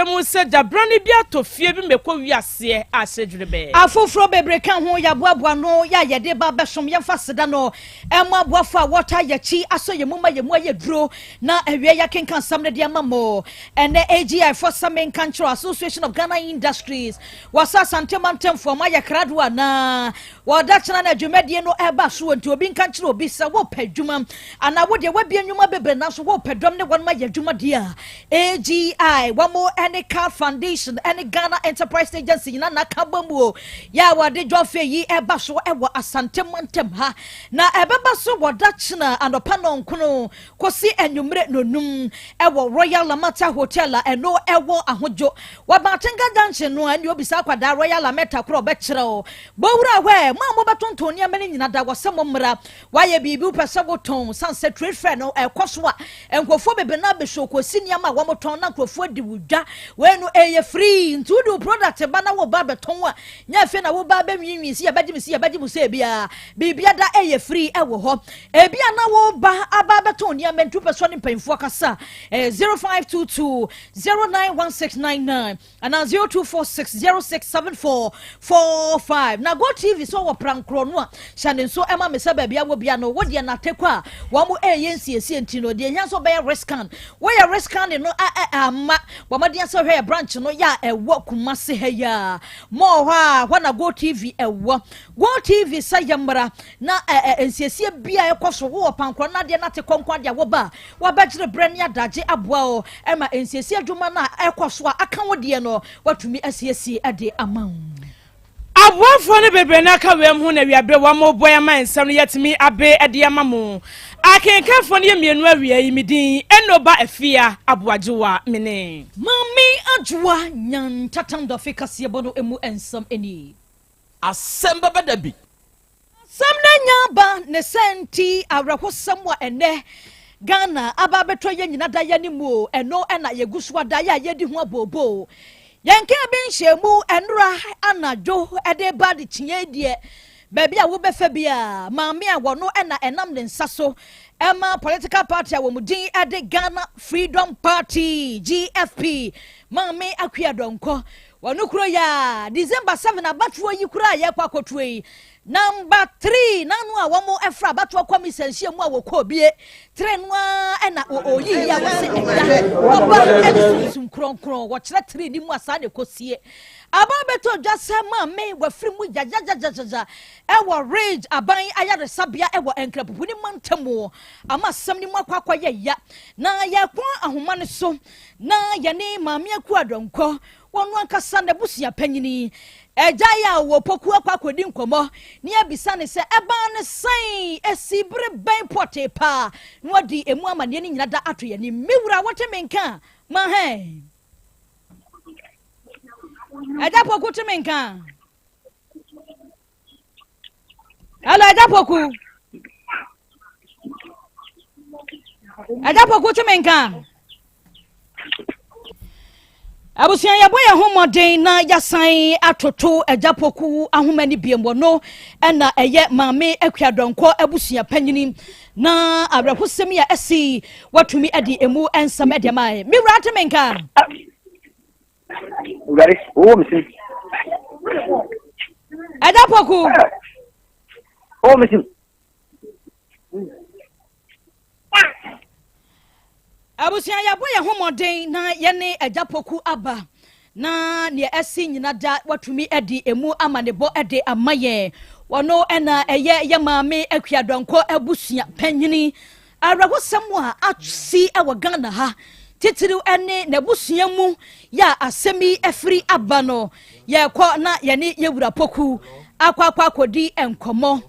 Mu sɛ gyabrane bi atɔ fie bi mɛkɔ wiaseɛ a hyɛ dwerebɛɛ. Afoforɔ bebree ka ho, yɛaboaboa ano yɛ a yɛde ba abɛsom. Yɛmfa aseda no mmɔ aboafo a wɔtaa yɛn akyi asɔ yɛn mu ma yɛn mu ayɛ duro na awiei yɛakenkan asɛm no de ama mo. Ɛnnɛ AGI foɔ sɛ menka nkyerɛ wo, Association of Ghana Industries, wɔsɛ Asante mantamfoɔ moayɛ krado anaa? Wɔda kyena na dwumadie no ɛreba soɔ nti obi nka nkyerɛ obi sɛ wopɛ adwuma anaa wo deɛ woabie nnwuma bebree nanso wopɛ dɔm ne wɔn ayɛ adwuma deɛ a AGI wɔn ne Car Foundation ne Ghana Enterprise Agency nyinaa na aka bɔ mu o yɛ a wɔde job fair yi ɛba so wɔ Asante mantam ha na ɛbɛba so wɔ da kyena anɔpa nɔnkono kɔsi anwummere nonum ɛwɔ Royal Lamata Hotel a ɛno ɛwɔ Ahodwo wɔ Batenga Junction no a ɛne obisa akwadaa Royal Lameta korɔ ɔbɛkyerɛ o Bowura hɔ ɛ, mo a mobɛtontɔn nneɛma no nyina da wɔ sɛ mommra. Woayɛ biribi wopɛ sɛ wotɔn, sane sɛ trade fair no ɛkɔ so a, nkurɔfoɔ bebree no abɛsɔ kɔsi nneɛma a wɔtɔn na nkurɔfoɔ adi wo dwa. Wei no ɛyɛ free, nti wode wo product ba na woba abɛtɔn a, nyɛ afei na woba abɛnwiinwii sɛ yɛbɛgye me si yɛbɛgye mo sɛ ebia biribia da ɛyɛ free ɛwɔ hɔ. Ebia na woba aba abɛtɔn nneɛma nti wopɛ sɛ ɔne mpanyinfoɔ kasa a, ɛyɛ 0522 091699. Anaa 0246 0674 45. Na GoTv sɛ ɔwɔ prankorɔ no a, hyɛ ne nso ma me sɛ baabi a wɔ bia no, wo deɛ nate kɔ a wɔn ɛyɛ nsiesie nti no, deɛ hia sɛ ɔbɛyɛ rescan. Woyɛ rescan no a ɛ ama bɔ mmɔden sɛ hwɛ yɛ branch no yɛ a ɛwɔ Kumasi ha yi a. Mall hɔ a hɔ na GoTv ɛwɔ. GoTv sɛ yɛ mmara na ɛ ɛ nsiesie bia ɛkɔ so wowɔ pankorɔ no adeɛ nate kɔ nko adeɛ a woba a Wɔabɛgyere berɛ ne adagye aboa wo ma nsiesie adwuma no a ɛrekɔ so a aka wo deɛ no, wɔatumi asiesie de ama wo. Aboafoɔ no bebree no aka wei ho na awiaberɛ wɔn mo boa ama nsɛm no yɛatumi abe de ama mo. Akenkanfoɔ no yɛ mmienu awia yi me din Enoba Afia Aboagyewa me ne. Maame Adwoa Nyantatam Dɔfe kaseɛbɔ no mu nsɛm nie. Asɛm bɛba da bi. Asɛm no anya aba ne sɛ nti awerɛhosɛm a ɛnnɛ Ghana aba abɛtɔ yɛn nyina da yɛn mu o, ɛno na yɛgu so ada yɛ a yɛdi ho abooboo. Yɛnkaa bi nhyɛɛ mu ɛnora anadwo de ba adekyeɛ yi deɛ, baabi a wobɛfa biara, maame a wɔno na ɛnam ne nsa so ɛma political party a wɔn din de Ghana Freedom Party, GFP, Maame Akua Donkor, Wɔno kuro yi a December 7 abatoɔ yi koraa a yɛrekɔ akɔtoɔ yi, number 3 n'ano a wɔn ɛfra abatoɔ kɔmisa nhyiamu a wɔkɔɔ bie 3 no ara ɛna ɔyi yi a wɔse ɛda ɔba ɛne sunsum kronkron wɔkyerɛ 3 ne mu a saa na ɛkɔsie. Aba bɛtɔ dwa sɛ maame wafiri mu gyagyagyagyagya ɛwɔ Ridge aban ayaresabea ɛwɔ Nkrapupu ne mantamu ama asɛm no mu akɔ akɔyɛ ya na yɛkɔ ahoma no so na yɛne Maame Akua Donkor, ɔno ankasa n'abusua panyin, Agya yi a ɔwɔ Poku akɔ akɔdi nkɔmmɔ na yɛabisa no sɛ ɛbaa no sɛn, ɛsii bere bɛn pɔtee paa na wadi emu amanneɛ no nyina da ato yɛn anim. Me wura, wote me nka a? Ma hɛn. Agya Poku te me nka a? Hello, Agya Poku. Agya Poku te me nka. Abusua yɛbɔ yɛn ho mmɔden na yɛasan atoto Agya Poku ahoma no biem wɔ no ɛna ɛyɛ Maame Akua Dɔnkɔ abusua panyini na awerɛhosɛm yi a ɛsi watumi de emu nsɛm de ama me wura te me nka. Awurade, wowɔ me sim. Ɛda poku. Wowɔ me sim. Abusua yɛbɔ yɛn ho mmɔden na yɛne Agya Poku aba na nea ɛsi nyina da watumi de emu amanebɔ de ama yɛn. Wɔno ɛna ɛyɛ yɛ maame Akua Donkor abusua panyini. Awerɛhosɛm a asi wɔ Ghana ha, titiriw ne n'abusua mu yɛ a asɛm yi afiri aba no, yɛrekɔ na yɛne Yɛwura Poku akɔ akɔ akɔdi nkɔmmɔ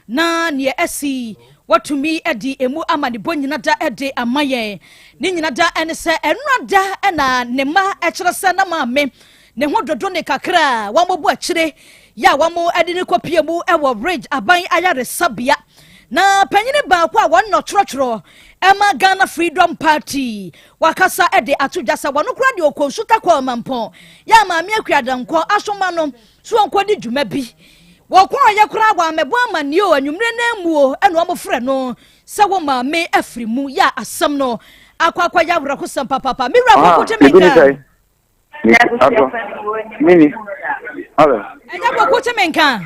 na nea asi watumi de emu amanebɔ nyina da de ama yɛn. Ne nyina da ne sɛ ɛnora da na ne mma kyerɛ sɛ na maame ne ho dodo ne kakra a wɔbɔ akyire yɛ a wɔde no kɔpie mu wɔ Ridge aban ayaresabea. Na panyini baako a wɔn na ɔtwerɛtwerɛ ɛma Ghana Freedom Party wakasa de ato dwa sɛ wɔn koraa deɛ ɔkɔ nsuta kɔɔ Mampɔn yɛ a Maame Akua Dankɔ asoma no so ɔnkɔdi dwuma bi. Wɔkɔɔyɛ koraa wɔammɛbɔ amanneɛ o, anwummerɛ no amu o, ɛna wɔfrɛ no sɛ wo maame afiri mu yɛ a asɛm no akɔ akɔyɛ awerɛhosɛm papaapa. Me wura Ah, Koko biribi ne Teme sɛe. Atɔ. Mini. Hello. Agya Poku te me nka.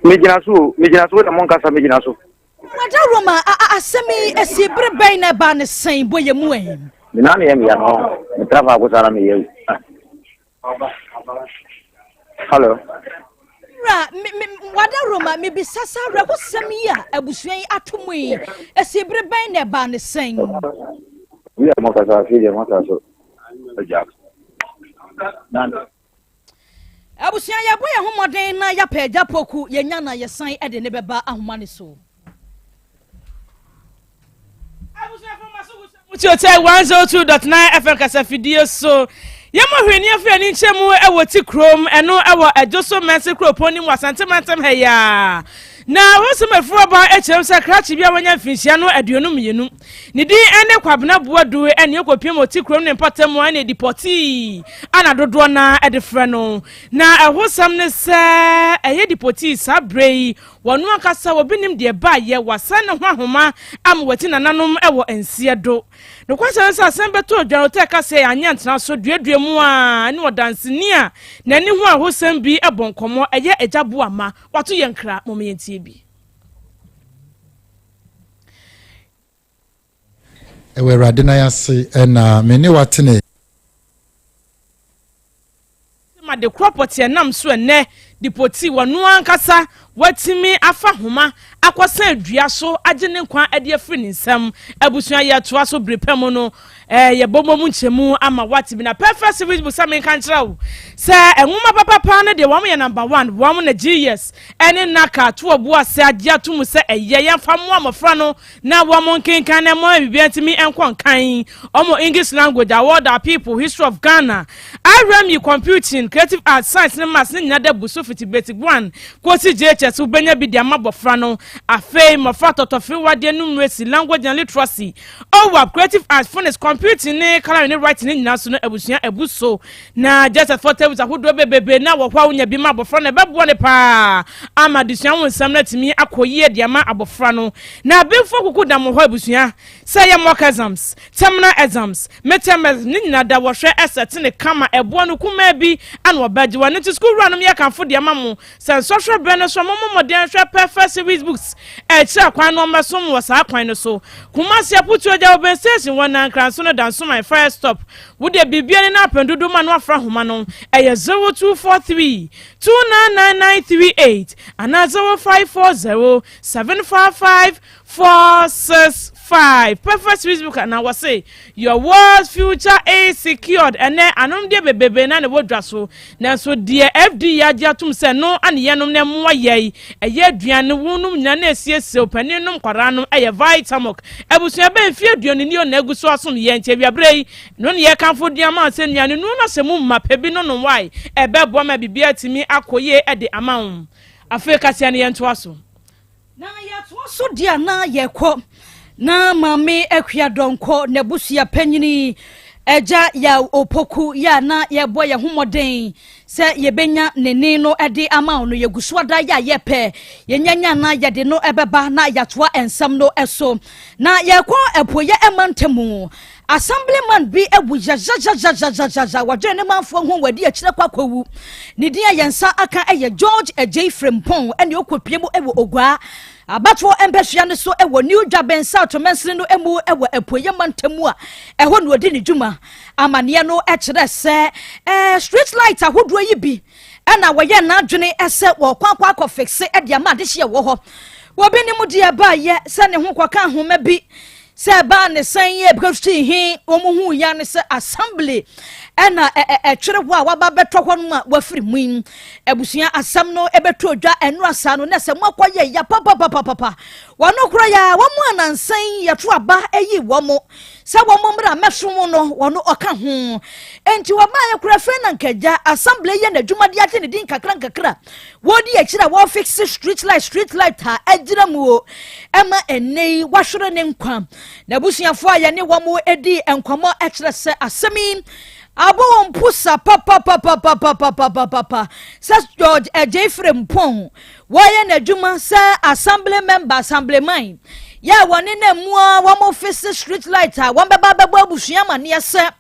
Megyina so o, megyina so na mo nkasa megyina so. Wada Roma asɛm yi esi bere bɛn na ɛbaa ne sɛn bɔ yɛ mu ɛ? Me nan yɛ meya no, metra faako saa na meyɛ o. Hello. Wura, me, me, wada Roma, mebisa sɛ awerɛhosɛm yi a abusua yi ato mu yi, esi bere bɛn na ɛbaa ne sɛn? Wia mo kasa afei deɛ mo asa so agya. Abusua yɛbɔ yɛn ho mmɔden na yɛapɛ agya poku yɛnya na yɛsan de ne bɛba ahoma ne so. Mutiote 102.9 FM kasafidie so. Yɛmmɔ hwee ne afiri ani nkyɛn mu wɔ ti kurom ɛno wɔ Adwo so Mɛnse kuropɔn no mu Asante mantam ha yi ara. Na wɔsɛm afiri ɔba kyerɛm sɛ krakye bi a wanya mfinhyia no 22. Ne din ne Kwabena Boadu ɛne ɔkɔpiem wɔ ti kurom ne mpɔtam mu ɛne dipɔtii ana dodoɔ no ara de frɛ no. Na ɛhosɛm ne sɛ ɛyɛ dipɔtii saa berɛ yi Wɔn ankasa wɔbenim deɛ ɛbaeɛ, wɔasɛn ne ho ahoma ama wɔati nananom wɔ nseɛ do. Nokwasɛm ne sɛ asɛm bɛtɔ odwan otɛ ka sɛ anyɛ ntena so duadua mu a ne ɔdanseni a n'ani hu ahosɛm bi bɔ nkɔmmɔ, ɛyɛ Agya Boama. Wato yɛn nkra, momma yɛntie bi. Ɛwɔ Awurade nan ase na me ne wo atene. Ma de korɔ pɔteɛ nam so ɛnnɛ de poti wɔno ankasa watumi afa homa akɔsɛn dua so agye ne nkwa de afiri ne nsam. Abusua yɛtoa so bere pa mu no eh, yɛbɔbɔ mu nkyɛmu ama wate bi na Perfect Series bu sɛ menka nkyerɛ wo sɛ nwoma papa paa no deɛ wɔn yɛ number one wɔn na GS ɛne NACA to ɔbo ase agye ato mu sɛ ɛyɛ yɛmfa mmoa mmɔfra no na wɔn nkenkan na ɛmɔ biribiara ntumi nkɔ nkan wɔn English language award our people history of Ghana RME computing creative arts science ne maths ne nyinaa da bu so fiti basic 1 kɔsi JHS wobɛnya bi de ama abɔfra no afei mmɔfra tɔtɔfewadeɛ numeracy language and literacy OWAP creative arts phonics computing ne coloring ne writing ne nyinaa so no abusua abu so Na Joseph fɔ tables ahodoɔ bebrebe na wɔ hɔ a wonya bi ma abɔfra no ɛbɛboa no paa ama adesua ho nsɛm no atumi akɔ yie de ama abɔfra no. Na abenfoɔ kuku dam wɔ hɔ abusua sɛ ɛyɛ mock exams, terminal exams, midterm exams ne nyinaa da wɔhwɛ ɛsɛte ne kama ɛboɔ no kumaa bi ana wɔbɛgye wɔ. Ɛno nti sukuu wuranom yɛ kamfo de ama mo sɛ nsɔhwɛ berɛ no so a mommɔ mmɔden nhwɛ Perfect Series Books ɛkyerɛ kwan no ɔmmɛsom wɔ saa kwan no so. Kumasi Aputuo Agya Oben Station wɔ Nankranso no Dansoman Fire Stop Wo deɛ biribiara ni na apɛn dodo ma no afra homa no, ɛyɛ 0243 299938 anaa 0540 755 465. Perfect Swiss Book na wɔse your world's future is secured. Ɛnɛ anomdeɛ bebrebe na na ɛwɔ dwa so, nanso deɛ FDA agye atom sɛ no ane yɛnom na ɛmmoa yɛn, ɛyɛ aduane, wonom nyina na ɛsiesie wo, panin nom nkwadaa nom, ɛyɛ Vitamilk. Abusua bɛn mfeɛ 20 nie na agu so asom yɛn, nti awiaberɛ yi No ne yɛkamfo de ama wo sɛ nnuane nnuro no sɛ mu mma pɛ bi no nom wae ɛbɛboa ma biribiara atumi akɔ yie de ama wo. Afei kaseɛ no yɛntoa so. Na yɛtoa so deɛ a na yɛkɔ na Maame Akua Donkor n'abusua panyini Agya Yaw Opoku yɛ a na yɛbɔ yɛn ho mmɔden sɛ yɛbɛnya ne ne no de ama wo no yɛgu so ada yɛ a yɛpɛ yɛnyanya na yɛde no ɛbɛba na yɛatoa nsɛm no so na yɛkɔ apueɛ ɛma ntamu Assemblyman bi awu yayayayayayaya, wadwene ne manfoɔ ho, wadi akyire kɔ akɔwu. Ne din a yɛn nsa aka yɛ George Adjei Frimpong, ɛne ɔkɔpie mu wɔ Oguaa abatoɔ mpɛsoa no so wɔ New Dwaben South mansini no mu wɔ Apueeɛ mantam mu a ɛhɔ na ɔdi ne dwuma. Amaneɛ no kyerɛ sɛ eh, street light ahodoɔ yi bi ɛna wɔyɛ n'adwene sɛ wɔkɔ akɔ akɔ fixe de ama adehyeɛ wɔ hɔ. Wɔbi ne mu deɛ baayɛ sɛ ne ho kɔka ahoma bi Sɛ ɛbaa ne sɛn yɛ bɛfiri he wɔn huu ya ne sɛ assembly ɛna ɛtwere hɔ a waba bɛtɔ hɔ nom a wafiri mu yi. Abusua asɛm no ɛbɛtɔ dwa ɛnora saa no na sɛ mo akɔyɛ ya papapapapa. Wɔn kora ya wɔn a nansan yɛto aba ɛyi wɔn sɛ wɔn mmra mɛsom no wɔn ɔka ho. Enti wɔmaa yɛ kora fɛ na nkagya assembly yɛ n'adwuma de agye ne din kakra nkakra. Wɔdi akyiri a wɔrefixe street light street light a agyina mu o ɛma ɛnnɛ yi wahwere ne nkwa. N'abusuafoɔ a yɛne wɔn di nkɔmmɔ kyerɛ sɛ asɛm yi abɔ wɔn pusa papapapapapapapapa sɛ George Adjei Frimpong wɔyɛ n'adwuma sɛ assembly member assemblyman yɛ a wɔne na mu a wɔn fixe street light a wɔn bɛba bɛbɔ abusua amaneɛ sɛ.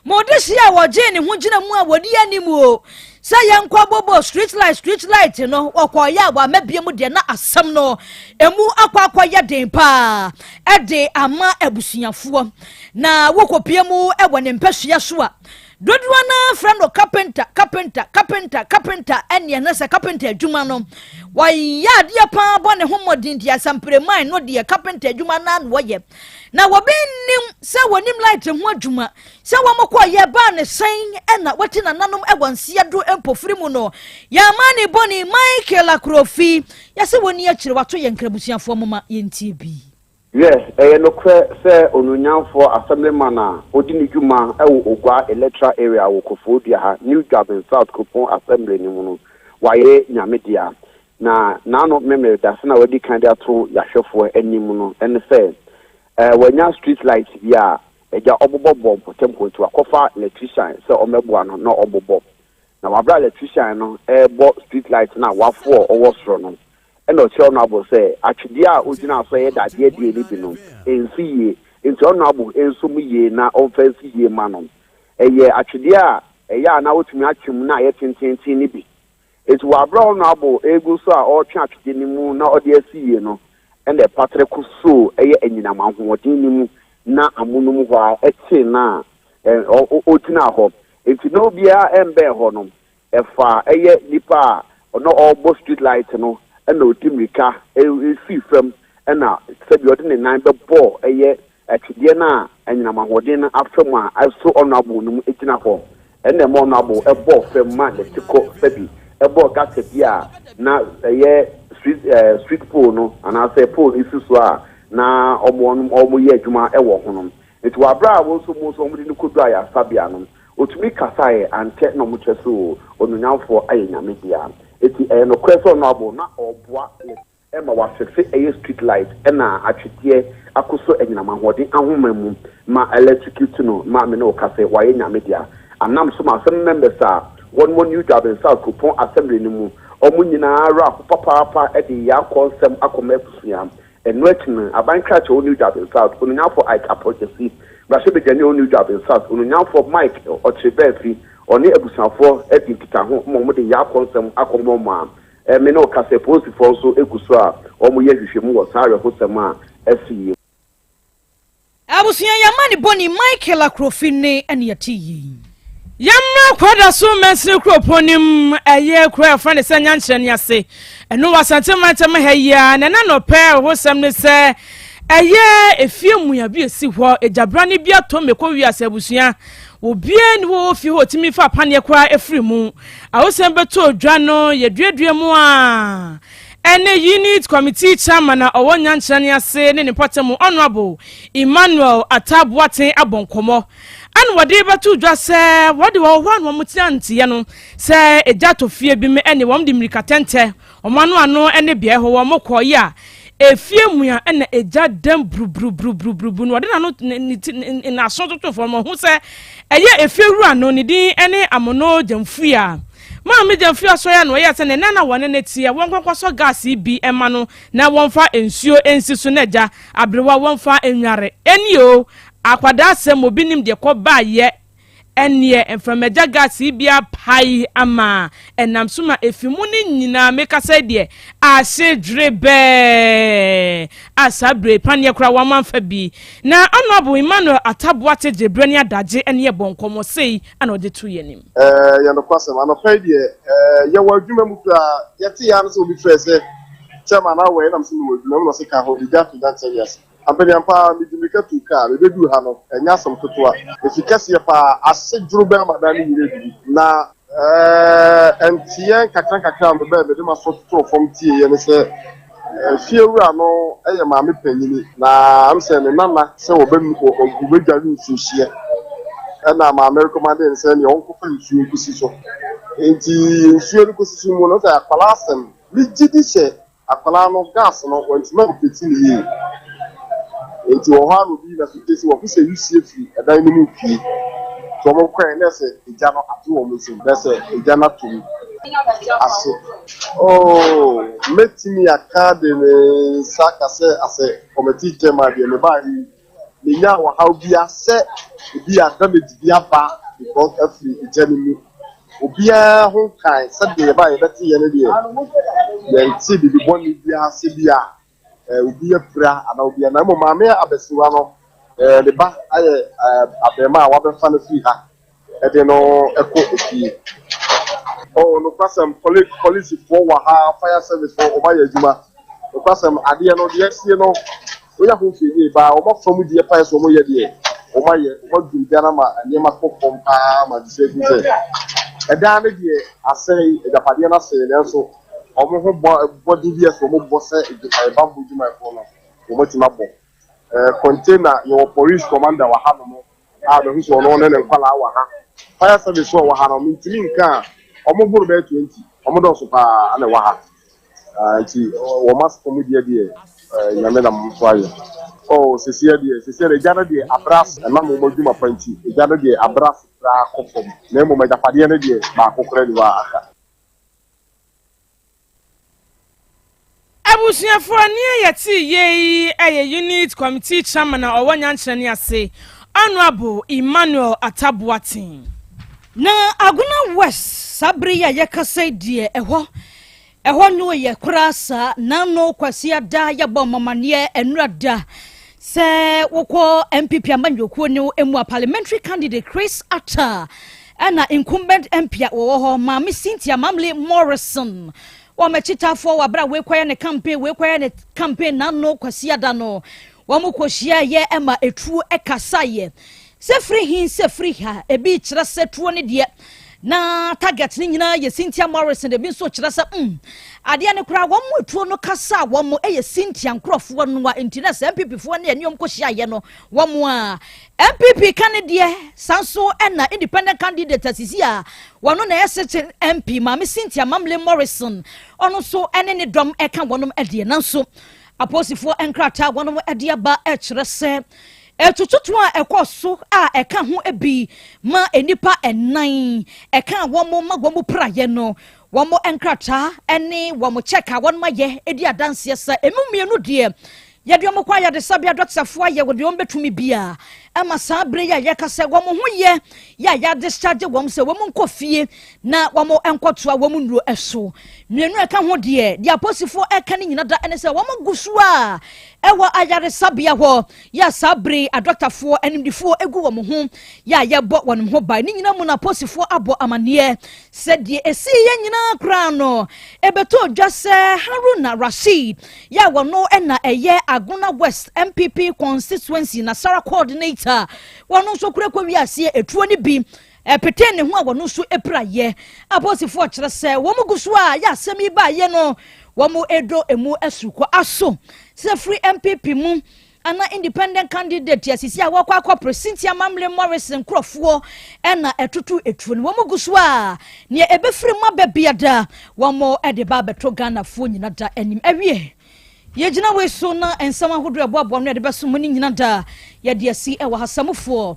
Ma ɔdehyeɛ a wɔgyee ne ho gyina mu a wɔdi anim o sɛ yɛnkɔ bɔbɔ street light street light no wɔkɔɔyɛ a wɔama bie mu deɛ na asɛm no emu akɔ akɔyɛ den paa ɛde ama abusuafoɔ na wokɔpie mu ɛwɔ ne mpɛsua so a dodoɔ no frɛ no carpenter carpenter carpenter carpenter ɛneɛ no sɛ carpenter adwuma no wɔyɛ adeɛ paa bɔ ne ho mmɔden deɛ asampereman no deɛ carpenter adwuma no ano wɔyɛ na wɔbi nim sɛ wɔnim light ho adwuma sɛ wɔn kɔ yɛ baa ne sɛn ɛna wɔte nananom ɛwɔ nsia do mpofiri mu no yɛama ne bɔne Michael Akrofi yɛsɛ wɔni akyire wato yɛn nkrabusuafoɔ moma yɛntie bi. Yes, ɛyɛ nokorɛ sɛ onuonyamfoɔ assemblyman a odi ne dwuma ɛwɔ Ogua electoral area wɔ Koforidua ha, New Juaben South Kuropɔn Assembly no mu no, wayɛ Nyame dea. Na n'ano memere dase na wadi kan de ato yɛahwɛfoɔ anim no ɛne sɛ wanya street light bi a agya ɔbobɔbɔ mpɔtɛmpɔ, nti wakɔfa electrician sɛ ɔmɛboa no na ɔbobɔ. Na wabra electrician no ɛrebɔ street light no a wafoɔ ɔwɔ soro no, ɛna ɔkyerɛ ɔno abo sɛ atwedeɛ a ogyina so yɛ dadeɛ deɛ no bi no nsi yie, nti ɔno abo nso mu yie na ɔmfa nsi yie ma no. Ɛyɛ atwedeɛ a ɛyɛ a na wotumi atwe mu na ayɛ tententen no bi, nti wabra ɔno abo egu so a ɔretwe atwedeɛ no mu na ɔde asi yie no, ɛna ɛpatere kosoo ɛyɛ anyinam ahoɔden no mu na amonom hɔ a ɛkyee na ɔgyina hɔ, nti na obiara ɛmbɛn hɔ no ɛfa ɛyɛ nipa a ɔno ɔrebɔ street light no, ɛna ɔdi mirika efiri fam, ɛna sɛbi ɔde ne nan bɛbɔ ɛyɛ atwedeɛ no a anyinam ahoɔden no afa mu a ɛso ɔno abo no mu gyina hɔ, ɛna ɛma ɔno abo ɛbɔɔ fam ma ne ti kɔ sɛbi ɛbɔɔ gutter bi a na ɛyɛ street pole no anaasɛ pole no si so a na ɔmo yɛ adwuma ɛwɔ ho no. Nti wɔ abere a wɔn nso mu nso wɔn de no kodu ayaresabea no, otumi kasaeɛ ankyɛ na ɔmo kyerɛ so onuonyamfoɔ ayɛ Nyame dea. Eti ɛyɛ nokorɛ sɛ ɔno abo na ɔboa ɛma wafefe ɛyɛ street light ɛna atwedeɛ akɔso anyinam ahoɔden ahoma mu ma electrocute no ma me ne wo kasa. Wayɛ Nyame dea anam so ma asɛm members a wɔn wɔ New Juaben South Kuropɔn Assembly no mu, wɔn nyinaa werɛ aho papaapa ɛde yɛ akɔ nsɛm akɔma abusua. Ɛno akyi no, aban krakyɛ wɔ New Juaben South, onuonyamfoɔ Ike Apɔgyesi, mmarahyɛbadwani wɔ New Juaben South, onuonyamfoɔ Mike Ɔkyere Baafi, ɔne abusuafoɔ adi nkitaho ma wɔn de yɛ akɔ nsɛm akɔma wɔn a ɛme ne ɔkasa. Polisifoɔ nso egu so a wɔn yɛ hwehwɛmu wɔ saa awerɛhosɛm a ɛsi yi. Abusua, yɛma ne bɔne Michael Akrofi ne ɛne yɛte yi. Yɛmmra Kwadaso mansini kuropɔn no mu, ɛyɛ kuro a yɛfrɛ no sɛ Nyankyerɛ ne ase, ɛno wɔ Asante mantam ha yi a. Na ɛna nɔpɛ ɛhosɛm ne sɛ ɛyɛ efie mmua bi esi hɔ, egyabra ne bi atɔ mmekɔ wiase. Abusua, obiara ni wɔ fie hɔ otumi fa apaneɛ koraa efiri mu. Ahosɛm bɛtɔ odwa no yɛduadua mu a, ɛne unit committee chairman a ɔwɔ Nyankyerɛ ne ase ne ne mpɔtam, Honourable Emmanuel Ataboaten, abɔ nkɔmmɔ ɛna wɔde bɛto dwa sɛ wɔde wɔn hɔ a na wɔn tena nteɛ no sɛ egya tɔ fie bi mu, ɛne wɔn de mmirika tɛntɛ wɔn ano ɛne beaeɛ hɔ wɔn kɔ yi a efie mu a ɛna egya dɛm buruburuburuburuburu no wɔde n'ano ne ti ne n'aso toto fam ɔho sɛ ɛyɛ efie wura no ne din ɛne Amono Gyamfua. Maame Gyamfua sɔre a na ɔyɛ sɛ ne nana wɔne ne teɛ wɔn kɔkɔ sɔ gas yi bi ɛma no na wɔmfa nsuo nsi so na agya aberewa wɔmfa nware. Ɛni o akwadaa asɛm obi nim deɛ kɔ baayɛ, ɛneɛ mframagya gas yi bi apae ama ɛnam so ma efi mu ne nyinaa mekasa deɛ ahye dwere bɛɛ a saa bere paneɛ koraa wɔn amfa bi. Na Honourable Emmanuel Ataboate gye berɛ ne adagye ne ɛbɔ nkɔmmɔ sei ana ɔde to yɛn anim. Yɛ nokwasɛm, anɔpa yi deɛ yɛwɔ adwuma mu koraa yɛte yɛ ano sɛ obi frɛ sɛ chairman awɔ yɛ nam sɛ mewɔ adwuma mu na ɔsɛ ka ho de gya to gya nkyɛn wiase ampaniampa. Mede mmirika tu kaa mebɛduu ha no, ɛnyɛ asɛm ketewa, ɛfi kɛseɛ paa ase dworo bɛn ma dan no nyina adidi na ɛnteɛ nkakra nkakra a mebɛɛ mede m'aso totoo fam tieɛ ne sɛ fie wura no yɛ maame panyini na am sɛ ne nana sɛ wɔbɛdware nsuohyeɛ, ɛna maame recommend ne sɛ nea ɔnkɔfa nsuo nkɔsi so. Nti nsuo no kɔsi so mu no sɛ akwadaa asɛm megye di sɛ akwadaa no gas no wɔntumi ampeti ne yie, nti wɔ hɔ a na obi na so sɛ wɔko sɛ wisie firi ɛdan no mu pie, nti wɔn kɔɛ na sɛ egya no ato wɔn nsam na sɛ egya no ato mu ase. Oh, mɛtumi aka de ne nsa aka sɛ asɛ committee chairman deɛ me baa yi. Menyaa ɔhaw biara sɛ ebi a damage bi aba because afiri egya no mu. Obiara ho nkae sɛdeɛ yɛbaa yɛbɛteeɛ no deɛ, yɛntee biribi bɔne biara sɛ bi a obi apira anaa obi a na mmom maame abasiriwa no ne ba ayɛ abarimaa a wabɛfa no firi ha de no kɔ efie. Oh, nokwasɛm, poli polisifoɔ wɔ ha, fire service foɔ, wɔn ayɛ adwuma. Nokwasɛm, adeɛ no, deɛ asie no, woyɛ ho hwɛ yie paa. Wɔn afa mu deɛ paa sɛ wɔn yɛ deɛ, wɔn ayɛ, wɔn adum gya no ama nneɛma kɔ fam paa ma te sɛ ehu sɛ ɛdan no deɛ asɛe, agyapadeɛ no asɛe, nanso wɔn ho bɔ bɔden bi ɛsɛ wɔn bɔ sɛ bammɔ adwumayɛfoɔ no, wɔn atumi abɔ. Ɛɛ, container, yɛwɔ police commander wɔ ha nom. a mehu sɛ ɔno ne ne nkwadaa wɔ ha. Fire service a ɔwɔ ha no, mentumi nka a, wɔn boro bɛyɛ 20. Wɔn dɔɔso paa na ɛwɔ ha. Ah, nti wɔn asafo mu deɛ deɛ, eh, Nyame nam so ayɛ. Oh, seseɛ deɛ, seseɛ deɛ, egya no deɛ abrɛ ase. Ɛnam wɔn adwuma pa nti, egya no deɛ abrɛ ase koraa kɔ fam. Na mmom agyapadeɛ no deɛ, baako koraa nni hɔ a aka. Abusuafoɔ, nea yɛtee yei yɛ Unit Committee Chairman a ɔwɔ Nyankyerɛ no ase, Honourable Emmanuel Atta Boateng. Na Agona West saa bere yi a yɛkasa yi deɛ ɛhɔ ɛhɔ nwoeɛ koraa saa. Nano Kwasiada yɛbɔ mmɔmaneɛ nnura da sɛ wokɔ NPP amanyɔkuo no mu a parliamentary candidate Chris Atta ɛna incumbent MP a wɔwɔ hɔ Maame Cynthia Mamle Morrison Wɔn akyitaafoɔ wɔ abere a wei kɔyɛ ne campaign, wei kɔyɛ ne campaign n'ano Kwasiada no, wɔn kɔhyiaeɛ ma etuo kasaeɛ. Sɛ firi he sɛ firi ha, ebi kyerɛ sɛ tuo ne deɛ na target ne nyinaa yɛ Cynthia Morrison, ebi nso kyerɛ sɛ mm, adeɛ no koraa wɔn mu etuo no kasa a wɔn yɛ Cynthia nkorɔfoɔ no a, nti na sɛ NPP foɔ ne ɛne wɔn kɔhyiaeɛ no wɔn a NPP ka ne deɛ, saa nso na independent candidate asisi a wɔno na ɛyɛ sitting MP Maame Cynthia Mamle Morrison, ɔno nso ne ne dɔm ɛka wɔnom deɛ. Nanso apolisifoɔ nkrataa wɔnom de aba kyerɛ sɛ ɛtututu a ɛkɔ so a ɛka ho bi ma nnipa ɛnan ɛka wɔn ma wɔn praeɛ no, wɔn nkrataa ne wɔn check a wɔn ayɛ di adanseɛ sɛ emu mmienu deɛ Yɛde wɔn kɔ ayaresabea, dɔktafoɔ ayɛ deɛ wɔbɛtumi biara ɛma saa berɛ yi a yɛka sɛ wɔn ho yɛ yɛ a yɛadischarge wɔn sɛ wɔn nkɔ fie na wɔn nkɔtoa wɔn nnuro so. Mmienu a ɛka ho deɛ, deɛ apolisifoɔ ɛka ne nyina da ɛne sɛ wɔn gu so a ɛwɔ ayaresabea hɔ yɛ a saa bere yi adɔktafoɔ animdifoɔ egu wɔn ho yɛ a yɛbɔ wɔn ho ban. Ne nyina mu no apolisifoɔ abɔ amaneɛ sɛ deɛ ɛsii yɛ nyinaa koraa no ɛbɛtɔ dwa sɛ Haruna Rasheed yɛ a wɔno na ɛyɛ Agona West NPP constituency Nasara coordinator, wɔno nso kura kɔ wiaseɛ etuo no bi ɛpetee ne ho a wɔno nso piraeɛ. Apolisifoɔ kyerɛ sɛ wɔn gu so a yɛ asɛm yi baeɛ no wɔn edo emu asurukɔ aso sɛ firi NPP mu ana independent candidate asisi a wɔkɔ akɔpere Cynthia Mamle Morrison nkurɔfoɔ ɛna ɛtoto etuo no wɔn gu so a nea ɛbɛfiri mu aba biada wɔn de ba abɛto Ghanafoɔ nyina da anim awie. Yɛgyina wei so na nsɛm ahodoɔ ɛboaboa no yɛde bɛso mu no nyina da yɛde asi ɛwɔ ha. Samufoɔ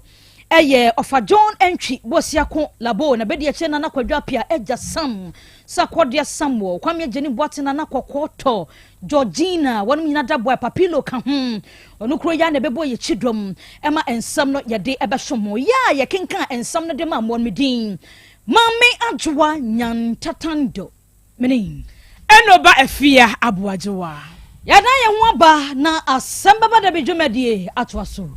ɛyɛ Ɔfa John Antwi Bosiako Labo na bɛdi akyire Nana Kwadwo Apia Agya Sam Sakɔdeɛ Samuel Kwame Agyani Boate Nana Kɔkɔɔ Tɔ Georgina, wɔnom nyina da boa Papilo ka ho. Ɔno kuro yi ara na ɛbɛbɔ yɛ kyidɔm ɛma nsɛm no yɛde ɛbɛso mo. Yɛ a yɛkenkan nsɛm no de ma moɔ no me din Maame Adwoa Nyantatando. Mene. Enoba Afia Aboagyewa. Yɛadan yɛn ho aba na asɛm bɛba da bi dwumadie atoa so.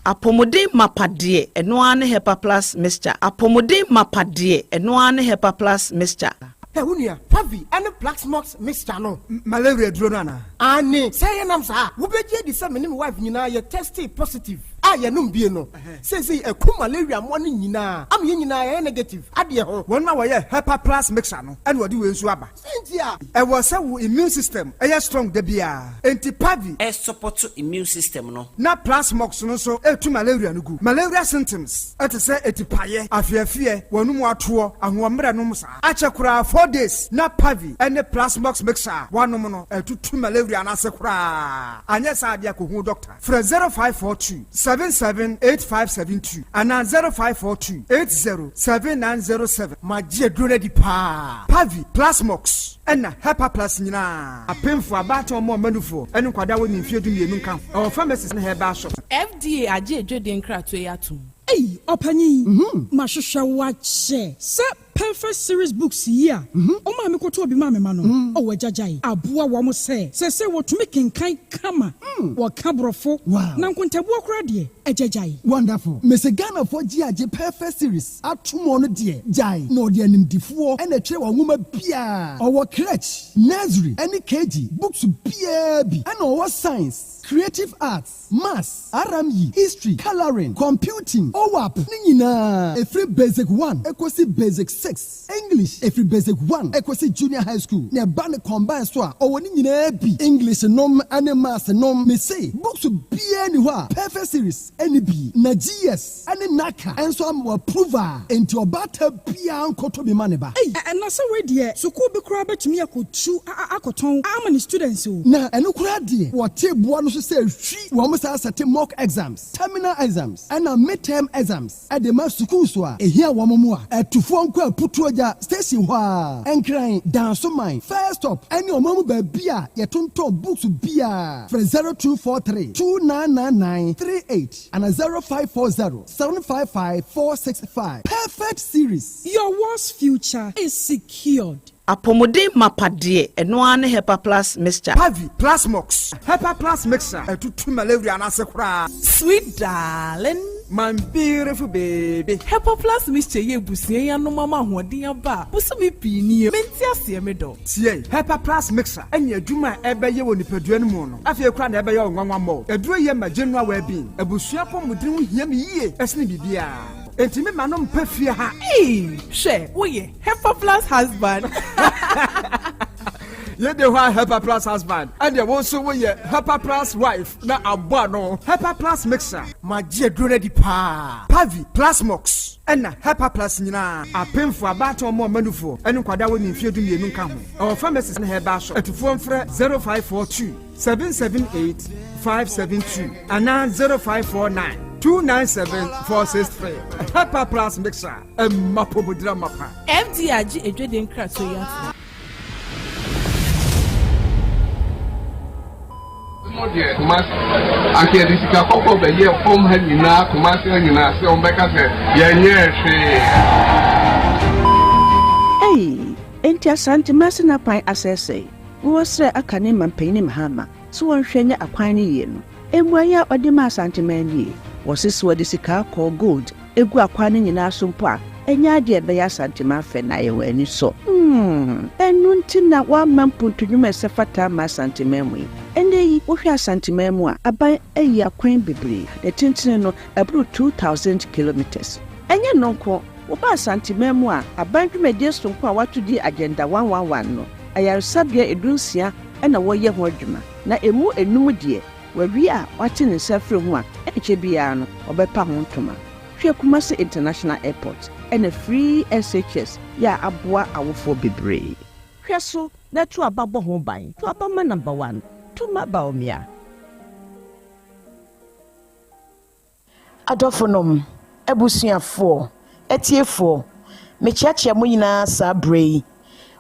Apɔmuden mapa deɛ, ɛno ara ne Hepa Plus Mixture. Apɔmuden mapa deɛ, ɛno ara ne Hepa Plus Mixture. Hɛ wo nua, Pavi ne Plaxmox mixture no. Malaria aduro no anaa? Aane, sɛ ɛyɛ nam saa a, wobɛgye adi sɛ me ne me wife nyinaa yɛ testee positive a yɛnom bie no. Seesei aku malaria mmoa no nyinaa ama yɛn nyinaa yɛayɛ negative adeɛ ho. Wɔn a wɔyɛ Hepa Plus mixture no na wɔde wei nso aba. Sɛ nti a. Ɛwɔ sɛ wo immune system yɛ strong da biara, enti Pavi. Ɛsupɔto immune system no. Na Plasmox no nso tu malaria no gu. Malaria symptoms te sɛ atipaeɛ, afeafeɛ, w'anum atoɔ, ahoɔmmerɛ nom saa. Akyɛ koraa 4 days na Pavi ne Plasmox mixture a woanom no atutu malaria no ase koraa. Anyɛ saa deɛ kɔhu doctor. Frɛ 0542 7. 77 8572 anaa 0542 80 7907. Magye aduro no adi paa. Pavi, Plasmox, ɛna Hepaplus nyinaa. Apemfoɔ, abaatan, wɔn a wɔma nufoɔ, ne nkwadaa a wɔnni mfeɛ dumienu nka ho. Ɛwɔ pharmacies ne herbal shops. FDA agye adwadie nkratoɔ yi atom. Ei ɔpanyin, mahwehwɛ wo akyɛ sɛ Perfect Series Books yi a ɔmaa me kɔtɔɔ bi maa me mma no, oh agya gyae, aboa wɔn sɛ seesei wɔtumi kenkan kama, wɔka borɔfo, na nkontabuo koraa deɛ, agya gyae. Wonderful. Mese Ghanafoɔ gye agye Perfect Series atom ɔno deɛ gyae na ɔde animdifoɔ na ɛtwerɛ wɔn nwoma biara. Ɔwɔ crèche, nursery ɛne KG books biara bi ɛna ɔwɔ science, creative arts, Maths, RME, History, Colouring, Computing, OWAP ne nyinaa ɛfiri Basic one kɔsi Basic 6, English ɛfiri Basic 1 kɔsi Junior High School na ɛba no combine so a ɔwɔ ne nyinaa bi, English nom ne Maths nom, mese books biara nni hɔ a Perfect Series nni bi na GS ne NaCCA nso ama wɔ approve a enti ɔbaatan biara nkɔtɔ bi ma ne ba. Ei, na sɛ wei deɛ sukuu bi koraa bɛtumi akɔtu akɔtɔn ama ne students o. Na ɛno koraa deɛ wɔte boɔ no so sɛ hwi, wɔn saa sɛte mock exams, terminal exams ɛna mid-term exams de ma sukuus a ɛhia wɔn mmoa. Atufoɔ nkɔ Aputuogya station hɔ ara, Nkran, Dansoman, First Stop ɛne ɔman mu baabi a yɛtontɔn books biara. Frɛ 0243 2999 38 ana 0540 755 465. Perfect Series. Your world's future is secured. Apɔmuden mapa deɛ, ɛno ara ne Hepa Plus Mixture. Pavi, Plasmox, Hepa Plus Mixture, ɛtutu malaria no ase koraa. Sweet darling. My beautiful baby. Hepa Plus Mixture yi abusua yi anom ama ahoɔden aba a bosome pii nie. Mente aseɛ me dɔ. Tie, Hepa Plus Mixture ne adwuma a ɛbɛyɛ wɔ nipadua no mu no, afei koraa na ɛbɛyɛ wo nwanwa mmɔ. Aduro yi ma general well-being. Abusua apɔmuden ho hia me yie sene biribiara. Enti me ma no mpɛ fie ha. Eii hwɛ woyɛ Hepa Plus husband. Yɛ de hɔ a Hepa Plus husband ɛdeɛ wo nso woyɛ Hepa Plus wife na abɔ ano. Hepa Plus mixer. Magye aduro no adi paa. Pavi, Plasmox ɛna Hepa Plus nyinaa. Apemfoɔ, abaatan, wɔn a wɔma nufoɔ ɛne nkwadaa a wɔnni mfeɛ 12 nka ho. Ɛwɔ pharmacies ne herbal shop. Atufoɔ mfrɛ 0542 778 572 anaa 0549 297 463. Hepa Plus mixer ɛma pomodira mapa. FDA agye adwadie nkratoɔ yi atom. Mo deɛ Kumasi anka yɛde sika kɔkɔɔ bɛyɛɛ fam ha nyinaa Kumasi ha nyinaa sɛ wɔn bɛka sɛ yɛnyɛɛ hwee. Ei, enti Asante Masin akwan asɛesɛe? Wowɔ srɛ aka ne mampanyin Mahama sɛ wɔnhwɛ nyɛ akwan no yie no. Mmuaeɛ a ɔde maa Asanteman nie, Wɔse sɛ wɔde sika kɔɔ, gold, gu akwan no nyinaa so mpo a, ɛnyɛ adeɛ a ɛbɛyɛ Asanteman fɛ na ayɛ wɔn ani sɔ. Hmm, ɛno nti na wɔamma mpuntu nnwuma a ɛsɛ fata amma Asanteman mu yi. Ɛnnɛ yi, wohwɛ Asanteman mu a, aban ayi akwan bebree, ne tentene no, ɛboro 2,000 kilometres. Ɛnyɛ ɛno nko, woba Asanteman mu a, aban dwumadie sononko a wɔato din Agenda 111 no, ayaresabea 16 na wɔreyɛ ho adwuma, na ɛmu nnum deɛ, Wawie a wate ne nsa afiri ho a, ɛnkyɛ biara no ɔbɛpa ho ntoma. Hwɛ Kumasi International Airport ɛna free SHS yɛ a aboa awofoɔ bebree. Hwɛ so na to aba bɔ ho ban. To aba ma number one, to ma Bawumia. Adɔfonom, abusuafoɔ, atiefoɔ, mekyeakyea mo nyinaa saa berɛ yi,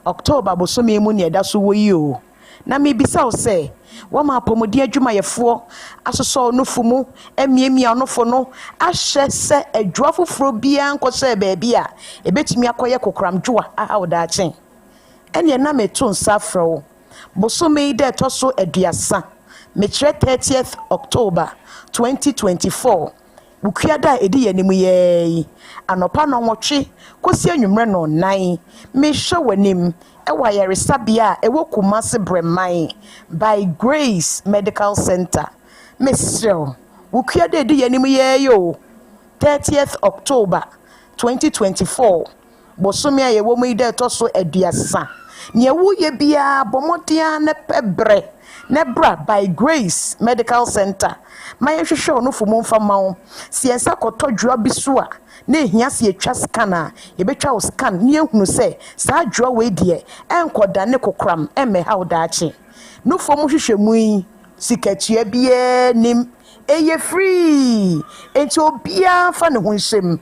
October bosome mu nea ɛda so wɔ yi o. Na mebisa wo sɛ, woama apɔmuden adwumayɛfoɔ asosɔ wo nofo mu, amiamia wo nofo no, ahwɛ sɛ adwoa foforɔ biara nkɔhyɛɛ baabi a ɛbɛtumi akɔyɛ kokoramdwoa aha wo daakye? Ɛnneɛ na meto nsa afrɛ wo Bosome yi da ɛtɔ so 30, mekyerɛ 30th October 2024, Wukuada a ɛdi yɛn anim yi ara yi, anɔpa nnɔnwɔtwe kɔsi anwummerɛ nnɔnnan, mehwɛ w'anim wɔ ayaresabea a ɛwɔ Kumasi Brɛman by Grace Medical Centre. Mesrɛ wo, Wukuada a ɛdi yɛn anim yi ara yi o, 30th October 2024, Bosome a yɛwɔ mu yi da ɛtɔ so 30. Nea woreyɛ biara, bɔ mmɔden ara na pɛ berɛ na bra By Grace Medical Centre ma yɛnhwehwɛ wo nofo mu mfa mma wo. Sɛ yɛn nsa kɔtɔ dwoa bi so a, na ɛhia sɛ yɛtwa scan a, yɛbɛtwa wo scan na yɛahunu sɛ saa dwoa wei deɛ, ɛnkɔdane kokoram mmɛha wo daakye. Nofo mu hwehwɛmu yi, sikatua biara nnim. Ɛyɛ free, enti obiara mfa ne ho nhyɛ mu.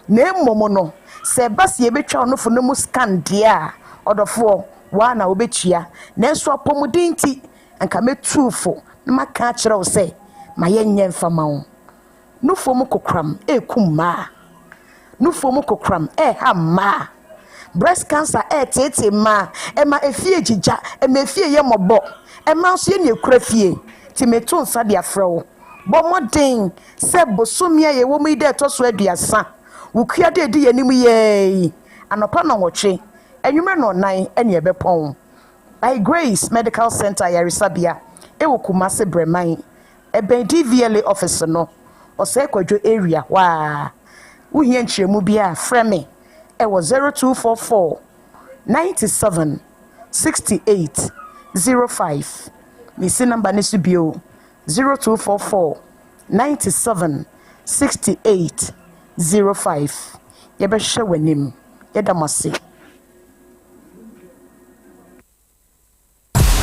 Na mmom no, sɛ ɛba sɛ yɛbɛtwa wo nofo no mu scan deɛ a, ɔdɔfoɔ, wo ara na wobɛtua. Nanso apɔmuden nti, anka mɛtu wo fo na maka akyerɛ wo sɛ ma yɛnyɛ mfa ma wo. Nufoɔ mu kokoram rekum mmaa. Nufoɔ mu kokoram reha mmaa. Breast cancer reteetee mmaa. Ɛma efie gyigya. Ɛma efie yɛ mmɔbɔ. Mmaa nso yɛn na yɛkura fie. Nti meto nsa de afrɛ wo. Bɔ mmɔden sɛ bosome a yɛwɔ mu yi da ɛtɔ so aduasa, wo kua da ɛdi yɛn anim yi ara yi, anɔpa nnɔnwɔtwe, anwummerɛ nnɔnnan ɛne ɛbɛpɔn. By Grace Medical Centre Ayaresabea ɛwɔ Kumasi Brɛman, ɛbɛn DVLA office no, Ɔsɛe Kwadwo area hɔ ara. Wohia nkyerɛmu bi a, frɛ me ɛwɔ 0244 97 68 05. Mesi number no so bio, 0244 97 68 05. Yɛbɛhwɛ w'anim. Yɛda mo ase.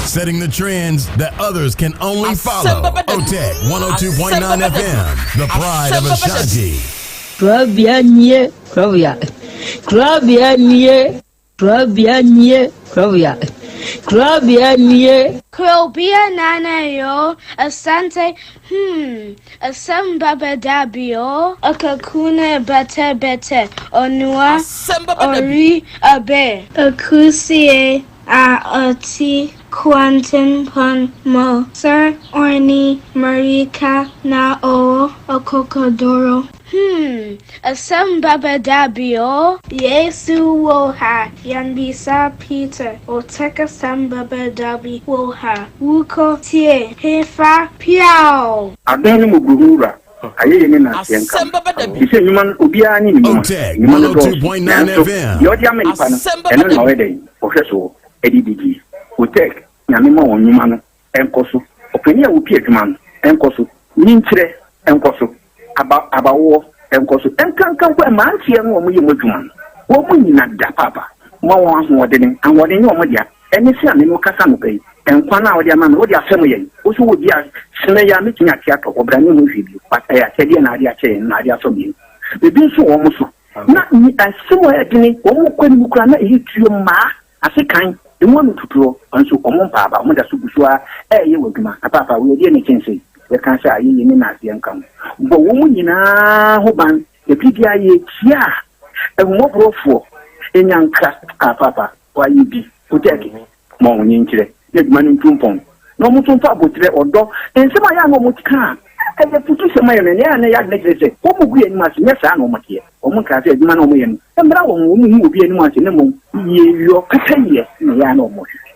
Setting the trends that others can only follow. OTEC 102.9 FM, the pride of Ashanti. Kurabea nie, kurabea. Kurabea nie, kurabea nie, kurabea. Kurabea nie. Kurobia nana yo, asante, hmm, asem baba dabi o, akakuna bete bete, onua, ori abe. Akusie a ɔte kwantempɔn mu sɛ ɔne mmirika na ɔwɔ akokoduru. Hmm, asɛm bɛba da bi o. Yesu wɔ ha, yɛnbisa Peter, ɔtɛk asɛm bɛba da bi wɔ ha, wokɔ tie, hefa, piaw! Adom ne mmɔborɔhunu Wura, ayɛyie ne nnanseɛ nka wo. Efisɛ nnwuma no, obiara ne ne nnwuma. Nnwuma no dɔɔso, nanso deɛ ɔde ama nnipa no, ɛno na ɔyɛ dɛn? Ɔhwɛ soɔ de didie. Otec, Nyame ma wɔn nnwuma no nkɔ so. Ɔpanin a ɔpi adwuma no nkɔ so. Nyinkyerɛ nkɔ so. Aba, abawoɔ nkɔ so. Nkanka mpo mmeranteɛ no a wɔyɛ mu adwuma no, wɔn nyina da paapa. Ma wɔn ahoɔdene. Ahoɔden nyɛ wɔn dea. Ɛne sɛ a me ne wo kasa anɔpa yi, nkwa no a wode ama me, wode afɛm yɛn. Wo nso wɔ bi a, sene yɛ a mɛtumi ate atɔ, ɔbra ne ho hwee bio. But ɛyɛ akyɛdeɛ na wode akyɛ yɛn, na wode afɛm yɛn. Ebi nso wɔ wɔn so. Na asɛm a ɛyɛ dene, wɔn kɔ anim koraa na ɛyɛ tuo mmaa. Ase kan, emu ano tuturɔ, nso wɔn mpa aba, wɔn da so gu so ara reyɛ wɔn adwuma. Na paapa, wei ɛdeɛn na ɛkyɛn sei? Yɛka sɛ ayɛyie ne naaseɛ nka ho. Bɔ wɔn nyinaa ho ban, na bere biara yɛretie a, ahummɔborɔfoɔ nya nkra. Ah, paapa, woayɛ bi. Wotɛɛke, ma wɔn nkyerɛ, na adwuma no ntu mpɔn. Na wɔn nso mfa aboterɛ, ɔdɔ, nsɛm a ɛyɛ a na wɔka a ɛyɛ afutusɛm ma yɛn no, ɛnna ɛyɛ a na ɛyɛ adwene kyerɛ sɛ wɔgu yɛn anim ase. Nyɛ saa na wɔteɛ. Wɔnkaa sɛ adwuma no a wɔyɛ no mmra wɔn ho, wɔnhu obi anim ase, na mmom yieyɔ, pɛpɛyɛ na ɛyɛ a na wɔhwehwɛ.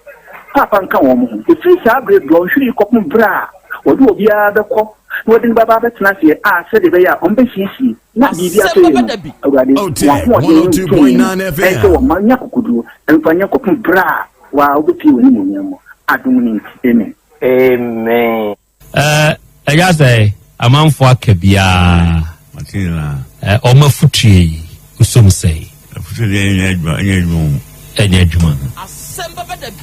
Paapa nka wɔn ho. Ɛfiri saa berɛ dɔnhwere yi kɔpem berɛ a wɔde obiara bɛkɔ na wɔde no bɛba abɛtena aseɛ a sɛdeɛ ɛbɛyɛ a wɔbɛsiesie na biribi atɔ yie no, Awurade, wɔn ahoɔden ne wo tumi no nhyɛ wɔn ma nya akokoduo mfa nyɛ kɔpem berɛ a wo ara wobɛpue w'animuonyam mu. Adom no nti, amen. Amen. Ɛɛ ɛyɛ sɛ amanfoɔ aka biara. Ɛɛ wɔn afutue yi wosom sɛn. Afutue deɛ ɛnyɛ adwuma ɛnyɛ adwuma o. Ɛnyɛ adwuma.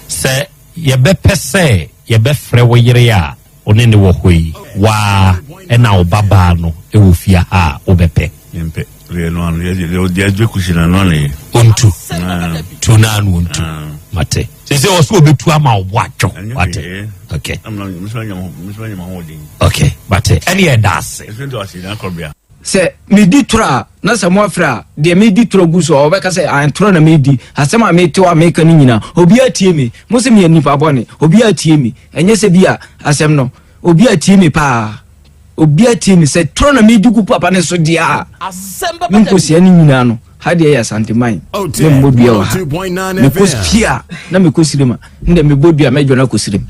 Sɛ yɛbɛpɛ sɛ yɛbɛfrɛ wo yere a wo ne ne wɔ hɔ yi waa ɛna wo ba baa no wɔ fie ha a wobɛpɛ. Yɛmpɛ. Deɛ no ano yɛ deɛ deɛ ɛdwe kusi na no ano yɛ. Ontu. Tu na ano ontu. Mate. Sɛ sɛ ɔsɛ obetu ama wo bo adwo. Wate. Okay. Okay. Mate. Ɛne ɛda ase. Sɛ medi torɔ a, na sɛ moafrɛ a, deɛ medi torɔ gu so a, wɔbɛka sɛ, Ae, torɔ na medi. Asɛm a mete hɔ a meka no nyinaa, obiara tie me. Mo se meyɛ nipa bɔne, obiara tie me. Ɛnyɛ sɛ bi a asɛm no, obiara tie me paa. Obiara tie me. Sɛ torɔ na medi gu papa no so deɛ a, me nkosua no nyinaa no, ha deɛ yɛ Asanteman, memmɔ dua wɔ ha. Mekɔ fie a, na mekɔ sirem a, ndɛ mebɔ dua mɛdwane akɔ sirem.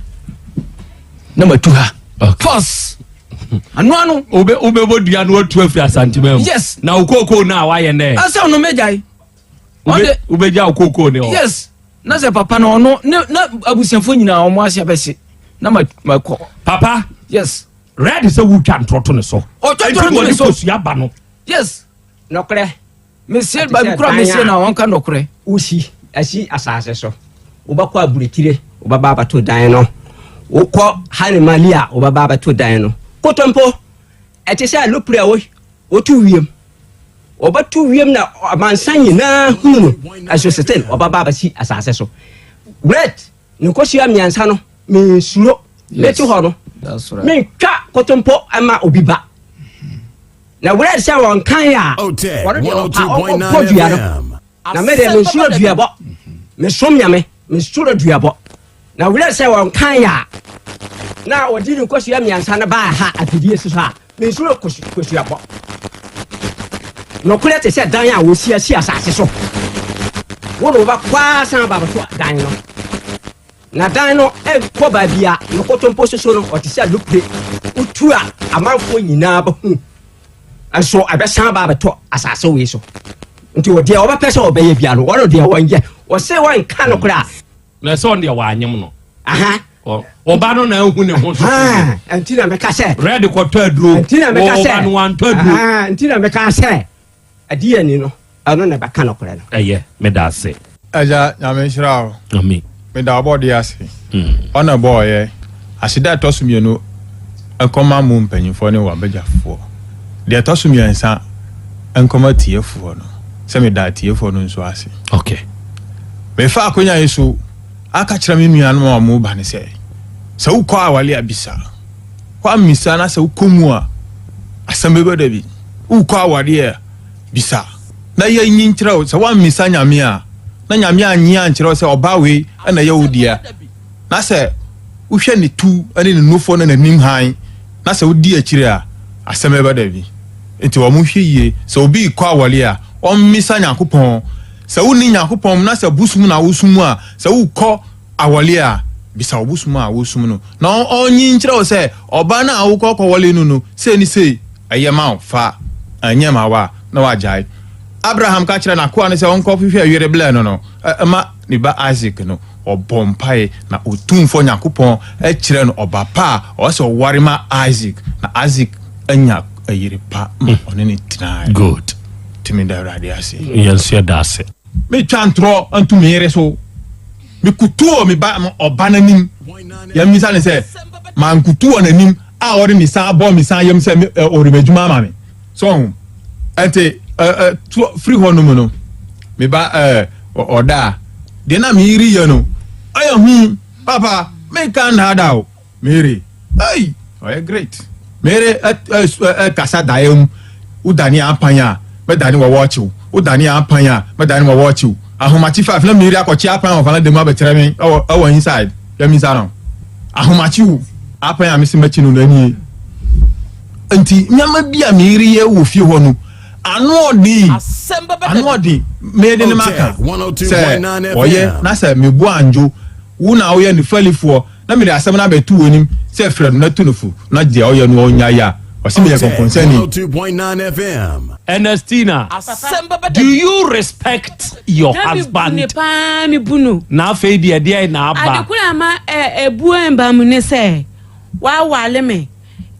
Na matu ha. Pause! Ano ano. Obe wobɛbɔ dua no watu afiri Asanteman mu. Yes. Na wo kookoo no a wayɛ nɛ. Asɛ ɔno mɛgyae. Ɔde wobɛgya wo kookoo ne hɔ. Yes. Na sɛ papa no ɔno ne na abusuafoɔ nyinaa wɔn ase abɛse na ma ma kɔ. Papa. Yes. Red sɛ wotwa ntorɔ to ne so. Ɔtwa ntorɔ to ne so. Ɛnti wɔde kosua ba no. Yes. Nɔkorɛ. Mesie baabi kora mesie na wɔnka nɔkorɛ. Wosi asi asase so. Wobɛkɔ aburokyire, wobɛba abɛto dan no. Wokɔ Hanemali a, wobɛba abɛto dan no. Kotompo! Ɛte sɛ alopere a wɔtu wiem. Wɔbɛto wiem na amansan nyinaa hunu no. Ɛso still ɔbɛba abɛsi asase so. Red ne nkosua mmiɛnsa no mensuro. Mete hɔ no mentwa kotompo ma obi ba. Na red sɛ wɔnkan a wɔno deɛ ɔpa ɔkɔ dua no. Na me deɛ mensuro duabɔ. Mesom Nyame, mensuro duabɔ. Na werɛ sɛ wɔnkan a na wɔde ne nkosua mmiɛnsa no baa ha afidie so a, mensuro kosuabɔ. Nokorɛ te sɛ dan a wɔsi asi asase so. Wo ne wobɛkɔ ara san aba abɛto dan no. Na dan no nkɔ baabi a ne kotompo soso no, ɔte sɛ lupre. Wotu a amanfoɔ nyinaa bɛhu. Nso ɛbɛsan aba abɛtɔ asase wei so. Nti deɛ wɔbɛpɛ sɛ wɔbɛyɛ bia no, wɔn deɛ wɔnyɛ. Wɔse wɔnka no koraa. Na ɛsɛ ɔno deɛ wanyem no. Ɔba no na ahu ne ho so. Nti na meka sɛ. Red kɔtɔ aduro. Nti na meka sɛ. Ɔba no wantɔ aduro. Nti na meka sɛ. Ɛdeɛ ani no ɛno na ɛbɛka nokorɛ no. Ɛyɛ meda ase. Agya Nyame nhyira wo. Amen. Meda ɔbɔdeɛ ase. Ɔna ɛbɔɔ yɛ. Aseda a ɛtɔ so mienu nkɔma mo mpanyinfoɔ ne w'abagyafoɔ. Deɛ ɛtɔ so miɛnsa nkɔma atiefoɔ no. Sɛ meda atiefoɔ no nso ase. Okay. Mefa akonya yi so aka kyerɛ me nuanom a wɔn ba no sɛ, sɛ wokɔ awale a bisa. Woammisa na sɛ wokɔ mu a, asɛm bɛba da bi. Wokɔ awadeɛ a, bisa na yɛnyi nkyerɛ wo. Sɛ woammisa Nyame a, na Nyame annye ankyerɛ wo sɛ ɔbaa wei na ɛyɛ wo dea, na sɛ wohwɛ ne tu ne ne nufoɔ ne n'anim hann, na sɛ wodi akyire a, asɛm bɛba da bi. Nti wɔn hwɛ yie, sɛ obi rekɔ awɔre a, ɔmmisa Nyankopɔn. Sɛ wonni Nyankopɔn mu na sɛ bosom na wosom a, sɛ wokɔ awɔre a, bisa wo bosom a wosom no, na ɔnyi nkyerɛ wo sɛ ɔbaa no a wokɔ kɔwɔre no no, sei ne sei, ɛyɛ ma wo, fa, ɛnyɛ ma wo a, na wagyae. Abraham ka kyerɛɛ n'akoa no sɛ ɔnkɔhwehwɛ yere blɛ no no ma ne ba Isak no, ɔbɔɔ mpae, na Otumfoɔ Nyankopɔn kyerɛɛ no ɔba pa a ɔwɔ sɛ ɔware ma Isak, na Isak anya yere pa ma ɔne no tenae. Good. Nti meda Awurade ase. Yɛn nso yɛda ase. Metwa ntorɔ nto me yere so. Mekutu wɔ me ba ɔba no anim. Yɛmmisa no sɛ, mankutu wɔ n'anim a ɔde ne nsa abɔ me nsa yam sɛ ɔde m'adwuma ama me. So ɔho. Ɛnti ɛ ɛ firi hɔ nom no, me ba ɛ ɔda a, deɛ na me yere yɛ no, ɛyɛ hu. Papa, menka nnaadaa o. Mary, ei, ɔyɛ great. Mary ɛkasa daeɛ mu. Wodane apan a, mɛdane wɔ wɔɔkyew. Wodane apan a, mɛdane wɔ wɔɔkyew. Ahomakye five na Mary akɔkye apan wɔ valanda mu abɛkyerɛ me ɛwɔ ɛwɔ inside. Yɛmisa no. Ahomakye o, apan a mese mɛkye no no nie. Nti nneɛma bi a Mary yɛ wɔ fie hɔ no, ano ɔden, ano ɔden. Mede ne maka sɛ ɔyɛ na sɛ mebo anjo, wo na woyɛ ne falifoɔ. Na mede asɛm no abɛto w'anim sɛ frɛ no na tu no fo, na deɛ ɔyɛ no ɔnnyae a, ɔse meyɛ kɔnkɔnsani. Ernestina, do you respect your Na mebu husband? ne paa mebu no. Na afei deɛ deɛn na aba? Ade koro a ama ɛ ebuo mba mu ne sɛ wawale me.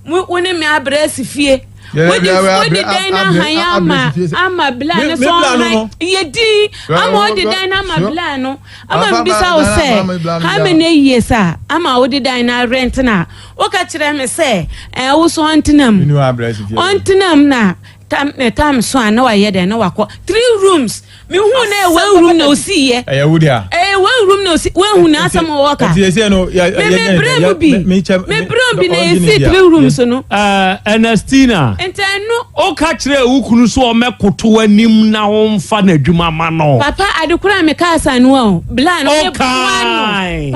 Mo wo ne me abrɛ asi fie. Wode wode dan no ahan ama ama bla no so ɔhan yɛ din ama wode dan no ama bla no ama mbisa wo sɛ how many years a ama wode dan no arent na woka kyerɛ me sɛ ɛɛ wo so ɔntena mu ɔntena mu na tam ne tam so a na wayɛ dɛn na wakɔ three rooms mehu na ɛyɛ one room na osi yɛ ɛyɛ wo dea ɛyɛ one room na osi wehu na asɛm a wɔka nti ɛsɛ no yɛ me me brɛ mu bi me brɛ mu bi na esi three rooms no. Ɛɛ Ernestina. Nti ɛno. Woka kyerɛ wo kunu so ɔmɛkoto anim na ɔmfa n'adwuma ma no. Papa ade koro a meka asa no o bla no meboa no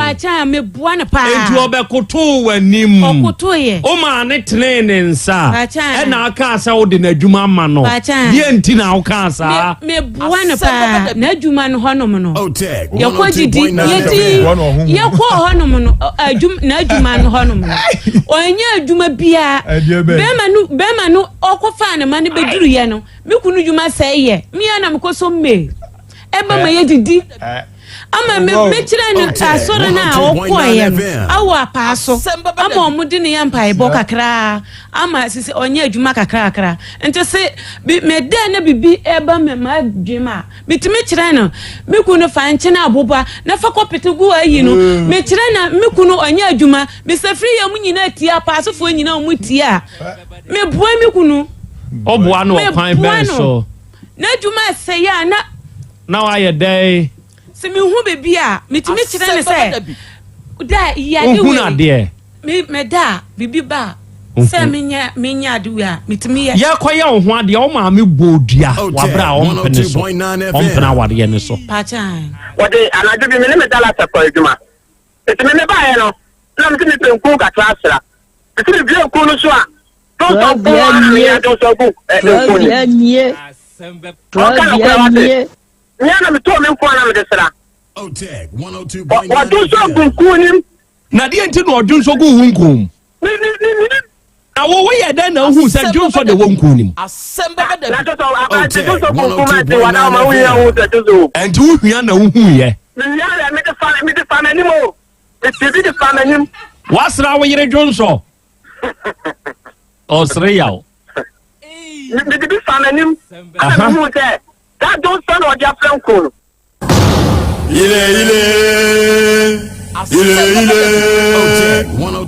paakyɛ a meboa no paa. Enti ɔbɛkotoo w'anim. Ɔkotoeɛ. Womaa no tenee ne nsa. Paakyɛ a. Ɛna akaa sɛ wode n'adwuma ama no. Paakyɛ a. Deɛ nti na wokaa saa? Me meboa no paa. N'adwuma no hɔnom no. Yɛkɔ didi yɛdi yɛkɔ hɔnom no adwuma n'adwuma no hɔnom no. Ɔnyɛ adwuma biara. Bɛrima no bɛrima no ɔkɔfaa ne ma no bɛduruyɛ no. Me kunu dwuma sɛe yɛ. Me ara na mekɔ so mmee. Ɛba ma yɛdidi. Ama me mekyerɛ no asɔre no a ɔkɔeɛ no awɔ apaa so ama ɔmo de ne yɛ mpaebɔ kakraa ama sisi ɔnyɛ adwuma kakrakra nti se bi meda na bibi ɛba me ma adwene a metumi kyerɛ no me kunu fa nkyene aboba na fa kɔpete gu ayi no mm. mekyerɛ na me kunu ɔnyɛ adwuma mesɛ firi yɛ mu nyinaa tie apaasofoɔ nyinaa ɔmo tie a meboa me kunu ɔboa no ɔkwan bɛn so n'adwuma ɛsɛe a na Na wayɛ dɛn? Sɛ mehu biribi a, metumi kyerɛ no sɛ, da yi ade wei. Wohunu adeɛ? Me meda a, biribi ba a, sɛ menyɛ menyɛ ade wei a, metumi yɛ. Yɛrekɔyɛ wo ho adeɛ, wo maame bɔɔ dua wɔ aberɛ a ɔmpene so, ɔmpene awareɛ no so. Pakyɛ. Wɔde anadwo bi me ne me dalasa kɔɔ adwuma. Enti me mebaeɛ no, na mese mepɛ nku kakra asra. Mese mebue nku no so a, dwonsɔ nko ara na menya dwonsɔ gu nku no mu. Ɔka nokorɛ wate. Me ara na metɔɔ me nku a na mede sra. Ɔdwonsɔ gu nku no mu. Na deɛ nti na ɔdwonsɔ guu wo nku mu? Me me me menim. Na wo woyɛ dɛn na wohuu sɛ dwonsɔ na ɛwɔ nku no mu? Na kyerɛ sɛ aberante dwonsɔ gu nku mu a nti wada wo ma wohia hu sɛ dwonsɔ wɔ mu. Ɛnti wohia na wohuiɛ? Mehia dɛ mede fa mede fa m'anim o. Mete bi de fa m'anim. Woasra wo yere dwonsɔ? Ɔsere yaw. Mede bi fa m'anim. Ɛna mehuu sɛ saa dwonsɔ na ɔde afra nku no. Ile ile ile ile.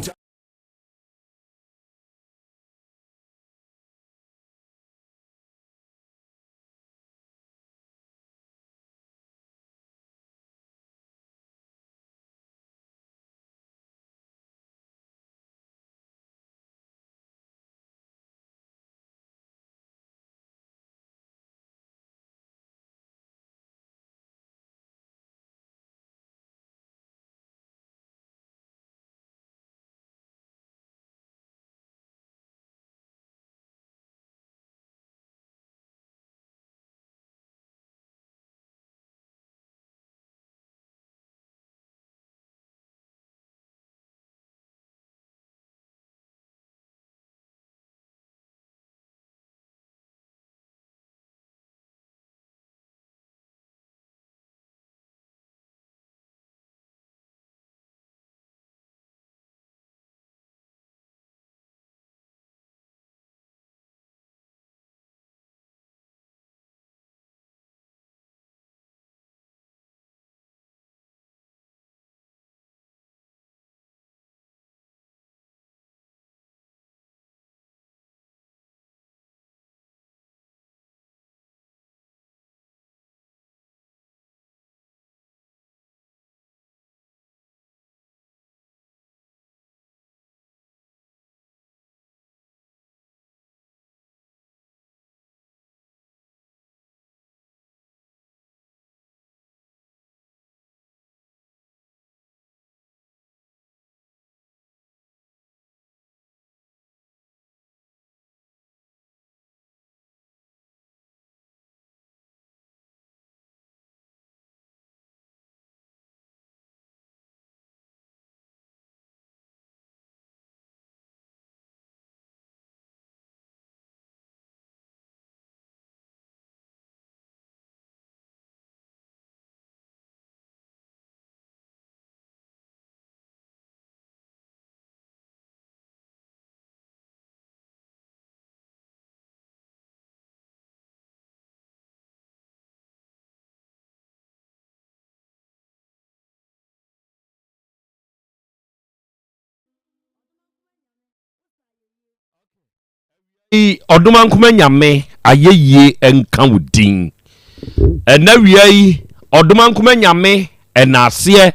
Yi Ɔdomankoma Nyame ayɛyie nka wo din. Ɛnɛ wia yi Ɔdomankoma Nyame ɛnaaseɛ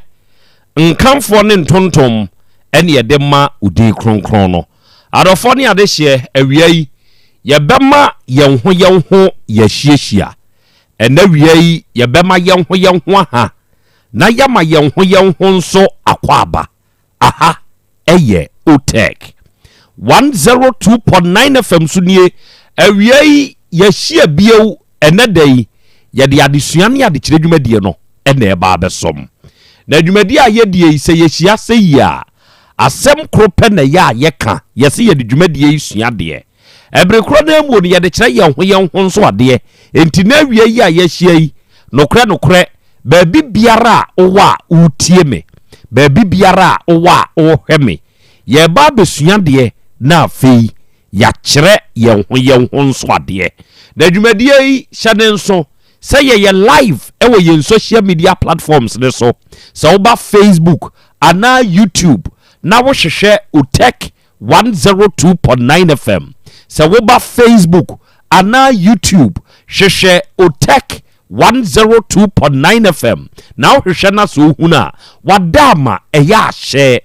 nkamfoɔ ne ntontom ɛne yɛde ma wo din kronkron no. Adɔfoɔ ne adehyeɛ awia yi yɛbɛma yɛn ho yɛn ho yɛahyiahyia. Ɛnɛ wia yi yɛbɛma yɛn ho yɛn ho aha na yɛama yɛn ho yɛn ho nso akwaaba. Aha yɛ Otec 102.9 FM so nie. Awia yi yɛahyia bio ɛnɛ da yi yɛde adesua ne adekyerɛ dwumadie no na ɛba abɛsom. Na dwumadie a yɛdie yi sɛ yɛhyia sɛ yi a asɛm koro pɛ na ɛyɛ a yɛka yɛse yɛde dwumadie yi sua adeɛ. Ɛbere korɔ no ara mu no yɛde kyerɛ yɛn ho yɛn ho nso adeɛ. Enti na awia yi a yɛahyia yi nokorɛ nokorɛ. Baabi biara a wowɔ a woretie me, baabi biara a wowɔ a worehwɛ me, yɛreba abɛsua adeɛ na afei yɛakyerɛ yɛn ho yɛn ho nso adeɛ. Na dwumadie yi, hyɛ ne nso sɛ yɛyɛ live wɔ yɛn social media platforms no so. Sɛ woba Facebook anaa YouTube na wohwehwɛ Otec 102.9 FM. Sɛ woba Facebook anaa YouTube hwehwɛ Otec 102.9 FM na wohwehwɛ na sɛ wohunu a, wada ama ɛyɛ ahyɛ.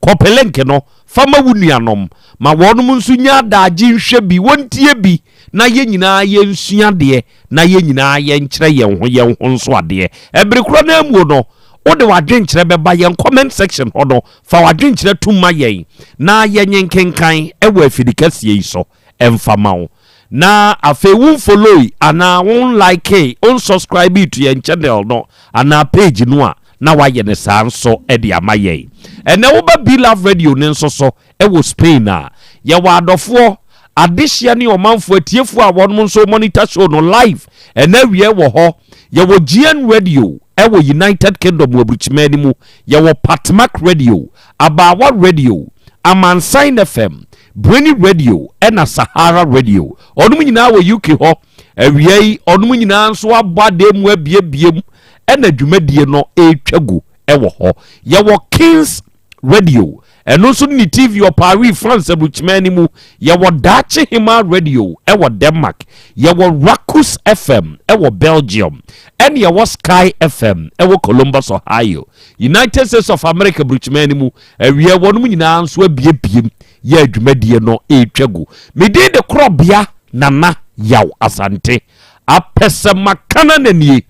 Kɔpe link no fa ma wo nuanom ma wɔnom nso nya adagye nhwɛ bi, wɔntie bi na yɛn nyinaa yɛnsua adeɛ na yɛn nyinaa yɛnkyerɛ yɛn ho yɛn ho nso adeɛ. Ɛbere korɔ no ara muo no, wode w'adwenkyerɛ bɛba yɛn comment section hɔ no, fa w'adwenkyerɛ tom ma yɛn na yɛnye nkenkan wɔ afidikɛseɛ yi so mfa ma wo. Na afei wo nfollowii anaa wo nlikee, wo nsubscribee to yɛn channel no anaa page no a, na woayɛ no saa nso de ama yɛn. Ɛnnɛ woba Be Love Radio no nso so wɔ Spain a, yɛwɔ adɔfoɔ, adehyeɛ ne ɔmanfoɔ atiefoɔ a wɔnom nso monitor show no live ɛnnɛ awia wɔ hɔ. Yɛwɔ GN Radio wɔ United Kingdom wɔ aburukyiman no mu, yɛwɔ Patmak Radio, Abaawa Radio, Amansan FM, Breni Radio ɛna Sahara Radio. Ɔnom nyinaa wɔ UK hɔ. Awia yi, ɔnom nyinaa nso abɔ adan mu abiebie mu ɛna dwumadie no ɛretwa gu ɛwɔ hɔ. Yɛwɔ Kings Radio, ɛno nso ne TV wɔ Paris, France aburukyiman no mu. Yɛwɔ Daakye Hemaa Radio ɛwɔ Denmark. Yɛwɔ Rakus FM ɛwɔ Belgium. Ɛne yɛwɔ Sky FM ɛwɔ Columbus, Ohio, United States of America aburukyiman no mu. Awia wɔnom nyinaa nso abiebiem yɛ adwumadie no ɛretwa gu. Me din de Korɔbea Nana Yaw Asante. Apɛsɛmakana na nie.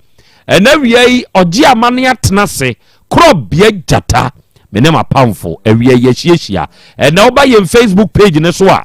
Ɛna awia yi ɔgye amane atena ase Korɔbea Gyata. Me ne m'apamfo awia yi yɛahyiahyia. Ɛna woba yɛn Facebook page no so a,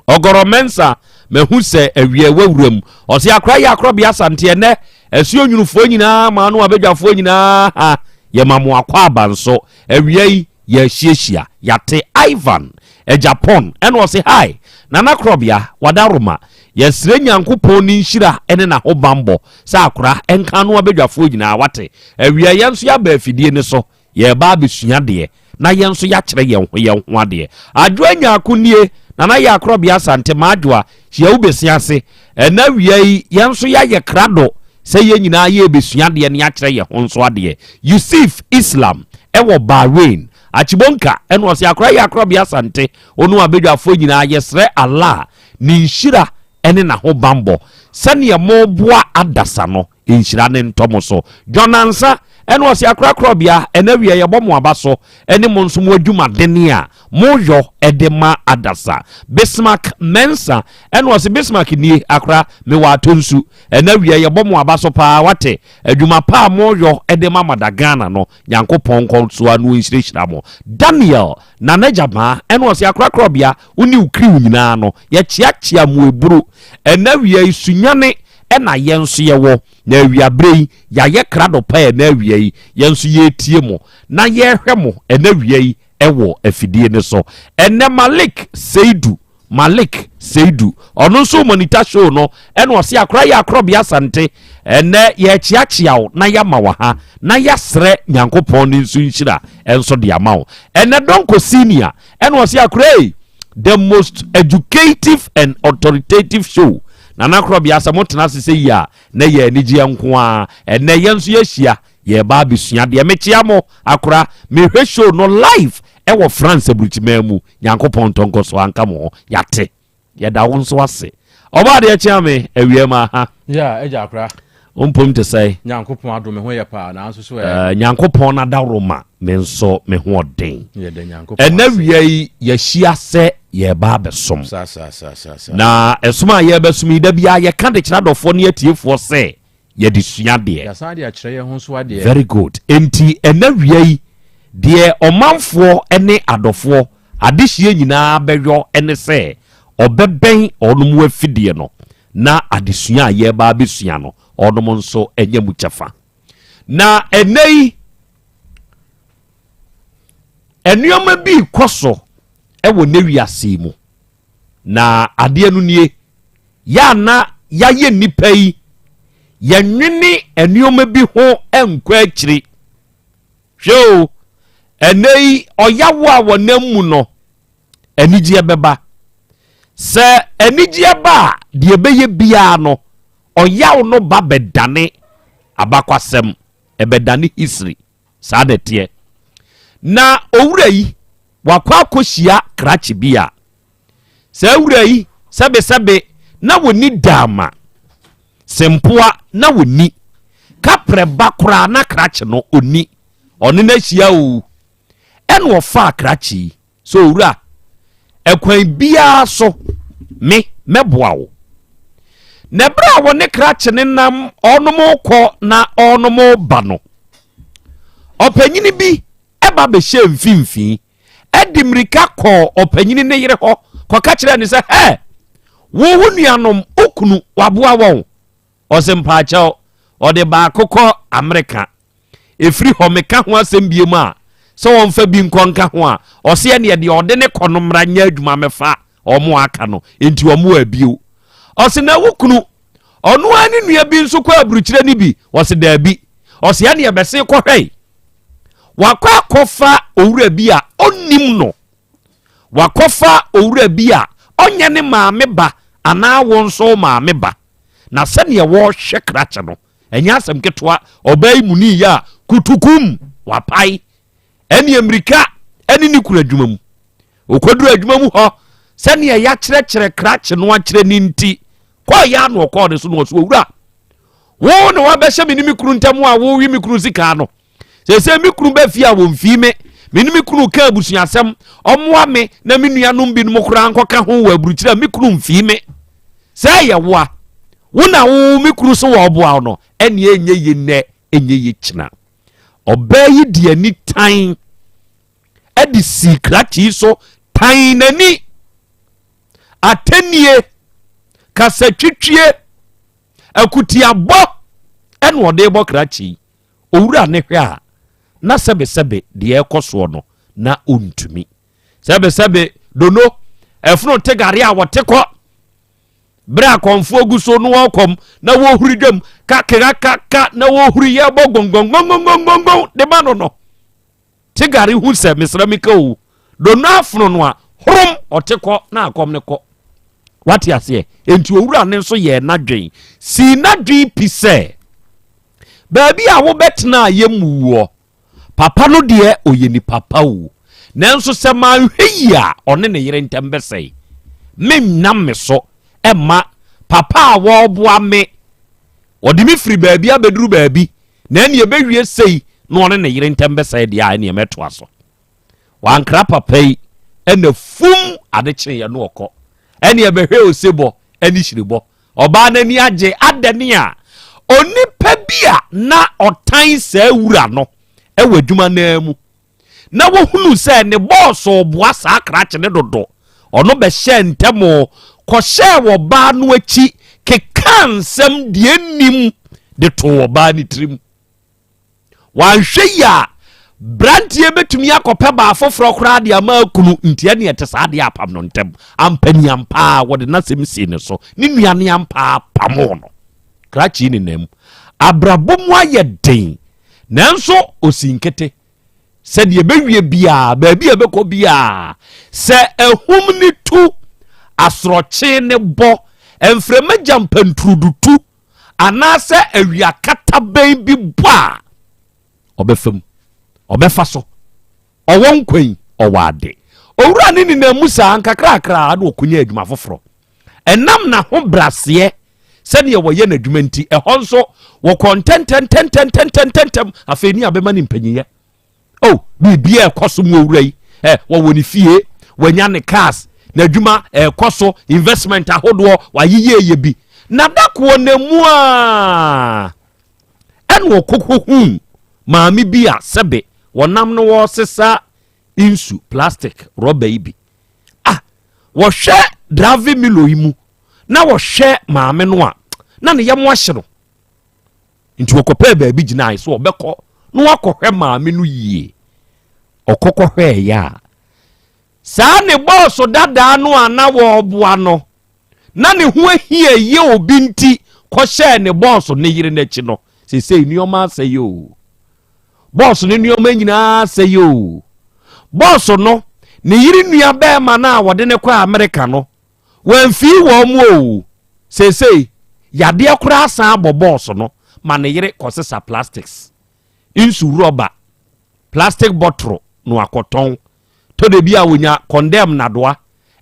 Ɔgɔrɔ Mɛnsa mahu sɛ awia ɛwɔ wuram. Ɔse akora yɛ akorɔbea Asante ɛnɛ asuo nwunufoɔ nyinaa maa no abadwafoɔ nyinaa ha yɛma mo akɔ aba nso awia yi yɛahyiahyia yɛate Ivan Agyapong ɛna ɔse hi Nana Korɔbea wadaroma yɛsrɛ Nyankopɔn ne nhyira ne n'ahobanbɔ sɛ akora ɛnka ano abadwafoɔ nyinaa wate awia yɛn nso yɛaba afidie no so Yɛreba abɛsua adeɛ na yɛn nso yɛakyerɛ yɛn ho yɛn ho adeɛ. Adwoa Nyarko nie, Nana Yaa Korɔbea Asante, M'Adwoa, hyia wo bɛsi ase. Ɛnnɛ awia yi, yɛn nso yɛayɛ krado sɛ yɛn nyinaa yɛrebɛsua adeɛ na yɛakyerɛ yɛn ho nso adeɛ. Yusuf Islam wɔ Bahrain, Achibonka, ɛna ɔse, Akora Yaa Korɔbea Asante, wo ne w'abadwafoɔ nyinaa, yɛsrɛ Allah ne nhyira ne n'ahobanbɔ sɛdeɛ moboa adasa no. Nhyira ne ntɔ mo so. John Ansah ɛna ɔse akorakorabea ɛna awia yɛbɔ mo aba so ɛne mo nso mo adwumadene a mo yɔ ɛde ma adasa. Bismarck Mensah ɛna ɔse Bismarck nie akora me wɔ atɔ nsu ɛna awia yɛbɔ mo aba so paa wate adwuma pa a mo yɔ ɛde ma mada Ghana no Nyankopɔn nkɔ so ano nhyirahyira mo. Daniel Nana Gyabaa ɛna ɔse akorakorabea wo ne wo crew nyinaa no yɛkyeakyea mo eburu ɛna awia yi sunyane ɛna yɛn nso yɛwɔ, na awiaberɛ yi, yɛayɛ krado paa ɛna awia yi, yɛn nso yɛretie mo, na yɛrehwɛ mo ɛna awia yi ɛwɔ afidie no so. Ɛnɛ Malik Seidu, Malik Seidu, ɔno nso monitor show no, ɛna ɔse akora yɛ akorɔbea Asante, ɛnɛ yɛrekyeakyea wo na yɛama wo ha, na yɛasrɛ Nyankopɔn ne nso nhyira ɛnso de ama wo. Ɛnɛ Donko Senior, ɛna ɔse akora ei, the most educative and authoritative show Nana Korɔbea sɛ motena ase sɛ yi a na ɛyɛ anigyeɛ nko ara. Ɛnnɛ yɛn nso yɛahyia yɛreba abɛsua adeɛ. Mekyea mo akora, mehwɛ show no live ɛwɔ France aburukyiman mu. Nyankopɔn ntɔ nkɔsoɔ anka mo ho. Yɛate. Yɛda wo nso ase. Ɔbɔ adeɛ kyea me awia mu aha. Yeah, agya akora. Wo mpom te sɛn? Nyankopɔn adom me ho yɛ paa nanso so ɛ. Eh, Nyankopɔn n'adaworoma me nso me ho ɔden. Yɛda Nyankopɔn Ɛnɛ ase. wia yi yɛahyia sɛ yɛreba abɛsom. Sa sa sa sa sa. Na ɛsom a yɛrebɛsom yi da biara yɛka de kyerɛ adɔfoɔ ne atiefoɔ sɛ yɛde sua adeɛ. Yɛasan de akyerɛ yɛn ho nso adeɛ. Very good. Enti ɛnɛ wia yi deɛ ɔmanfoɔ ne adɔfoɔ adehyeɛ nyinaa bɛyɔ ne sɛ ɔbɛbɛn ɔnom afidie no na adesua a yɛreba abɛsua no, ɔnom nso anya mu kyɛfa. Na ɛnɛ yi, nneɛma bi rekɔ so wɔ ne wiase yi mu. Na adeɛ no nie, yɛ a na yɛayɛ nnipa yi, Yɛnwene nneɛma bi ho nkɔ akyiri. Hwɛ o, ɛnɛ yi ɔyawo a wɔnam mu no, anigyeɛ bɛba. Sɛ anigyeɛ ba a, deɛ ɛbɛyɛ biara no, ɔyaw no ba bɛdane abakwasɛm, ɛbɛdane history. Saa na ɛteɛ. Na owura yi, wakɔ akɔhyia krakye bi a, saa wura yi, sɛbesɛbe, na wɔni daama, sempoa na wɔni, kaprɛ ba koraa na krakye no ɔni, ɔne no ahyia o. Ɛna ɔfaa krakye yi sɛ owura, ɛkwan biara so me mɛboa wo. Na ɛberɛ a wɔne krakye no nam ɔnom kɔ na ɔnom ba no, ɔpanyini bi ɛba bɛhyɛ mfimfini ɛde mmirika kɔɔ ɔpanyini ne yere hɔ kɔka kyerɛɛ no sɛ, hɛ, wo wo nuanom, wo kunu waboa wɔn. Ɔse mpaakyɛw, ɔde baako kɔ Amerika. Ɛfiri hɔ meka ho asɛm biom a, sɛ wɔmfa bi nkɔ nka ho a, ɔse ɛneɛ deɛ ɔde ne kɔ no mmra nyɛ adwuma mɛfa wɔn a aka no, enti wɔn a bio. Ɔse na wo kunu, ɔno ara ne nua bi nso kɔ aburukyerɛ no bi? Ɔse daabi. Ɔse ɛneɛ bɛse kɔhwɛe. Wakɔ akɔfa owura bi a ɔnnim no. Wakɔfa owura bi a ɔnyɛ ne maame ba anaa wo nso wo maame ba. Na sɛdeɛ wɔrehwɛ krakye no, ɛnyɛ asɛm ketewa. Ɔbaa yi mu ne yɛ a kutukum wapae. Ɛne mmirika ɛne ne kunu adwuma mu. Ɔkɔduru adwuma mu hɔ, sɛdeɛ yɛakyerɛkyerɛ krakye no akyerɛ ne nti, kɔɔ yɛ ano ɔkɔɔ ne so no ɔso owura. Wo na wabɛhyɛ me ne me kunu ntam a wowe me kunu sika no. Seesei me kunu ba fie a wɔmfii me. Me ne me kunu ka abusuasɛm. Ɔmmoa me na me nuanom binom koraa nkɔka ho wɔ aburukyiri a me kunu mfii me. Sɛ ɛyɛ wo a, wo na wo me kunu so wɔ ɔboa wo no, ɛnneɛ ɛnyɛ ye nnɛ, ɛnyɛ ye kyena. Ɔbaa yi de ani tan de sii krakye yi so tan n'ani. Atɛnnie, kasatwitwie, akutiabɔ ɛna ɔde bɔ krakye yi. Owura ne hwɛ a, na sɛbesɛbe deɛ ɛrekɔ soɔ no, na ɔntumi. Sɛbesɛbe dono, ɛfono te gare a wɔte kɔ. Berɛ a kɔnfoɔ gu so no wɔkɔm na wɔhuri dwam ka keka ka ka na wɔhuri yɛ bɔ gɔngɔngɔngɔngɔngɔn de ma no no. Te gare hu sɛ mesrɛ me ka o, dono afono no a horom ɔte kɔ na akɔm no kɔ. Wate aseɛ? Enti owura no nso yɛɛ n'adwen, sii n'adwen pi sɛ Baabi a wobɛtena a yɛmmu woɔ. Papa no deɛ ɔyɛ nipa pa o, nanso sɛ manhwɛ yie a ɔne ne yere ntam bɛsɛe. Mennam me so mma papa a wɔreboa me, ɔde me firi baabi abɛduru baabi, na ɛnneɛ ɛbɛwie sei na ɔne ne yere ntam bɛsɛe deɛ a ɛnneɛ mɛtoa so. Wankra papa yi ɛna fum ade kyeeɛ no ɔkɔ. Ɛnneɛ bɛhwɛ osebɔ ne hyirebɔ. Ɔbaa no ani agye adɛn a onipa bi a na ɔtan saa wura no wɔ adwuma no ara mu na wɔhunu sɛ ne bɔɔso boa saa krakye no dodo. Ɔno bɛhyɛɛ ntɛm kɔhyɛɛ ɔbaa no akyi kekaa nsɛm deɛ nnim de too ɔbaa no tirim. Wanhwɛ yie a, branteɛ bɛtumi akɔpɛ baa foforɔ koraa de ama akunu, nti ɛne ɛte saa deɛ apam no ntɛm. Ampani ampa a wɔde n'asɛm sii ne so, ne nua ne ampa apamoo no. Krakye nenam. Abrabɔ mu ayɛ den, nanso ɔsi nkete. Sɛdeɛ ɛbɛwie biara, baabi a ɛbɛkɔ biara, sɛ ahum ne tu, asorɔkye ne bɔ, mframa gya mpanturudutu, anaasɛ awia katabɛn bi bɔ a, ɔbɛfa mu, ɔbɛfa so. Ɔwɔ nkwa yi, ɔwɔ ade. Owura ne nenam mu saa nkakrakra na ɔkɔnya adwuma foforɔ. Ɛnam n'ahobraseɛ sɛdeɛ wɔyɛ n'adwuma nti, ɛhɔ nso wɔkɔ ntɛntɛntɛntɛntɛntɛntɛm. Afei ne abɛma ne mpanyinyɛ. Oh, biribiara ɛkɔ so mu owura yi. Eh, wɔwɔ ne fie, wanya ne cars, n'adwuma ɛkɔ so, investment ahodoɔ, wayeyɛyɛ bi. Na dakoɔ na mu a, ɛna ɔkɔkɔhuu maame bi a sɛbe wɔnam no wɔresesa nsu plastic rɔba yi bi. Ah, wɔhwɛ driving milo yi mu na wɔhwɛ maame no a, na ne yam ahye no. Nti wɔkɔpɛɛ baabi gyinae sɛ ɔbɛkɔ na wakɔhwɛ maame no yie. Ɔkɔkɔhwɛeɛ a, saa ne bɔɔso dadaa no a na wɔreboa no na ne ho ahia yie obi nti, kɔhyɛɛ ne bɔɔso ne yere n'akyi no, seesei nneɛma asɛe o. Bɔɔso no nneɛma nyinaa asɛe o. Bɔɔso no, ne yere nua bɛrima no a wɔde no kɔɔ Amerika no, wamfii wɔn mu o. Seesei, yadeɛ koraa san abɔ bɔɔso no ma ne yere kɔsesa plastics, nsu rɔba, plastic bottle na wakɔtɔn. Tɔ da bi a wɔnya kɔndɛm nnadoa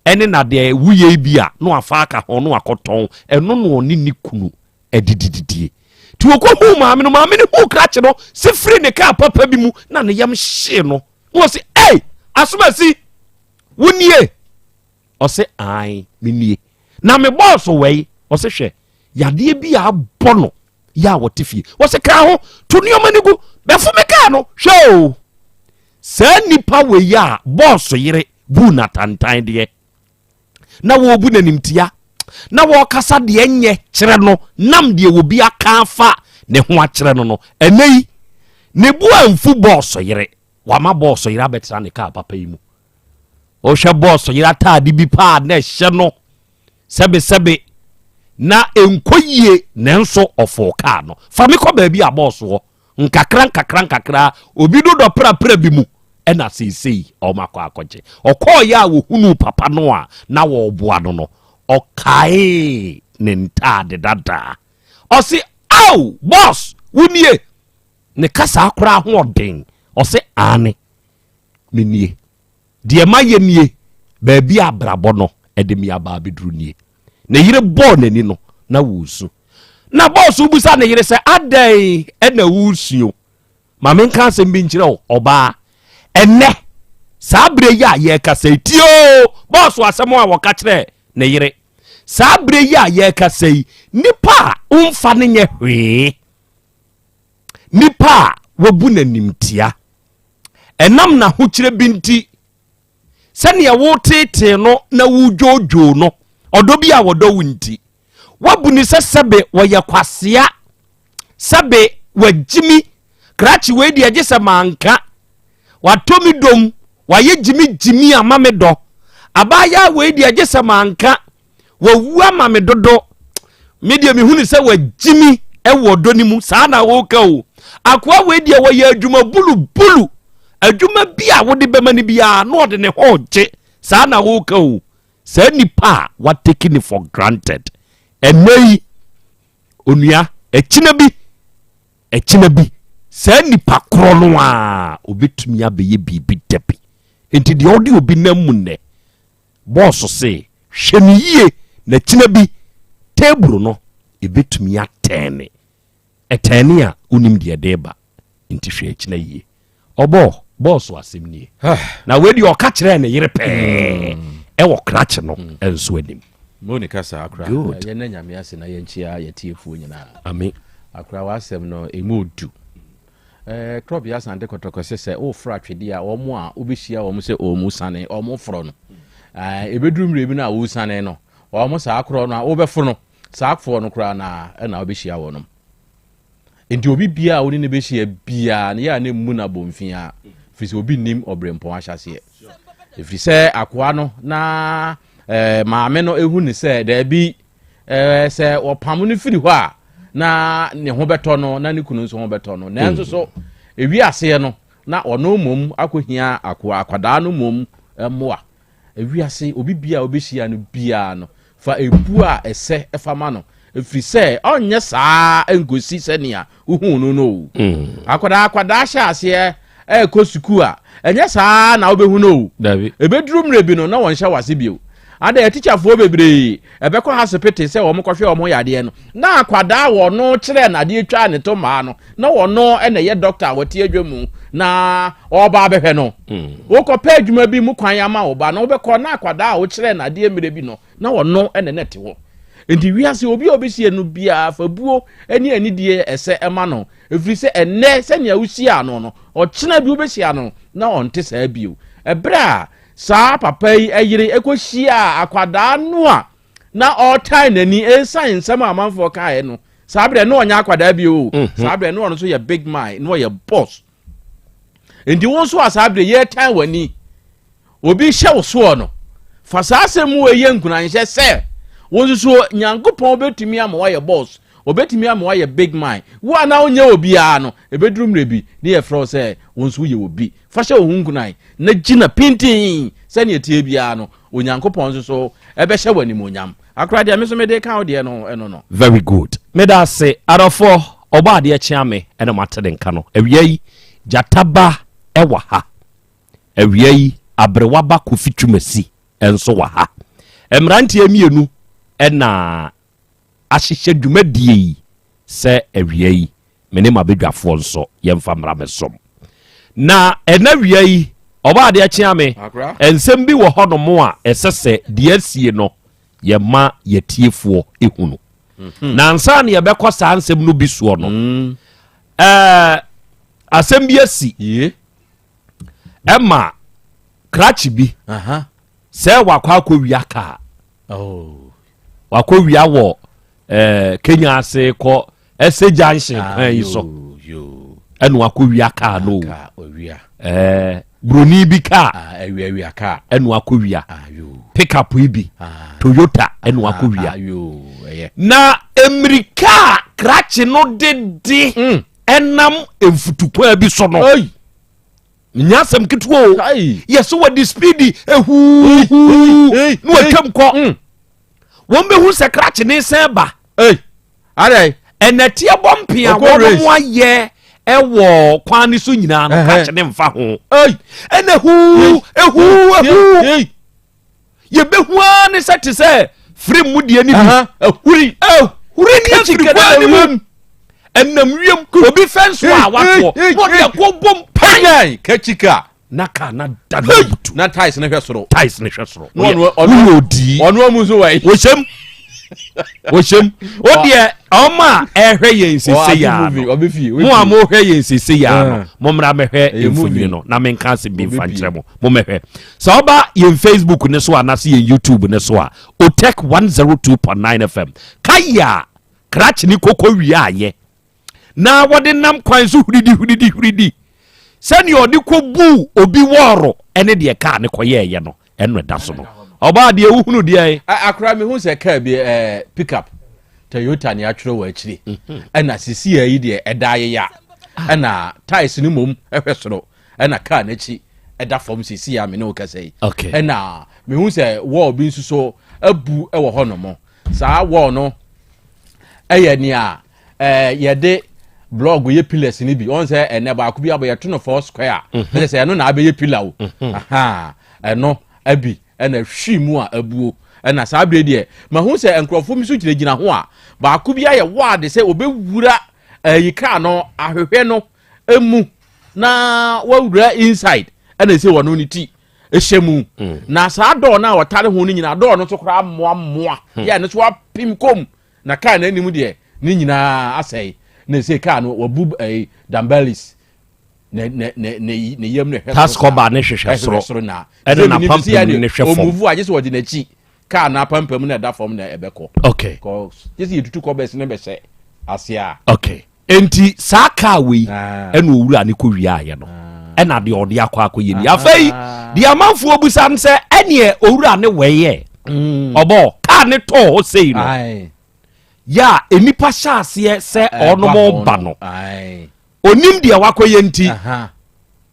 ne nnadeɛ wuyei bi a na wafa aka ho na wakɔtɔn. Ɛno na ɔne ne kunu adidididie. Nti wɔkɔhuu maame no, maame no huu krakye no si firi ne kaa papa bi mu na ne yam hyee no. Na ɔse, Ei, asomasi, wo nie? Ɔse, Ae, me nie. Na me bɔɔso wɛi? Ɔse, hwɛ, yadeɛ bi a abɔ no yɛ a wɔte fie. Wɔse, kaa ho, to nneɛma no gu, bɛfo me kaa no. Hwɛ o, saa nipa wei a bɔɔso yere buu no atantan deɛ, na wɔrebu no animtia, na wɔrekasa deɛ nyɛ kyerɛ no nam deɛ obi aka afa ne ho akyerɛ no no, ɛnɛ yi, ne bo amfu bɔɔso yere. Wama bɔɔso yere abɛtena ne kaa papa yi mu. Wohwɛ bɔɔso yere ataade bi paa na ɛhyɛ no sɛbesɛbe na ɛnkɔ yie, nanso ɔfoo kaa no. Fa me kɔ baabi a bɔɔso wɔ. Nkakra nkakra nkakra, obi dodɔ prapra bi mu ɛna seesei ɔma akɔ akɔgye. Ɔkɔɔeɛ a wɔhunuu papa no a na wɔreboa no no, ɔkaee ne ntaade dadaa. Ɔse, Ao, bɔs, wo nie? Ne kasaa koraa ho ɔden. Ɔse, Aane, me nie. Deɛ mayɛ nie, baabi a abrabɔ no de me aba abɛduru nie. Ne yere bɔɔ n'ani no, na wɔresu. Na bɔɔso bisa ne yere sɛ, adɛn na woresuo? Ma menka asɛm bi nkyerɛ wo, ɔbaa. Ɛnnɛ, saa berɛ yi a yɛrekasa yi, tie o, bɔɔso asɛm a wɔka kyerɛɛ ne yere. Saa berɛ yi a yɛrekasa yi, nipa a womfa no nyɛ hwee, nipa a wabu n'animtia, ɛnam n'ahokyerɛ bi nti, sɛnea wotetee no na wodwoodwoo no, ɔdɔ bi a wɔdɔ wo nti, woabu ne sɛ sɛbe wɔyɛ kwasea, sɛbe wagyimi, krakye wei deɛ gye sɛ manka, watɔ me dom, wayɛ gyimi gyimi ama me dɔ, abaayaa wei deɛ gye sɛ manka, wawu ama me dodo, me deɛ mehu ne sɛ wagyimi wɔ ɔdɔ no mu, saa na woka o. Akoa wei deɛ wɔyɛ adwuma bulubulu, adwuma bi a wode bɛma no biara na ɔde ne ho gye, saa na woka o. Saa nipa a watake ne for granted ɛnɛ yi, onua, ɛkyina bi, ɛkyina bi, saa nipa korɔ no a obɛtumi abɛyɛ biribi da bi. Nti deɛ ɔde obi nam mu nnɛ, bɔɔso se hwɛ no yie na kyina bi table no ɛbɛtumi atɛne. Ɛtɛne a wonim deɛ ɛde ba, nti hwɛ akyina yie. Ɔbɔɔ bɔɔso asɛm nie. Na wei deɛ ɔka kyerɛɛ ne yere pɛɛ ɛwɔ krakye no nso anim. Mo ne kasa akora. Good. Yɛn na Nyame ase na yɛnkyia yɛtiefoɔ nyinaa. Amen. Akora w'asɛm no ɛmu odu. Eh, Krɔbea Asante Kɔtɔkɔ sɛ sɛ woforo atwedeɛ a wɔn a wobɛhyia wɔn sɛ wɔn sane wɔn forɔ no. Eh, ɛbɛduru mmerɛ bi no a wosane no, wɔn saa korɔ no a wobɛforo no, saa foɔ no koraa na ɛna wobɛhyia wɔnom. Nti obi biara a wo ne no bɛhyia biara no yɛ a na mmu no abomfiaa, ɛfiri sɛ obi nnim ɔberempɔn ahyɛaseɛ. Ɛfiri sɛ akoa no na eh, maame no ehu ne sɛ daabi eh, sɛ wɔpam no firi hɔ a na ne ho bɛtɔ no na ne kunu nso ho bɛtɔ no. Nanso so ewi aseɛ no na ɔno mmom akɔhia akoa akwadaa no mmom mmoa. Ewiase, obi biara a wobɛhyia no biara no, fa ebu a ɛsɛ fa ma no, ɛfiri sɛ ɔnyɛ saa nkɔsi sɛnea wohuu no no o. Mm. Akwadaa akwadaa hyɛ aseɛ ɛrekɔ sukuu a, ɛnyɛ saa na wobɛhu no o. Ɛbɛduru mmerɛ bi no na wɔnhyɛ wase bio. Ada atikyafoɔ bebree ɛbɛkɔ hasopete sɛ wɔn kɔhwɛ wɔn yadeɛ no, na akwadaa wɔn kyerɛ no adeɛ twaa ne to mmaa no, na wɔno na ɛyɛ dɔkta a wɔte adwa mu na ɔreba abɛhwɛ no. Hmm. Wokɔpɛ adwuma bi mu kwan ama wo ba na wobɛkɔ na akwadaa a wokyerɛ no adeɛ mmerɛ bi no na ɔno na na ɛte hɔ. Nti wiase obi a obehyia no biara fa buo ne anidie ɛsɛ ɛma no ɛfiri sɛ ɛnnɛ sɛnea wohyia no no ɔkyena bi wobɛhyia no na ɔnte saa bio. Ɛberɛ a saa papa yi yere ɛkɔhyiaa akwadaa no a na ɔretan n'ani ɛsiane nsɛm a amanfoɔ kaeɛ no saa berɛ na ɔnyɛ akwadaa bio o mhm. saa berɛ na ɔno nso yɛ big man na ɔyɛ boss nti wo nso a saa berɛ yɛretan w'ani obi hyɛ wo soɔ no fa saa asɛm mu ɛyɛ nkuranhyɛ sɛ wo nso so nyankopɔn bɛtumi ama woayɛ boss. Ɔbɛtumi ama woayɛ big man. Wo a na wonyɛ obiara no, ɛbɛduru mmerɛ bi ne yɛfrɛ wo sɛ wo nso woyɛ obi. Fa hyɛ wo ho nkuran na gyina pintinn sɛdeɛ ɛteɛ biara no, Onyankopɔn nso so bɛhyɛ wo animuonyam. Akora deɛ me nso mede reka wo deɛ no, ɛno no. Very good. Meda ase adɔfoɔ, ɔbɔ adeɛ kyea me ɛna mate ne nka no. Awia yi, gyata ba ɛwɔ ha. Awia yi, aberewa ba Kofi Twumasi nso wɔ ha. Mmeranteɛ mmienu ɛna ahyehyɛ dwumadie yi sɛ awia yi me ne m'abadwafoɔ nso yɛmfa mmra mɛsom. Na ɛna awia yi ɔba adeɛ kyea me nsɛm bi wɔ hɔnom a ɛsɛ sɛ deɛ asie no yɛma yɛtiefoɔ ehunu. Mhm. Na ansa na yɛbɛkɔ saa nsɛm no bi soɔ no mm. ɛɛ asɛm bi asi ɛma krakye bi sɛ wakɔ akɔwia kaa oh. Wakɔ wia wɔ eh, Kenya ase kɔ ɛsɛ junction ah, kwan yi so ɛna wakɔ wia kaa no eh, broni bi kaa ah, ɛna wakɔ wia ah, pickup yi bi Toyota ɛna wakɔ wia na mmirika a krakye no dede hmm. ɛnam mfutukwan bi so no. Nyɛ asɛm ketewa o. Yɛ sɛ wɔde speedi ehuuhuu na wɔatwam kɔ. Mm. Wɔn bɛhu sɛ krakye ne sɛn ba. Ɛnɛteɛ bɔ mpea wɔn mo ayɛ ɛwɔ kwan ne so nyinaa no krakye ne mfa ho. Ɛna huu ehuu ehuu. Yɛbɛhu ara ne sɛ te sɛ firi mu deɛ ne bi. Ahuri. Ahuri ne afiri kwan ne mu. Ɛnam wiem obi fɛn so a watoɔ na ɔde ɛkɔ bom pan. Kachika. Na kaa na da na butu. Na ties ne hwɛ soro. Ties ne hwɛ soro. Woyɛ odii. Ɔno amu nso wɔ yi. Wɔhyɛm. Wɔhyɛm. O deɛ ɔmo a ɛhwɛ yɛn sese yaa no. Mo a mo hwɛ yɛn sese yaa no. Mo mmra mɛhwɛ mfonini no na menka asɛm bi nfa nkyerɛ mo. Mo mɛhwɛ. Sɛ ɔba yɛn Facebook ne so anaasɛ yɛn YouTube ne so a, Otech 102.9 FM. Kaya krakye ne koko wie ayɛ na wɔde nam kwan so huridi huridi huridi sɛnea ɔde kɔbuu obi wɔɔro ne deɛ kaa ne kɔyɛɛyɛ no ɛno ɛda so no ɔbaa deɛ wohunu deɛ akora mehu sɛ kaa bi eh, pickup Toyota ne atwerɛ wɔ akyire mhm. ɛna sisi yi deɛ ɛda ayeya ah. ɛna tiles no mmom ɛhwɛ soro ɛna kaa n'akyi ɛda fam sisi a me ne wo kasa yi ɛna mehu sɛ wall bi nso so abu ɛwɔ hɔ nom saa wall no ɛyɛ nea ɛɛ yɛde blɔg yɛ pillars no bi wɔn sɛ ɛnɛ baako bi abɔ yɛto no four square mhm. ɛsɛ sɛ ɛno na abɛyɛ pillar o mhm. ɛno abi ɛna hwi mu a abuo ɛna saa abiri deɛ mahu sɛ nkurɔfoɔ bi nso gyinagyina ho a baako bi ayɛ waade sɛ obɛwura ɛyi kaa no ahwehwɛ no emu na wawura inside ɛna ɛsɛ wɔn ne ti ɛhyɛ mu mm. na saa dɔɔ no a wɔtare ho no nyinaa dɔɔ no nso koraa mmoa mmoa hmm. yɛ no so apem kom na kaa no anim deɛ ne nyinaa asɛe na ɛsɛ kaa no wabu ɛyi dambelis ne ne ne ne ne yam no hwɛ soro taskɔba ne hwehwɛ soro na ɛna na pampam ne hwɛ fam ɔmuvu a gye sɛ wɔde n'akyi kaa no apampam na ɛda fam na ɛbɛkɔ okay gye sɛ yɛtutu kɔbɛs ne bɛhyɛ ase a okay Enti saa kaa wei ɛna owura ne kɔ wiaeɛ no ɛna deɛ ɔde akɔ akɔyɛ ni afei deɛ amanfoɔ busa no sɛ ɛneɛ owura ne wɛyɛ mm. ɔbɔ kaa ne tɔɔ hɔ sei no yɛ a nnipa hyɛ aseɛ sɛ ɔnom ba no onim deɛ wakɔyɛ nti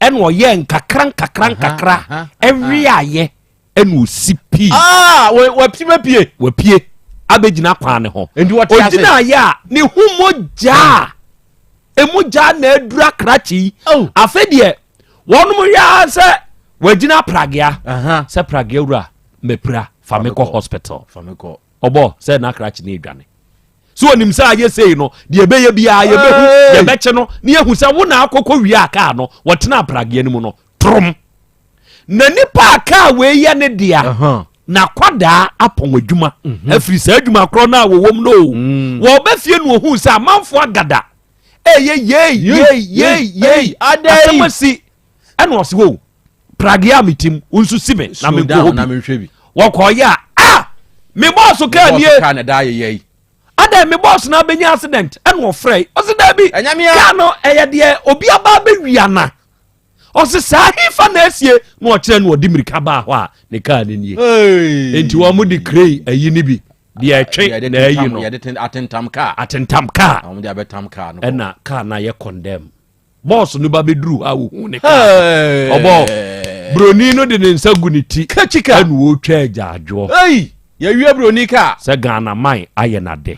ɛna ɔyɛ nkakra nkakra nkakra ɛweayɛ ɛna ɔsi pii. Aa ah, wapie wapie. Wapie abɛgyina kwan ne ho. Nti wɔte ase. Ogyina yɛ a ne ho mogyaa emu gyaa na adura krakye yi. Oh. Afei deɛ wɔnom yɛ ara sɛ wagyina pragea sɛ pragea wura mɛpira fa me kɔ hospital. Ɔbɔ sɛ na krakye ne adwane. So onim sɛ ayɛ sei no deɛ ɛbɛyɛ biara yɛbɛhu yɛbɛkye no ne yɛhu sɛ wo na akɔkɔ wie a kaa no wɔtena pragea no mu no torom. Na nipa a kaa wei yɛ ne dea n'akwadaa apɔn adwuma mhm. afiri saa adwuma korɔ no a wɔwɔ mu no o mm. wɔba fie no ohun sɛ amanfoɔ agada ɛyɛ yei yei yei yei asɛm asi ɛna ɔse wo pragea a metim wo nso si me na menkɔ hɔ bi wɔkɔɔyɛ a ah me bɔɔso kaa nie adɛn me bɔɔso no abɛnya accident ɛna ɔfrɛ ɔse daabi kaa no ɛyɛ deɛ obi aba abɛwia na Ɔse saa hefa na asie na ɔkyerɛ na ɔde mirika baa hɔ a ne kaa no nie. Enti wɔn de crane ayi no bi. Deɛ ɛtwe na ayi no. Yɛde atentam kaa. Atentam kaa. Wɔn de abɛtam kaa no. Ɛna kaa no ayɛ condemn. Bɔɔso no ba bɛduru hɔ a wɔhu ne kaa. Ɔbɔ broni no de ne nsa gu ne ti. Kachika. Ɛna wɔtwa agyaadwoɔ. Ei! Yɛwie broni kaa. Sɛ Ghana man ayɛ n'ade.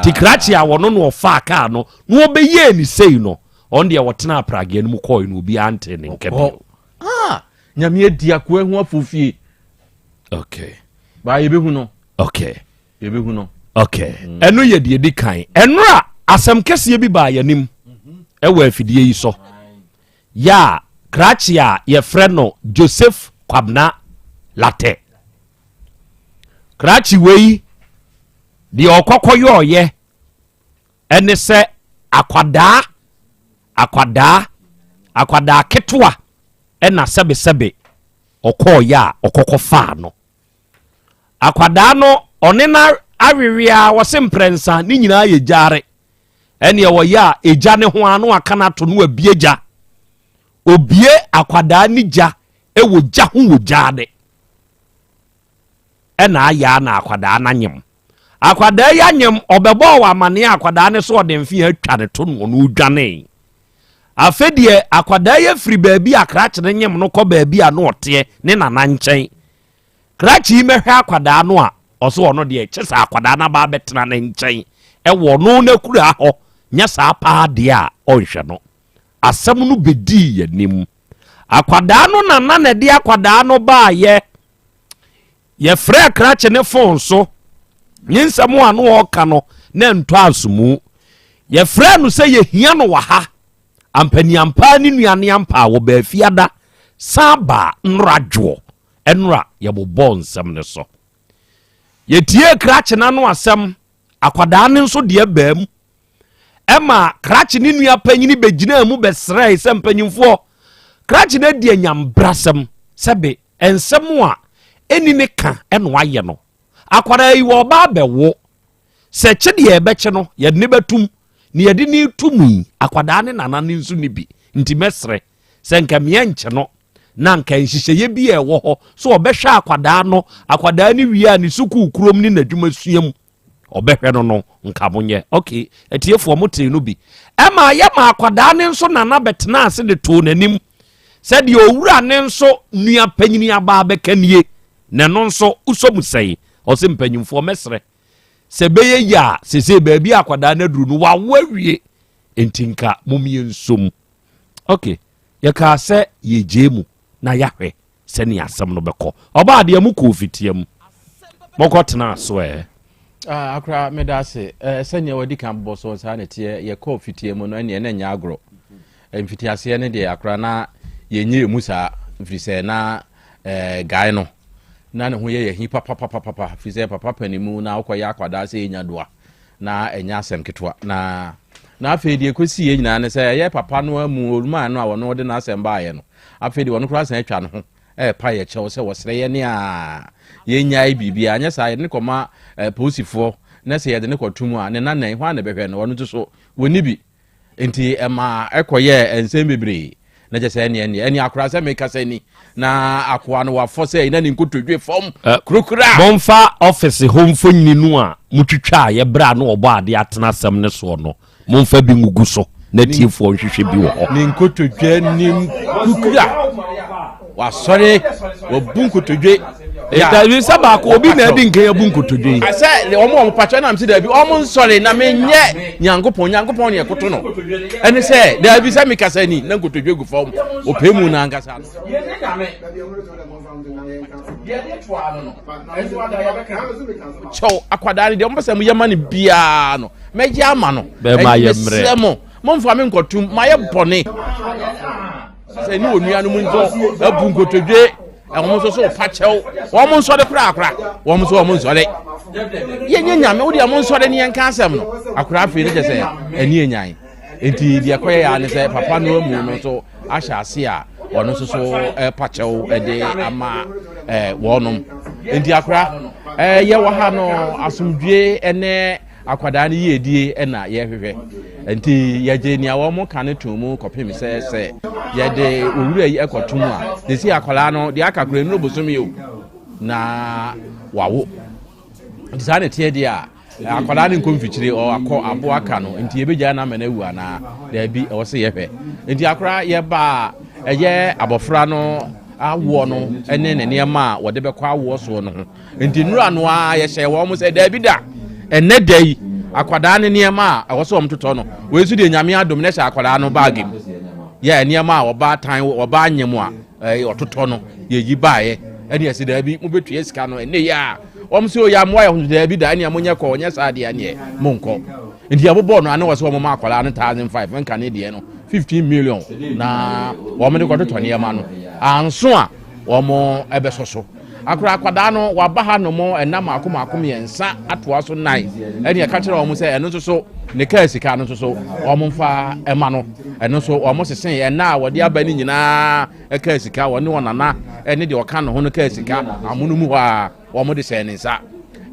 Ti krakye a wɔno na ɔfaa kaa no na wɔbɛyɛɛ ne sei no, ɔno deɛ wɔtena aprageɛ no mu kɔɔe no obiara ntee ne nka bio. Ah! Nyame adi akoa ho afofie. Okay. Baa yɛbɛhu no. Okay. Yɛbɛhu no. Okay. Mm. Ɛno yɛ deɛ di kan. Ɛnora asɛm kɛseɛ bi baa yɛnim ɛwɔ afidie yi so. Yɛ a krakye a yɛfrɛ no Joseph Kwabena Latɛ. Krakye wei deɛ ɔkɔkɔ yɔɔyɛ ɛne sɛ akwadaa akwadaa akwadaa ketewa ɛna sɛbesɛbe ɔkɔɔyɛ a ɔkɔkɔfaa no. Akwadaa no ɔne no awewe a wɔse mprɛnsa ne nyinaa yɛ gyaare. Ɛneɛ wɔyɛ a egya ne ho ano aka no ato no abie gya. Obie akwadaa ne gya ɛwɔ gya ho wɔ gyaade. Ɛna ayɛ a na akwadaa no anyem. Akwadaa yi anyem ɔbɛbɔɔ wɔ amaneɛ akwadaa no so ɔde mfe atwa ne to no ɔno odwanee. Afei deɛ akwadaa yi afiri baabi a krakye no nyem no kɔ baabi a na ɔteɛ ne nana nkyɛn. Krakye yi mɛhwɛ akwadaa no a, ɔsɛ ɔno deɛ kyɛ sɛ akwadaa no aba abɛtena ne nkyɛn ɛwɔ ɔno n'akuraa hɔ, nyɛ saa paa deɛ a ɔnhwɛ no. Asɛm no bɛdii yɛn anim. Akwadaa no nana na ɛde akwadaa no baayɛ. Yɛfrɛɛ krakye ne fon so. Ne nsɛm a na ɔreka no na ɛntɔ asomu. Yɛfrɛɛ no sɛ yɛhia no wɔ ha. Ampaniampaa ne nua ne ampa a wɔbaa fiada san baa nnora dwoɔ. Ɛnora yɛbobɔɔ nsɛm no so. Yɛtiee krakye no ano asɛm, akwadaa no nso deɛ baa mu. Ɛma krakye ne nua panyini bɛgyinaa mu bɛsrɛe sɛ mpanyimfoɔ, krakye no adi anyambrasɛm sɛbe Nsɛm a ɛnni ne ka na wayɛ no. Akwadaa yi wɔreba abɛwo. Sɛ kye deɛ ɛbɛkye no, yɛde ne bɛtum. Ne yɛde ne to mu yi, akwadaa ne nana no nso ne bi. Nti mɛsrɛ sɛ nka meɛ nkye no na nka nhyehyɛeɛ bi a ɛwɔ hɔ so ɔbɛhwɛ akwadaa no, akwadaa no wie a ne sukuu kurom ne n'adwuma sua mu. ɔbɛhwɛ no no nka monyɛ ok atiefoɔ mo tee no bi ɛma yɛ ma akwadaa ne nso nana bɛtena ase de too n'anim sɛdeɛ owura ne nso nua panyini abaa bɛka nie na ɛno nso wosɔ mu sɛe ɔsɛ mpanyimfoɔ mɛsrɛ sɛ bɛyɛ yie a sese baabi akwadaa no aduru no wawo awie nti nka momie nsom ok yɛkaa sɛ yɛgyee mu na yɛahwɛ sɛnea asɛm no bɛkɔ. Ɔbaa deɛ mo kɔɔ fitia mu. Mokɔ tenaa so ɛ. Ah, akora meda ase. Eh, sɛnea wadi kan bobɔ so saa na ɛteɛ. Yɛkɔɔ fitia mu no ɛneɛ na ɛnyɛ agorɔ. Mfitiaseɛ no deɛ akora na yɛnyɛ mu saa mfiri sɛ na eh, guy no na ne ho yɛ yɛ hi papapapapa firi sɛ papa panimu na wokɔyɛ akwadaa sɛ yɛnya doa na ɛnyɛ asɛm ketewa na na afei deɛ ɛkɔsiiɛ nyinaa ne sɛ ɛyɛ papa no amu olumaa no a ɔno ɔde n'asɛm baeɛ no afei deɛ ɔno koraa san atwa ne ho ɛrepa yɛ kyɛw sɛ wɔsrɛ yɛn a yɛnyae biribiara anyɛ saa yɛde ne kɔma eh, polisifoɔ na sɛ yɛde ne kɔto mu a ne nanan hɔ a na ɛbɛhwɛ no ɔno nso so wɔnni bi Nti ɛma ɛkɔyɛɛ nsɛm bebree. Na kyɛ sɛ ɛneɛ ɛneɛ ɛneɛ akora sɛ mekasa ni na akoa no wafɔ sɛ na ne nkotodwe fam kurokura. Momfa ɔfese hɔ mfonini no a motwitwaaeɛ berɛ a na ɔbɔ adeɛ atena asɛm no soɔ no, momfa bi ngugu so na atiefoɔ nhwehwɛ bi wɔ hɔ. Ne nkotodwe nim kukura. Wasɔre, wabu nkotodwe. Dabi sɛ baako obi na adi nkan abu nkotodwe yi. Sɛ wɔn a wɔn pakyɛ nam sɛ dabi wɔn nsɔre na menyɛ Nyankopɔn Nyankopɔn ne ɛkoto no. Ɛne sɛ dabi sɛ mekasa ni na nkotodwe gu fam ɔpɛ mu na ankasa no. Kyɛw akwadaa no deɛ wɔn pɛ sɛ mo yɛ ma no biara no mɛgye ama no. Bɛɛma yɛ mmerɛ. Mesrɛ mo momfa me nkɔtum mayɛ bɔne. Sɛ ne onuanom nso abu nkotodwe, wɔn nso so pa kyɛw, wɔn nsɔre korakora, wɔn nso wɔn nsɔre. Yɛnyɛ nyame, wo deɛ wɔn nsɔre ne yɛnka asɛm no. Akora afei no kyɛ sɛ ɛni enyan. Nti deɛ ɛkɔyɛ ya ne sɛ papa no amu no nso ahyɛ ase a wɔn nso so ɛpa kyɛw ɛde ama ɛɛ wɔnom. Nti akora ɛɛ yɛwɔ ha no asomdwie ɛne Akwadaa no yiedie na yɛhwehwɛ, nti yɛgye nea wɔn ka no to mu kɔpem sɛ sɛ yɛde owura yi kɔto mu a, sisi akwadaa no deɛ aka koraa nnuru bosome o na wawo. Nti saa na ɛteɛ deɛ a, akwadaa no nkɔ mfikyire, ɔakɔ aboa ka no, nti yɛbɛgyae no ama no awu anaa? Daabi, ɛwɔ sɛ yɛhwɛ. Nti akora yɛba a, ɛyɛ abɔfra no awoɔ no ne ne nneɛma a wɔde bɛkɔ awoɔ soɔ no ho. Nti nnura no ara yɛhyɛ wɔn sɛ daabi da, ɛnnɛ da yi akwadaa no nneɛma a ɛwɔ sɛ wɔn totɔ no, wei nso deɛ Nyame adom na ɛhyɛ akwadaa no baage mu. Yɛ nneɛma a ɔbaatan ɔbaa nyem a ɔtotɔ no yɛyi baeɛ ɛne ɛsɛ daabi mobɛtua sika no ɛnɛ yi a wɔn sɛ oyɛ amoa yɛ ho daabi da ɛnea monyɛ kɔ ɔnyɛ saa deɛ ɛneɛ monkɔ nti yɛbobɔɔ no ane wɔ sɛ wɔn ma akwadaa no 1005 nka ne deɛ no 15 million na wɔn de kɔtotɔ nneɛma no anso a wɔn ɛbɛsɔ so akora akwadaa no waba ha nom ɛna mako mako mmiɛnsa atoa so nan ɛne ɛka kyerɛ wɔn sɛ ɛno nso so ne kaa sika no nso so wɔn mfa ɛma no ɛno nso wɔn sese ɛna a wɔde aba no nyinaa ɛkaa sika wɔne wɔn nana ɛne deɛ ɔka ne ho no kaa sika amono mu hɔ a wɔn de hyɛɛ ne nsa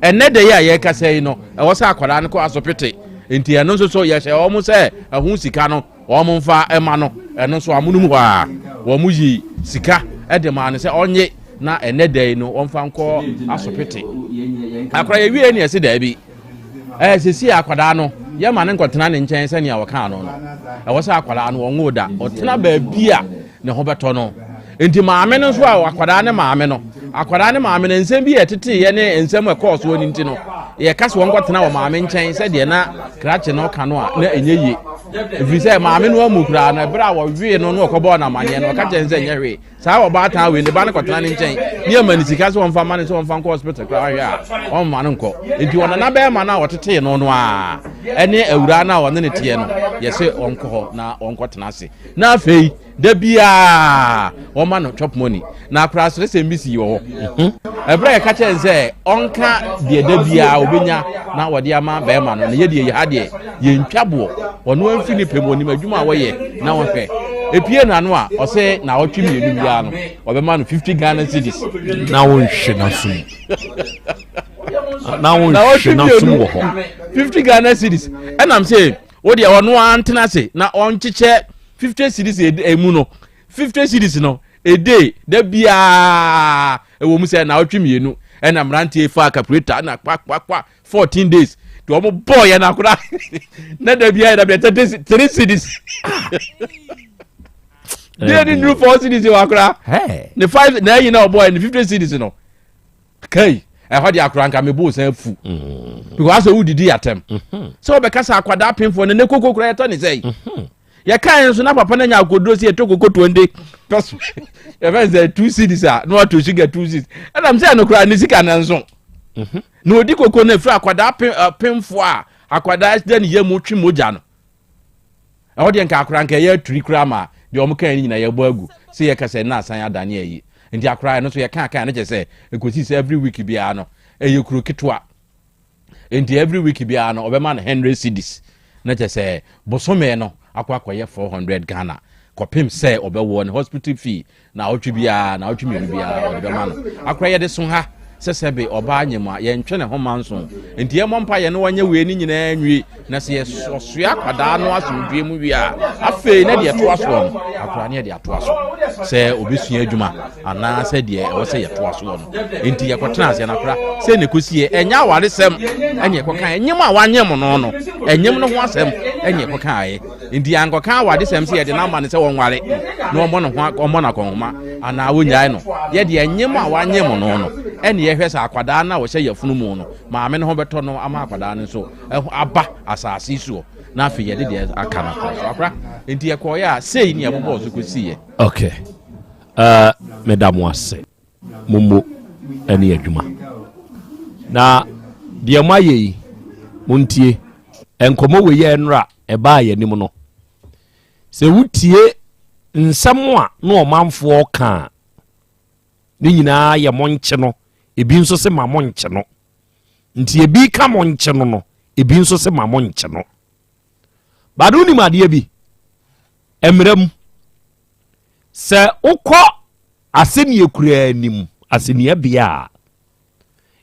ɛnɛ de yi a yɛrekasa yi no ɛwɔ sɛ akwadaa no kɔ asopete nti ɛno nso so yɛhyɛ wɔn sɛ ɛho sika no wɔn mfa ɛma no ɛno nso amono mu hɔ a wɔn yi sika ɛde maa no sɛ ɔnye na ɛnɛ da yi no wɔmfa nkɔ asopete akora yɛwie ne ɛse daabi Ɛɛ seesei akwadaa no, yɛma no nkɔtena ne nkyɛn sɛnea wɔkaa no no. Ɛwɔ sɛ akwadaa no wɔnwoo da, ɔtena baabi a ne ho bɛtɔ no. Nti maame no nso a akwadaa ne maame no, akwadaa ne maame no nsɛm bi a ɛteteeɛ ne nsɛm a ɛkɔɔ soɔ no nti no, yɛka sɛ wɔnkɔtena wɔ maame nkyɛn sɛdeɛ na krakye no ka no a, na ɛnyɛ yie. Ɛfiri sɛ maame no amu koraa no, ɛberɛ a wɔwee no na wɔkɔbɔɔ no amanneɛ no, ɔka kyerɛ no sɛ ɛnyɛ hwee. Saa ɔbaatan wei ne ba no kɔtena ne nkyɛn ne ama ne sika sɛ wɔmfa ma no sɛ wɔmfa nkɔ hospital koraa wahwɛ a ɔmma no nkɔ nti ɔnana bɛrima no a ɔtetee no no a ɛne awuraa no a ɔne ne teɛ no yɛsɛ ɔnkɔ hɔ na ɔnkɔtena ase na afei da biara wɔma no chop money na akora aseresɛm bi sii wɔ hɔ mhm. ɛberɛ a yɛka kyerɛ no sɛ ɔnka deɛ da biara ɔbɛnya na wɔde ama bɛrima no na yɛdeɛ yɛ ha deɛ yɛntwa boɔ ɔno amfiri ne pɛ mu ɔnim adwuma a wɔyɛ na wɔhwɛ epie n'ano a ɔsɛ naawɔtwe mmienu biara no ɔbɛma no 50 Ghana cedis. Na wonhwe n'asom na wonhwe n'asom wɔ hɔ. 50 Ghana cedis ɛnam sɛ wo deɛ ɔno ara ntena ase na ɔnkyekyɛ 50 cedis emu no 50 cedis no ede da biara ɛwɔ mu sɛ naawɔtwe mmienu ɛna mmeranteɛ fa calculator na kwakwa 14 days nti wɔn bɔɔ yɛn akora na da biara da biara 33 cedis deɛ ne nuru 4 cedis wɔ akora ne 5 na ɛyi na ɔbɔɔ yɛ ne 50 cedis no kai ɛhɔ de akora nka mebo san fu mm. because asɛ wodidi atɛm mm-hmm. sɛ wɔbɛka sɛ akwadaa pemfoɔ no ne koko kora yɛtɔ ne sɛi mm-hmm. yɛkae nso na papa no anya akoduro sɛ yɛtɔ koko 20 pɛso yɛfɛ sɛ 2 cedis a na wato sugar 2 cedis ɛnam sɛ ɛno koraa ne sika no nso mhm. na ɔdi koko no ɛfiri akwadaa pemfoɔ a akwadaa dɛ ne yɛ mu twe mogya no ɛhɔ deɛ nka akora nka ɛyɛ aturi koraa ma deɛ ɔmo kan no nyinaa yɛbɔ agu sɛ yɛka sɛ na asan adane ayi nti akora ɛno so yɛka kan no kyɛ sɛ ɛkɔsi sɛ every week biara no ɛyɛ kuro ketewa nti every week biara no ɔbɛma no 100 cedis na kyɛ sɛ bosome no akɔ akɔyɛ 400 Ghana kɔpem sɛ ɔbɛwoɔ ne hospital fee Naawɔtwe biara, naawɔtwe mmienu biara wɔde bɛma no. Akora yɛde so ha sɛ sɛbe ɔbaa nyem a, yɛntwe ne ho mma nso. Enti yɛmmɔ mpaeɛ na wɔnyɛ wei ne nyinaa nwie, na sɛ yɛsoa akwadaa no asomdwoeɛ mu wie a, afei na deɛ ɛtoa soɔ no, akwadaa no yɛde atoa so sɛ ɔbɛsua adwuma anaasɛ deɛ ɛwɔ sɛ yɛtoa soɔ no. Enti yɛkɔtena aseɛ no akora sɛ ne kɔsie ɛnyɛ awaresɛm ɛne ɛkɔka ɛnyem a wanyem no no, ɛnyem no ho asɛm ɛne ɛkɔkaeɛ. Nti yɛankɔka awadesɛm sɛ yɛde no ama no sɛ wɔnware na wɔmmɔ ne ho wɔmmɔ no akɔnhoma anaa wonnyae no. Yɛ deɛ nyem a wanyem no no ɛne yɛhwɛ sɛ akwadaa no a ɔhyɛ yafunu mu no maame no ho bɛtɔ no ama akwadaa no nso ɛho aba asase soɔ na afei yɛde deɛ aka no atoa so akora. Nti yɛkɔɔyɛ a sei ne yɛbobɔɔ so kɔsiiɛ. Okay. Uh, meda mo ase. Mommo ne adwuma. Na deɛ moayɛ yi, montie. Nkɔmmɔ wei yɛ nnora ɛbaa yɛn anim no, sɛ wotie nsɛm a na ɔmanfoɔ ka a, ne nyinaa yɛ mo nkye no, ebi nso se ma mo nkye no. Nti ebi ka mo nkye no no, ebi nso se ma mo nkye no. Bade wonim adeɛ bi, mmerɛ mu, sɛ wokɔ asɛnniɛ koraa nim, asɛnniɛ bea a,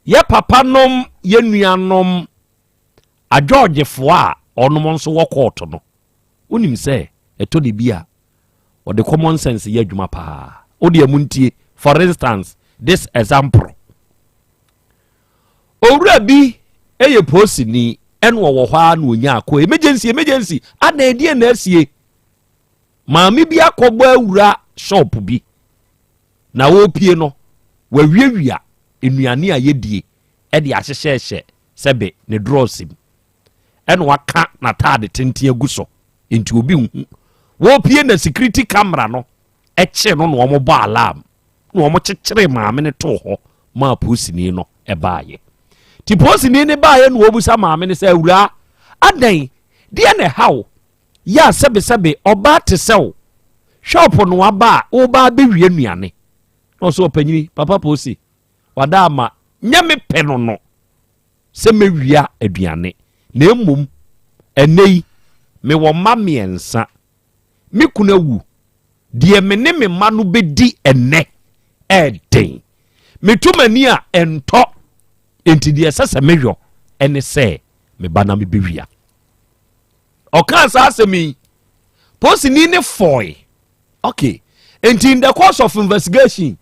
yɛ papa nom, yɛ nuanom, Agyɔɔgyefoɔ a ɔnom nso wɔ kɔɔto no, wonim sɛ ɛtɔ da bi a wɔde common sense yɛ adwuma paa. Wo deɛ montie, for instance, this example. Owura bi yɛ polisini ɛna ɔwɔ hɔ ara na onya akɔ emergency emergency adan ɛdeɛ na asie. Maame bi akɔbɔ awura shop bi na ɔrepie no wawiawia nnuane a yɛdie ɛde ahyehyɛhyɛ sɛbe ne drɔs mu ɛna waka n'ataade tenten agu so nti obi nhu. Wɔrepie na security camera no ɛkyee no na wɔn bɔ alarm na wɔn kyekyere maame no too hɔ maa polisini no baeɛ. Nti polisini no baeɛ na wɔbusa maame no sɛ, awuraa, adɛn, deɛ na ɛha wo? Yɛ a sɛbesɛbe ɔbaa te sɛ wo, shop no aba a woba abɛwie nnuane. Na ɔsɛ ɔpanyini, papa polisi, wada ama, nyɛ me pɛ no no sɛ mɛwia aduane, na mmom ɛnɛ yi mewɔ mma mmiɛnsa, me kunu awu, Deɛ me ne me mma no bɛdi ɛnnɛ ɛɛden. Meto m'ani a ɛntɔ. Enti deɛ ɛsɛ sɛ meyɔ ɛne sɛ meba na mebɛwia. Ɔkaa saa asɛm yi, polisini ne fɔe. Okay, enti in the course of investigation,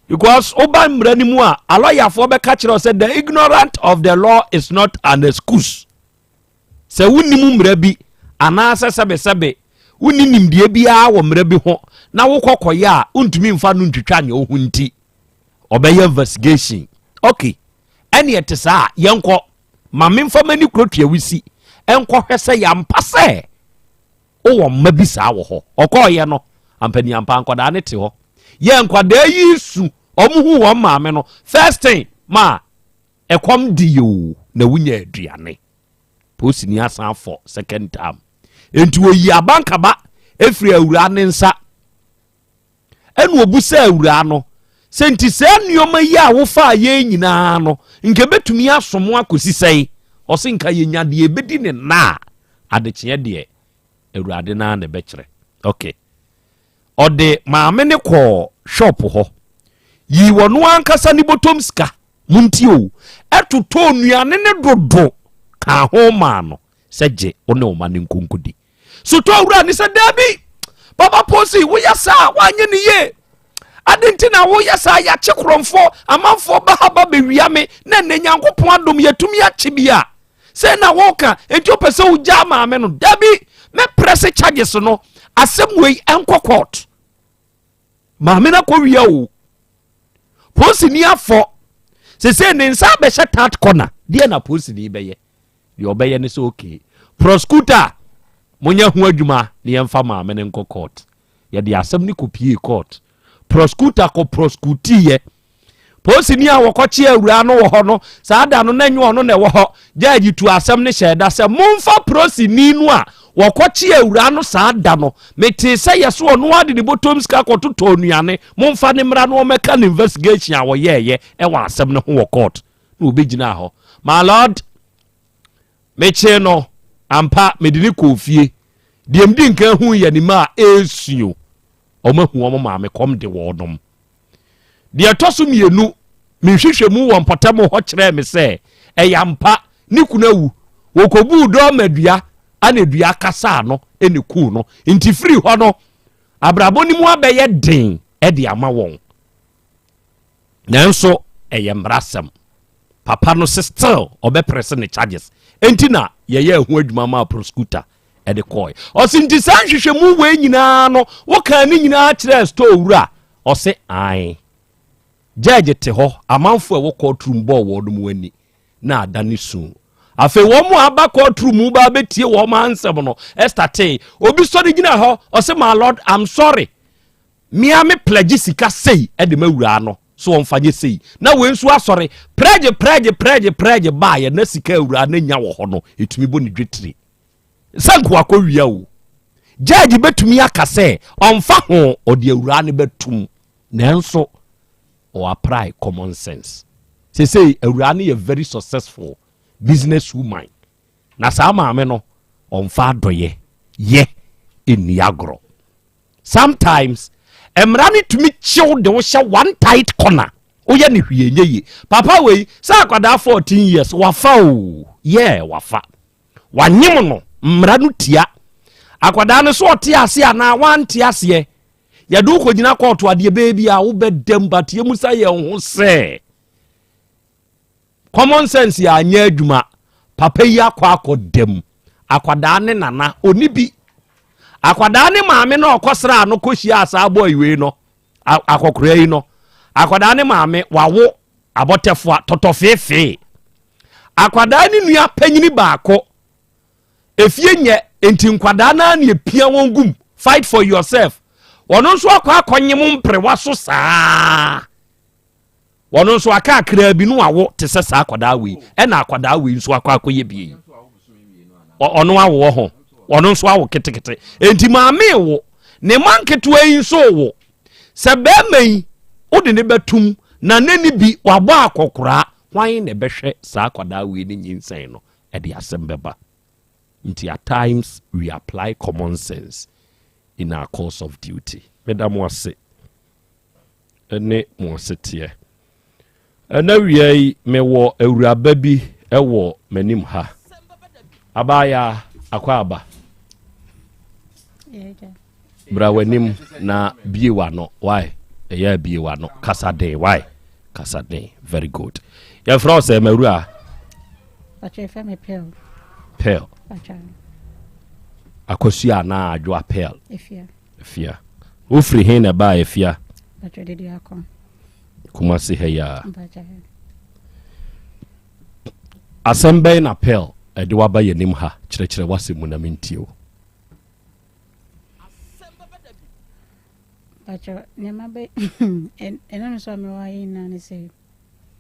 because woba mmara no mu a, alɔyafoɔ bɛka kyerɛ sɛ the ignorant of the law is not an excuse. Sɛ wonnim mmara bi anaasɛ sɛbesɛbe wonni nimdeɛ biara wɔ mmara bi ho na wokɔ kɔyɛ a, wontumi mfa no ntwitwa nea ohu nti. Ɔbɛyɛ investigation. Okay, ɛne ɛte saa a, yɛnkɔ. Ma memfa m'ani kuro tuawisi nkɔhwɛ sɛ yɛampa sɛ wowɔ mma bi saa wɔ hɔ. Ɔkɔɔyɛ no, ampaniampa nkwadaa no te hɔ. Yɛ nkwadaa yi su, wɔn hu wɔn maame no, first thing, ma Ɛkɔm de yɛ o na wonya aduane. Polisini asan afɔ second term. Enti oyi abankaba efiri awuraa ne nsa. Ɛna obusa awuraa no sɛ nti saa nneɛma yi a wofaa yɛn nyinaa no nka ebetumi asom akɔsi sɛn? Ɔse nka yɛnya deɛ ebedi ne nna a adekyeɛ deɛ awurade no ara na ɛbɛkyerɛ. Okay. Ɔde maame no kɔɔ shop hɔ yii wɔn ankasa ne bɔtɔm sika Montie o, ɛtotɔɔ nnuane no dodo kaa ho maa no sɛ gye wo ne wo ma no nkonkodi. Sotɔɔ wura ne sɛ daabi, Papa Posi, woyɛ saa woanyɛ ne yie. Ade nti na woyɛ saa yɛakye korɔmfoɔ, amanfoɔ ba ha ba bɛwia me na ɛnɛ Nyankopɔn adom yɛtumi akye bi a. Sɛ na woka, enti wopɛ sɛ wogyaa maame no. Daabi, mɛprɛse charges no, asɛm wei ɛnkɔ court. Maame no akɔwia o. Polisini afɔ. Sese ne nsa abɛhyɛ third corner. Deɛ na polisini bɛyɛ? Deɛ ɔbɛyɛ ne sɛ okay. Prosecutor, monyɛ ho adwuma na yɛmfa maame no nkɔ court. Yɛde asɛm no kɔpie court. Prosecutor kɔ prosecutiiɛ. Polisini a wɔkɔkye awuraa no wɔ hɔ no, saa da no na ɛnyɛ ɔno na ɛwɔ hɔ. Judge tu asɛm no hyɛɛ da sɛ momfa polisini no a wɔkɔkye awuraa no saa da no, metee sɛ yɛso ɔno ara de ne bɔtɔm sika kɔtotɔɔ nnuane, momfa no mmra na wɔmmɛka no investigation a wɔyɛɛyɛ wɔ asɛm no ho wɔ court. Na wɔbɛgyinaa hɔ. My lord, mekyee no ampa, mede no kɔɔ fie. Deɛ medi nkan hui yɛ ne mma a ɛresuo. Wɔahu wɔn maame kɔm de wɔnom. Deɛ ɛtɔ so mmienu, me nhwehwɛmu wɔ mpɔtam hɔ kyerɛɛ me sɛ ɛyɛ ampa, ne kunu awu. Wɔkɔbuu dɔɔma dua ana dua kasaa no na ɛkuu no. Nti firi hɔ no, abrabɔ no mu abɛyɛ den de ama wɔn. Nanso ɛyɛ mmarasɛm. Papa no se still ɔbɛprɛse ne charges. Enti na yɛyɛɛ ho adwuma maa prosecutor de kɔe. Ɔse nti saa nhwehwɛmu wei nyinaa no wokaa ne nyinaa kyerɛɛ store wura? Ɔse ae. Judge te hɔ, amanfoɔ a ɛwɔ court room bɔɔ wɔn mu ani na ada ne su. Afei wɔn a aba court room mu ba abɛtie wɔn ansɛm no ɛstatee. Obi sɔre gyina hɔ, ɔse my lord I'm sorry. Me ara me pledge sika sei de ma awuraa no so ɔmfa nyɛ sei. Na wei nso asɔre prɛgye prɛgye prɛgye prɛgye baeɛ na sika awuraa no anya wɔ hɔ no ɛtumi bɔ ne dwetire. Sɛ nka wakɔwia o. Judge bɛtumi aka sɛ ɔmfa ho ɔde awuraa no bɛtum nanso ɔ apply common sense. Sesei awuraa no yɛ very successful business woman. Na saa maame no ɔmfa adɔyɛ yɛ nni agorɔ. Sometimes mmara no tumi kyew de wo hyɛ one tight corner woyɛ ne hwee nyɛ yie. Papa wei sɛ akwadaa 14 years wafa o yeah wafa wanyem no mmara no tia akwadaa no so ɔte aseɛ anaa wante aseɛ yɛde wo kɔgyina kɔɔto adeɛ bɛɛ bi a wobɛdam but yɛmu sa yɛn ho sɛ. Common sense yɛ anyɛ adwuma. Papa yi akɔ akɔ dam. Akwadaa ne nana ɔni bi. Akwadaa ne maame na ɔkɔsraa no kɔhyia saa boy wei no, akɔkoraa yi no. Akwadaa ne maame wawo abɔtɛfoa tɔtɔfeefee. Akwadaa ne nua panyini baako efie nyɛ nti nkwadaa naa na epia wɔn gum fight for yourself. Wɔn nso akɔ akɔnyem mperewa so saa. Wɔn nso aka akraa bi no awo te sɛ saa akwadaa wei ɛna akwadaa wei nso akɔ akɔyɛ bie yi. Ɔno awo wɔ ho ɔno nso awo ketekete nti maame wo ne mma nketewa yi nso wo sɛ bɛrima yi wode ne bɛtum na n'ani bi wabɔ akɔkoraa hwan na ɛbɛhwɛ saa akwadaa wei ne nyinsɛn no ɛde asɛm bɛba nti at times we apply common sense in our course of duty. Meda mo ase ne mo aseteɛ. Ɛna wia yi mewɔ awuraba bi wɔ m'anim ha. Abaayaa akɔ aba. Bra w'anim na bie w'ano. Why? Ɛyɛ bie w'ano. Kasa den. Why? Kasa den. Very good. Yɛfrɛ wo sɛ mawura? Pearl. Pearl. Akosua anaa Adwoa Pearl? Efia. Efia. Wofiri he na ɛbaa Efia? Kumasi ha yi a. Asɛm bɛn na Pearl ɛde waba yɛnim ha? Kyerɛkyerɛ w'asɛm mu na mentie wo.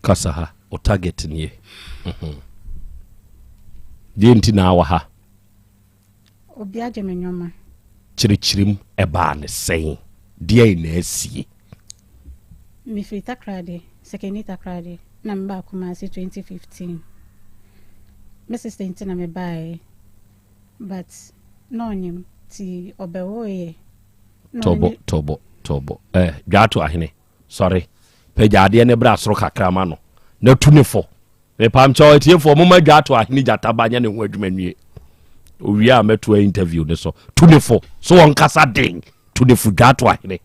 Kasa ha, o target nie. Mhm. Deɛ nti na awɔ ha? Obi agye me nneɛma. Kyerɛkyerɛ mu, ɛbaa ne sɛn? Deɛn na asie? Mefiri Takoradi, Sekondi Takoradi, na mebaa Kumasi 2015. Me sister nti na mebaeɛ, but na ɔnyem nti ɔbɛwoeɛ. Tɔbɔ, tɔbɔ, tɔbɔ. Eh, Dwaato ahene, sɔre. Pagya adeɛ no bra soro kakra ma no, na tu ne fo. Mepamkyɛw atiefoɔ momma Dwato Ahene Gyata ba nyɛ ne ho adwuma nwie. Owie a mɛtoa interview ne so. Tu ne fo so ɔnkasa den. Tu ne fo Dwato Ahene.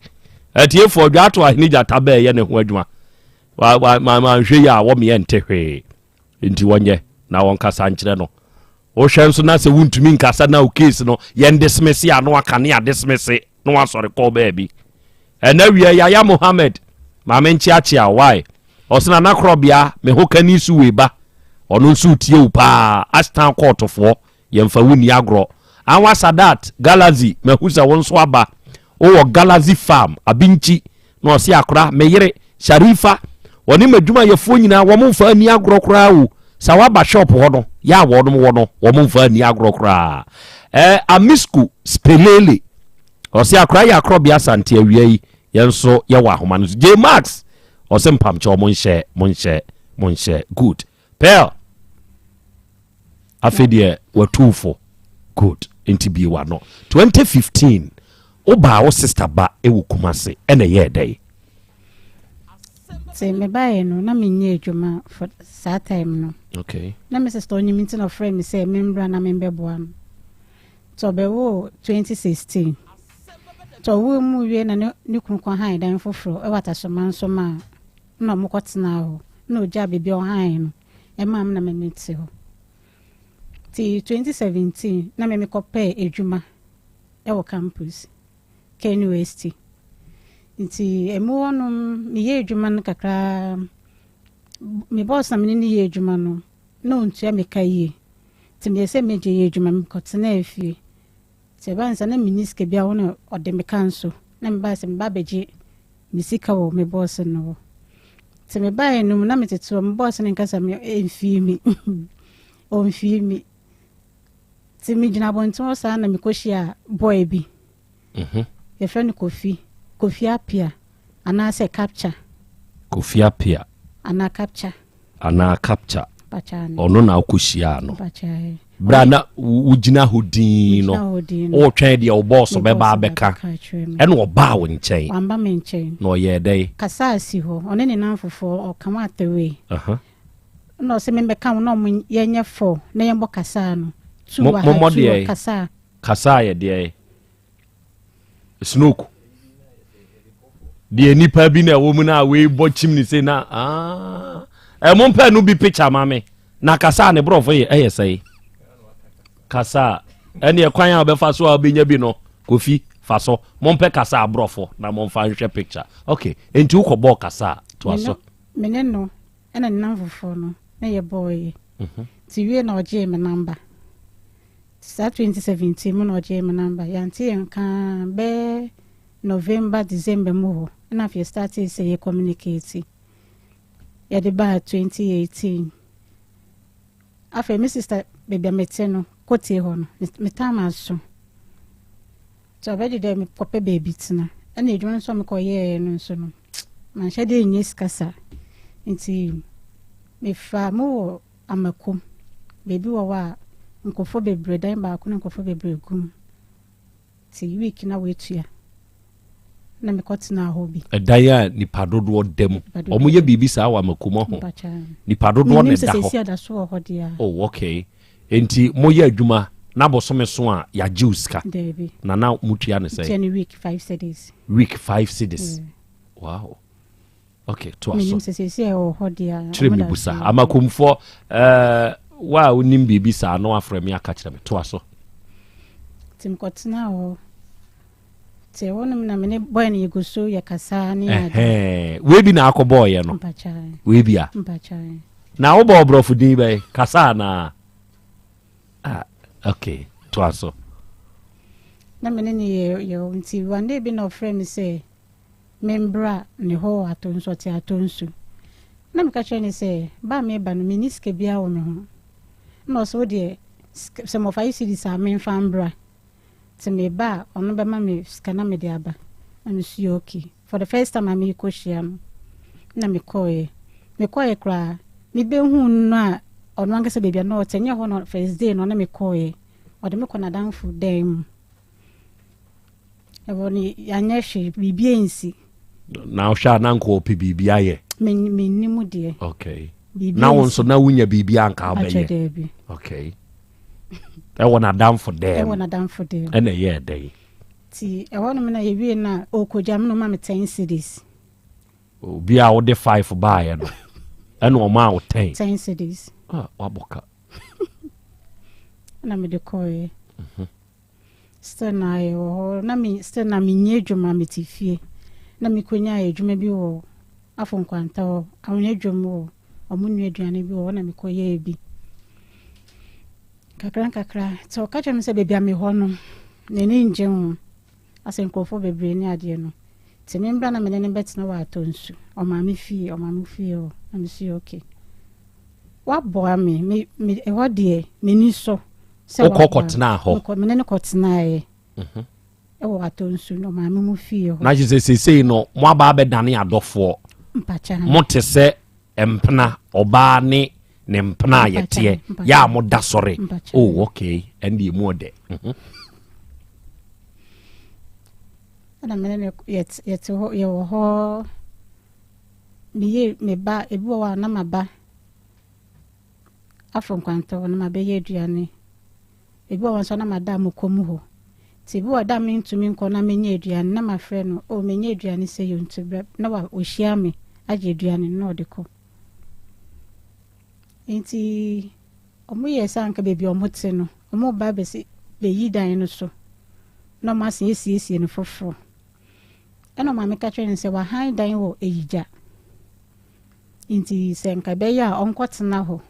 Atiefoɔ Dwato Ahene Gyata ba ɛyɛ ne ho adwuma. Wa wa ma ma nhwɛ yi a wɔmeɛ nte hwee. Nti wɔnyɛ na wɔnkasa nkyerɛ no. Wohwɛ nso na sɛ wontumi nkasa na wo case no yɛn dismiss a na waka ne adismiss na wasɔre kɔɔ baabi. Ɛna wia Yaya Mohammed maame nkyeakyea why ɔsɛ nana korɔbea me ho kani so wei ba ɔno nso tie wo paa Ashtown kɔɔtofoɔ yɛmfa wo nni agorɔ Anwa Sadat Galaxy mahu sɛ wo nso aba wowɔ Galaxy Farm Abinkyi na ɔse akora me yere Sharifa wɔne m'adwumayɛfoɔ nyinaa wɔn mfa ani agorɔ koraa o sa waba shop hɔ no yɛ a wɔnom wɔ no wɔn mfa ani agorɔ koraa ɛɛ Amisco Spelele Ɔse akora yɛ akorɔbea Asante awia yi yɛn nso yɛwɔ ahoma no so J Max ɔse mpamkyɛw mo nhyɛ mo nhyɛ mo nhyɛ good Pearl afei deɛ watu fo good nti bie wano 2015 wobaa wo sister ba ɛwɔ Kumase ɛna ɛyɛɛ dɛn? Nti mebaeɛ no na menyɛ adwuma for saa time no. Okay. Na me sister ɔnyim nti na ɔfrɛ me sɛ membra na membɛboa no. Nti ɔbɛwoo 2016. Nti ɔwoo mu wie na ne ne kunu kɔhan dan foforɔ wɔ Atasoma nso maa na ɔmo kɔtenaa hɔ na ɔgyaa baabi a ɔhan no ɛmaa me na me mete hɔ. Nti 2017 na me mekɔpɛɛ adwuma wɔ campus, KNUST. Nti ɛmu hɔnom meyɛɛ adwuma no kakraa, me boss na me ne no yɛɛ adwuma no na ɔntua me ka yie. Nti meyɛ sɛ mɛgye yɛ adwuma, mekɔtenaa fie. Nti ɛbaa no saa na menni sika biara hɔ na ɔde me ka nso. Na mebaa sɛ meba abɛgye me sika wɔ me bɔɔse no hɔ. Nti mebaeɛ no mu na metete hɔ, me bɔɔse no nkasa me ɛmfii me. Ɔmfii me. Nti megyina abɔnten hɔ saa na mekɔhyia boy bi. Mhm. Yɛfrɛ no Kofi. Kofi Apia anaasɛ Capture. Kofi Apia. Anaa Capture. Anaa Capture. Ɔno na wokɔhyiaa no. Berɛ a na wogyina hɔ dinn no, wotwɛn deɛ wo bɔɔso bɛba abɛka, ɛna ɔbaa wo nkyɛn. Wamba me nkyɛn. Na ɔyɛɛ dɛn? Kasaa si hɔ, ɔne ne namfofoɔ ɔka wɔn atawei. Ɛna ɔsɛ membɛka wo na ɔmo yɛnyɛ fɔ na yɛmbɔ kasaa no. Tu wɔ ha, tu wɔ kasaa. Kasaa yɛ deɛ? Snook. Deɛ nipa bi na ɛwɔ mu na wei bɔ kyim ne se na ah. Ɛmo mpɛ no bi picture ma me. Na kasa a ne borɔfo yɛ ɛyɛ sɛe. Kasa a ɛne ɛkwan a wɔbɛfa so a wobɛnya bi no kofi fa so. Mompɛ kasa a borɔfo na momfa nhwɛ picture. Okay, enti wokɔbɔɔ kasa a toa so. Me ne no ɛna ne namfofoɔ no na yɛbɔɔyɛ. Mhm. Nti wie na ɔgyee me number. Saa 2017 mu na ɔgyee me number. Yɛante yɛn nka bɛyɛ November, December mu hɔ ɛna afei yɛstartee sɛ yɛ communicate. Yɛde baa 2018. Afei me sister baabi a mete no, Kotie hɔ no, me time aso. Nti ɔbɛgye dɛ mekɔpɛ baabi tena. Ɛna adwuma no nso a mekɔyɛɛ no nso no, manhyɛ dɛ nyɛ sika saa. Nti mefaa mu wɔ Amakom. Baabi wɔ hɔ a nkurɔfoɔ bebree, dan baako na nkurɔfoɔ bebree gu mu. Nti week na woatua. Na mekɔtenaa hɔ bi. Ɛdan a nipa dodoɔ da mu. Wɔn yɛ biribi saa wɔ Amakom ho. Nipa dodoɔ na ɛda hɔ. Menim sɛ seesei ɛda so wɔ hɔ deɛ a. Oh okay. Enti moyɛ adwuma na bosome so a yɛagye wo sika? Daabi. Na na motua no sɛn? Tua no week five cedis. Week five cedis. Yeah. Wow. Okay, toa so. Menim sɛ seesei ɛwɔ hɔ deɛ a. Kyerɛ me busa. Amakomfoɔ, ɛɛ wo a wonim biribi saa na wafrɛ me aka kyerɛ me. Toa so. Nti mekɔtenaa hɔ. Nti ɛhɔ nom na me ne boy no yɛgu so yɛkasa ne ade. Ɛhɛn, wei bi na akɔbɔɔyɛ no. Mpakyɛw. Wei bi a. Mpakyɛw. Na wobɔ ɔborɔfo din bɛn? Kasa anaa? Ah, okay, toa so. Na me ne no yɛ yɛ nti one day bi na ɔfrɛ me sɛ membra ne hɔ wɔ Atonsu, ɔte Atonsu. Na meka kyerɛ no sɛ ba a meba no menni sika biara wɔ me ho. Na ɔsɛ wo deɛ sɛ mɔfa yi cedis a memfa mbra. Nti meba a ɔno bɛma me sika na mede aba. Na me so yɛ okay. For the first time a merekɔhyia no na mekɔeɛ. Mekɔeɛ koraa mebɛhuu no a ɔno ankasa baabi a na ɔte ɛnyɛ hɔ na first day no ɔne me kɔeɛ. Ɔde me kɔ n'adamfo dan mu. Ɛhɔ no yɛanyɛ hwee, biribi ansi. Na wohwɛ a na nka ɔpɛ biribi ayɛ? Menni mu deɛ. Okay. Biribi Na wo ansi. nso na wonya biribi a nka Akyɛ wobɛyɛ? daabi. Okay. Ɛwɔ n'adamfo dɛm. Ɛwɔ n'adamfo dɛm. Ɛna ɛyɛɛ dɛn? Nti ɛhɔ nom na yɛwie no a ɔrekɔgya me na ɔma me ten cedis. Obi a wode five baeɛ no ɛna ɔmaa wo ten. Ten cedis. Ah, wabɔ ka. Ɛna mede kɔeɛ. Mhm. Still na yɛwɔ hɔ na me still na menyɛ adwuma mete fie na mekɔnyaa adwuma bi wɔ Afo Nkwanta hɔ Ahonyɛ dwom wɔ ɔmo nua aduane bi wɔ hɔ na mekɔyɛɛ bi kakra nkakra nti ɔka kyerɛ me sɛ baabi a mehɔ no n'ani ngye ho asɛ nkurɔfoɔ bebree ne adeɛ no nti membra na mene no bɛtena wɔ atɔ nsu ɔmaame fie ɔmaame fie hɔ na mesi okay waboa me me me ɛhɔ deɛ m'ani sɔ sɛ Wokɔ waboa kɔtenaa hɔ? Mekɔ mene no kɔtenaeɛ Mhm. ɛwɔ atɔ nsu no ɔmaame mu fie hɔ Na kyerɛ sɛ seesei no moaba abɛdane adɔfoɔ. mpakyɛ Mote sɛ mpena, ɔbaa ne ne mpena a Mpakyɛ, yɛteɛ, mpakyɛ. yɛ a moda sɔre. Mpakyɛ. Oh, okay, ɛnde emu ɔdɛ. Mhm. ɛna mene no yɛte yɛte hɔ yɛwɔ hɔ meyɛ me ba ebi wɔ hɔ a na maba afɔ nkwanta hɔ na mabɛyɛ aduane ebi wɔ hɔ nso na mada mo kɔn mu hɔ nti ebi wɔ da mentumi nkɔ na menyɛ aduane na mafrɛ no oh menyɛ aduane sɛ yɛ nti brɛ na wa ɔhyia me agye aduane no na ɔde kɔ nti ɔmo yɛ sɛ anka baabi a ɔmo te no ɔmo ba bɛsi bɛyi dan no so na ɔmo asan esiesie no foforɔ ɛna ɔmaame ka kyerɛ no sɛ wahan dan wɔ Eyigya nti sɛ nka ɛbɛyɛ a ɔnkɔtena hɔ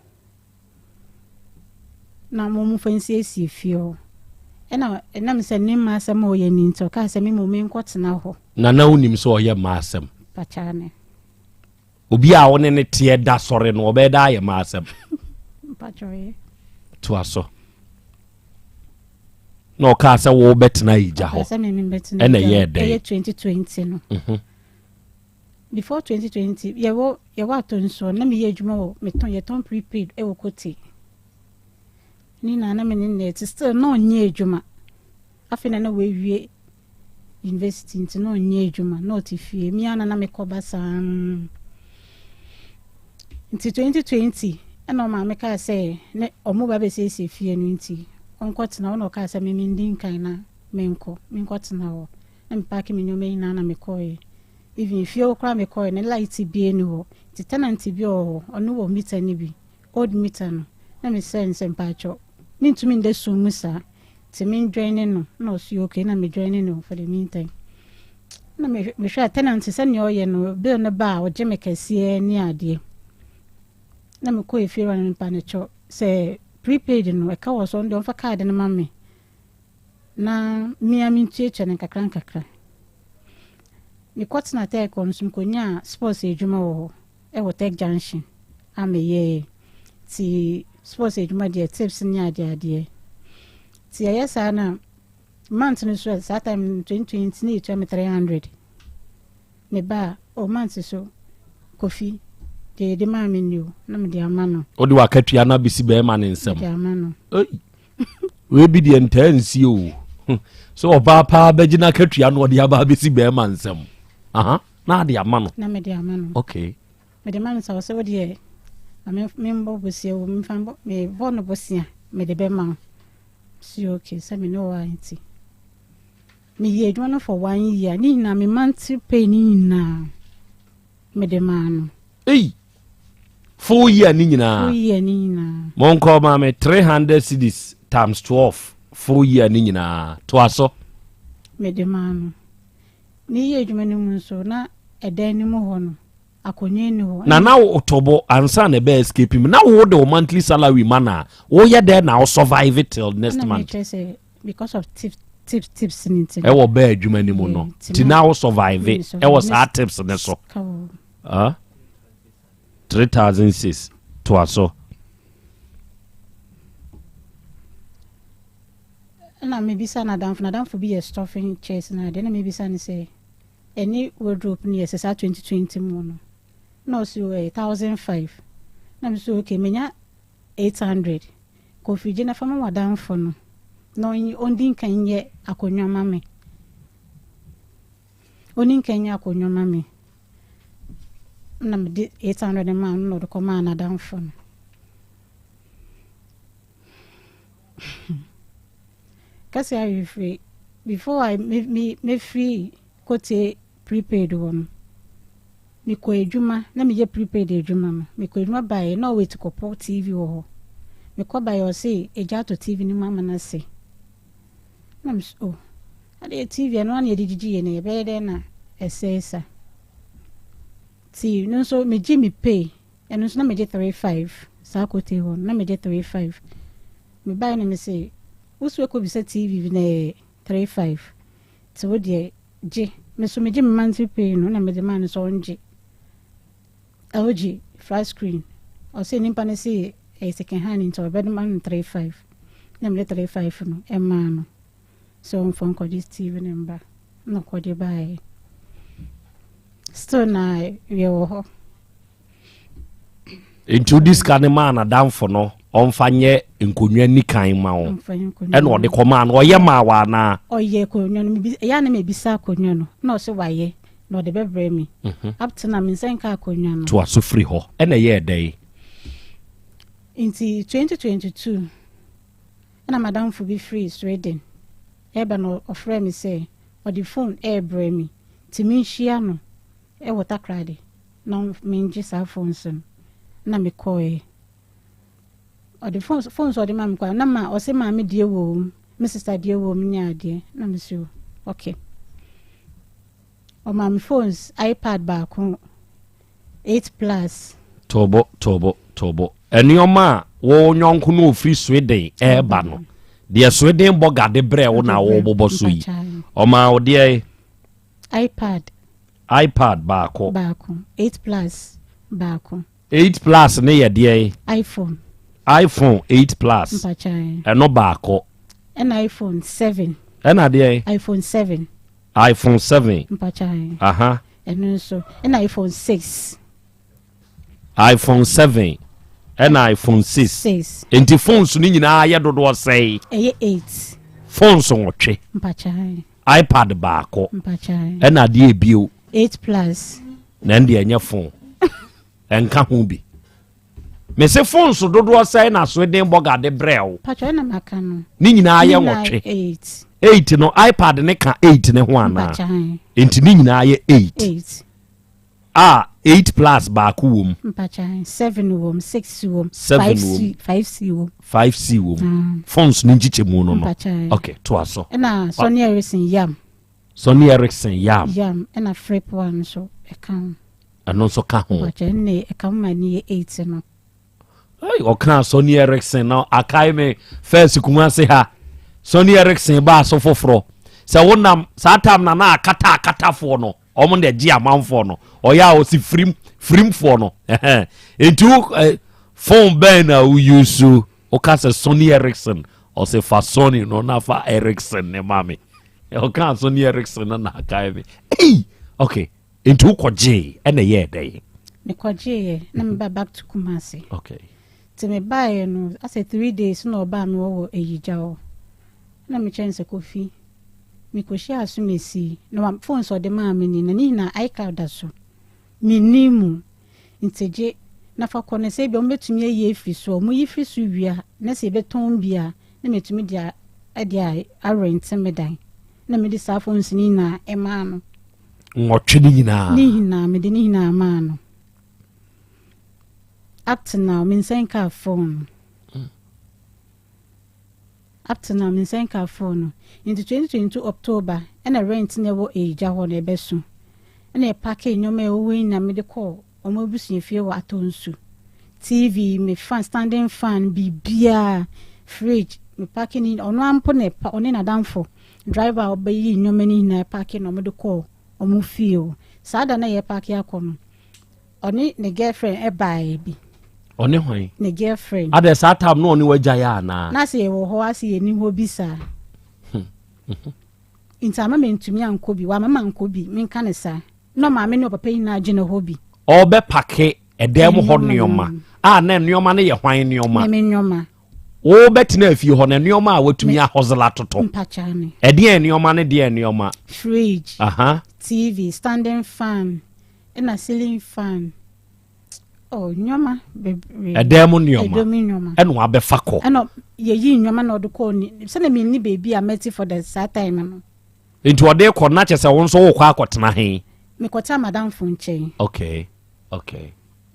na mo fa nsiesie fie hɔ ɛna ɛnam sɛ ne mma asɛm a ɔyɛ ni nti ɔkaa sɛ me mmom menkɔtena hɔ Na na wonim sɛ ɔyɛ mma asɛm. pakyaa ne Obi a wo ne ne teɛ da sɔre no ɔbɛyɛ da ayɛ mma asɛm. mpakyɛw Toa so. Na ɔkaa sɛ wobɛtena Ayigya hɔ. ɔkaa sɛ me membɛtena Ɛna Ayigya ɛyɛɛ hɔ. dɛn? ɛyɛ 2020 no Mhm. before 2020 yɛwɔ yɛwɔ atɔ nsuo na meyɛ adwuma wɔ metɔn yɛtɔn prepaid ɛwɔ kote ne nyinaa na me ne nna ɛte still na ɔnyɛ adwuma afei na na wawie university nti na ɔnyɛ adwuma na ɔte fie me ana na mekɔba saa nti 2020 ɛna ɔmaame kaa sɛ ne ɔmo ba bɛsiesie fie no nti ɔnkɔtena hɔ na ɔkaa sɛ me mendi nkan na menkɔ menkɔtena hɔ na mepaake me nneɛma nyinaa na mekɔɔɛ. Even fie hɔ koraa mekɔɛ no light biaa nni hɔ. Nti tenant bi wɔ hɔ ɔno wɔ meter no bi, old meter no. Na mesrɛɛ no sɛ mpakyɛw mentumi nda sum mu saa nti me joine no na ɔse okay na me joine no for the meantime. Na mehwɛ a tenant sɛnea ɔyɛ no bill no ba a ɔgye me kɛseɛ ne adeɛ. Na mekɔ efie hɔ no mpa no kyɛw sɛ prepaid no ɛka wɔ so ɔno deɛ ɔmfa card no ma me. na me ara mentuatua no nkakrankakra. Mekɔtena Tech hɔ no nso, mekɔnyaa sports adwuma wɔ hɔ, wɔ Tech Junction a meyɛɛ. Nti sports adwuma deɛ tips ne adeadeɛ. Nti ɛyɛ saa na month no so saa time no 2020 na yɛtua me 300. Me ba a, oh month so Kofi deɛ yɛde maa me ni o na mede ama no. Wode w'akatua no abɛsi bɛrima ne nsam. Mede ama no. Ei. Wei bi deɛ ntaa nsi o. Sɛ ɔbaa paa bɛgye n'akatua no ɔde aba abɛsi bɛrima nsam. Aha, na ade ama no. Na mede ama no. Okay. Mede ma no sɛ ɔsɛ wo deɛ ma membɔ bosia o, memfa mbɔ mebɔ no bosia mede bɛma wo. Si okay sɛ me ne wo a nti. Meyɛ adwuma no for one year ne nyinaa me monthly pay ne nyinaa. Mede maa no. Ei! Full year ne nyinaa. Full year ne nyinaa. Monkɔ maa me 300 cedis times 12 full year ne nyinaa. Toa so. Mede maa no. Meyɛ adwuma no mu nso na ɛdan no mu hɔ no akonnwa nni hɔ. Na na wotɔ bo ansa na ɛbɛ escape mu. Na wo de wo monthly salary ma na woyɛ dɛn na wo survive till next month. Ɛna mekyerɛ sɛ because of tips tips tips ni nti. Ɛwɔ bɛɛ adwuma ni mu no nti na wo survive ɛwɔ saa tips ne so. Ah, 3006 toa so. Ɛna mebisa n'adamfo n'adamfo bi yɛ stuffing chairs na adeɛ na mebisa no sɛ ɛne wardrobe no yɛ sɛ saa 2020 mu no na ɔsi ɛyɛ 1005 na me so okay menya 800 Kofi gye na fa ma w'adamfo no na ɔndi nkan nyɛ akonnwa ma me. Ɔni nkan nyɛ akonnwa ma me. Na mede 800 maa no na ɔde kɔmaa n'adamfo no. Kɛse ayefiri before I me me mefiri kote prepaid hɔ no. Mekɔ adwuma, na meyɛ prepaid adwuma no, mekɔ adwuma baeɛ na ɔwɔ Atikɔpɔ TV wɔ hɔ. Mekɔ baeɛ ɔse agya atɔ TV no mu ama no ase. Na me so oh, adeɛ TV ɛno ara na yɛde gyigyi yɛn ani, ɛbɛyɛ dɛn na ɛsɛe sa. Nti no nso megye me pay, ɛno nso na megye 35 saa kote hɔ no, na megye 35. Mebaeɛ na mese, wo so ɛkɔbisa TV bi na ɛyɛ 35, nti wo deɛ Gye, me so megye me monthly pay no na mede maa no sɛ ɔngye. LG flat screen, ɔse nipa no se ɛyɛ second hand nti ɔbɛma no 35 na mede 35 no ɛmaa no sɛ ɔmfa nkɔgye TV no mba na ɔkɔgye baeɛ. Still na yɛwɔ hɔ. Nti wode sika no maa n'adamfo no ɔmfa nyɛ nkonnwa ni kan ma wo ɛna ɔde kɔmaa no ɔyɛ maa wo anaa? Ɔyɛ akonnwa no ɛyɛ a na mebisa akonnwa no na ɔse wayɛ na ɔde bɛbrɛ me mhm. up to na me nsa nka akonnwa no. Toa so firi hɔ ɛna ɛyɛɛ dɛn? Nti 2022 ɛna madamfo bi firi Sweden ɛba na ɔfrɛ me sɛ ɔde phone ɛrebrɛ me nti menhyia no ɛwɔ Takoradi. Na mengye saa phones no na mekɔɛ ɔde phones phones ɔde ma me kɔ na ma ɔse maame deɛ wɔ mu me sister deɛ wɔ mu ne adeɛ na me so okay ɔma me phones ipad baako 8 plus. Tobo tobo tobo nneɛma a wo nyɔnko no ofiri Sweden ɛreba no deɛ Sweden bɔga de brɛ wo na wɔbobɔ so yi ɔma wo deɛ. Ipad. Ipad baako. Baako. 8 plus baako. 8 plus ne yɛ deɛn? iPhone. iPhone 8 plus. Mpakyɛw. Ɛno baako. Ɛna iPhone 7. Ɛna deɛn? iPhone 7. iPhone 7. Mpakyɛw. Aha. Ɛno nso. Ɛna iPhone 6. iPhone 7 ɛna iPhone 6. 6. Nti phones no nyinaa yɛ dodoɔ sɛn? Ɛyɛ 8. Phones nwɔtwe. Mpakyɛw. Ipad baako ɛna adeɛ ebio. 8 plus. Na ɛnde ɛnyɛ phone. Ɛnka ho bi. Mese phone so dodoɔ sɛn na Sweden bɔga de brɛ wo. Patro ɛna maka no. Ne nyinaa yɛ nwɔtwe. 8. 8 no iPad ne ka 8 ne ho anaa? Nti ne nyinaa yɛ 8. 8. A 8 plus baako wom. Mpakyɛ 7 wom, 6 wom, 7 5 wom. C, 5 C wom. 5 C wom. Phones no nkyekyɛmu no no. Mpakyɛ. Okay, toa so. Ɛna Sony Ericsson Yam. Sony Ericsson Yam. Yam ɛna Flip one nso ɛka ho. Ɛno nso ka ho. Mpakyɛ ɛnna ɛka ho ma ne yɛ 8 no. Hey, ɔkaa Sony Ericsson na akae me first Kumasi ha. Sony Ericsson baa so foforɔ. Sɛ wonam saa tam na na akata akatafoɔ no, wɔn na ɛgye amanfoɔ no. Ɔyɛ a ɔsi firim firimfoɔ no. Nti wo eh, phone bɛn na wo use? Woka sɛ Sony Ericsson, ɔsɛ fa Sony no na fa Ericsson ne ma me. Ɔkaa Sony Ericsson no na akae me. Hey, okay. Nti wokɔgyee ɛna ɛyɛɛ dɛn? Mekɔgyeeɛ na meba back to Kumasi. Okay. Nti mebaeɛ no asɛ 3 days na ɔbaa me wɔ wɔ Ayigya hɔ. Na mekyerɛ no sɛ Kofi, mekɔhyia Asomasi na wa phone sɛ ɔde maa me ni na ne nyinaa iCloud da so. Menni mu. Nti gye na fa kɔ no sɛ ebia wɔbɛtumi ayi afiri so a, wɔyi firi so wie a na sɛ yɛbɛtɔn bi a na matumi de a de a arente me dan. Na mede saa phones no nyinaa ɛmaa no. Nwɔtwe no nyinaa? Ne nyinaa, mede ne nyinaa maa no. Up to now, me nsa nkaa phone no. Up to now, me nsa nkaa phone no. Nti 2022 October, ɛna rent na ɛwɔ Eyigya hɔ no ɛbɛso. Ɛna ɛpake nneɛma a ɛwɔ hɔ nyinaa mede kɔɔ wɔn abusuafie wɔ Atonsu. TV, me fan, standing fan, biribiara, fridge, me pake ne ɔno ara mpo na ɛpa ɔne n'adamfo driver a ɔbɛyi nneɛma no nyinaa pake na wɔde kɔɔ wɔn fie hɔ. Saa da na yɛpake akɔ no, ɔne ne girlfriend ɛbaeɛ bi. Ɔne hwan? Ne girlfriend. Adɛ saa time no ɔne wagya yɛ anaa? Na sɛ yɛwɔ hɔ ase yɛni hɔ bi saa. Nti ama mentumi ankɔ bi, wama mankɔ bi, menka ne saa. Na ɔmaame ne ɔpapa nyinaa gyina hɔ bi. Ɔbɛpake ɛdan mu hɔ nneɛma a na nneɛma no yɛ hwan nneɛma? Me nneɛma. Wobɛtena afie hɔ na nneɛma a watumi ahɔzela totɔ. Mpakya ne. Ɛdeɛn nneɛma ne deɛn nneɛma? Fridge. Aha. TV, standing fan, ɛna ceiling fan. Oh, nneɛma bebree. Ɛdan mu nneɛma. Ɛdan mu nneɛma. Ɛna wabɛfa kɔ. Ɛna yɛyi nneɛma na ɔde kɔɔ ni sɛnɛ mi ni beebi a mɛti for the saa time no. Nti ɔde kɔ na kyerɛ sɛ wo nso wokɔ akɔtena he? Mekɔtena madamfo nkyɛn. Okay.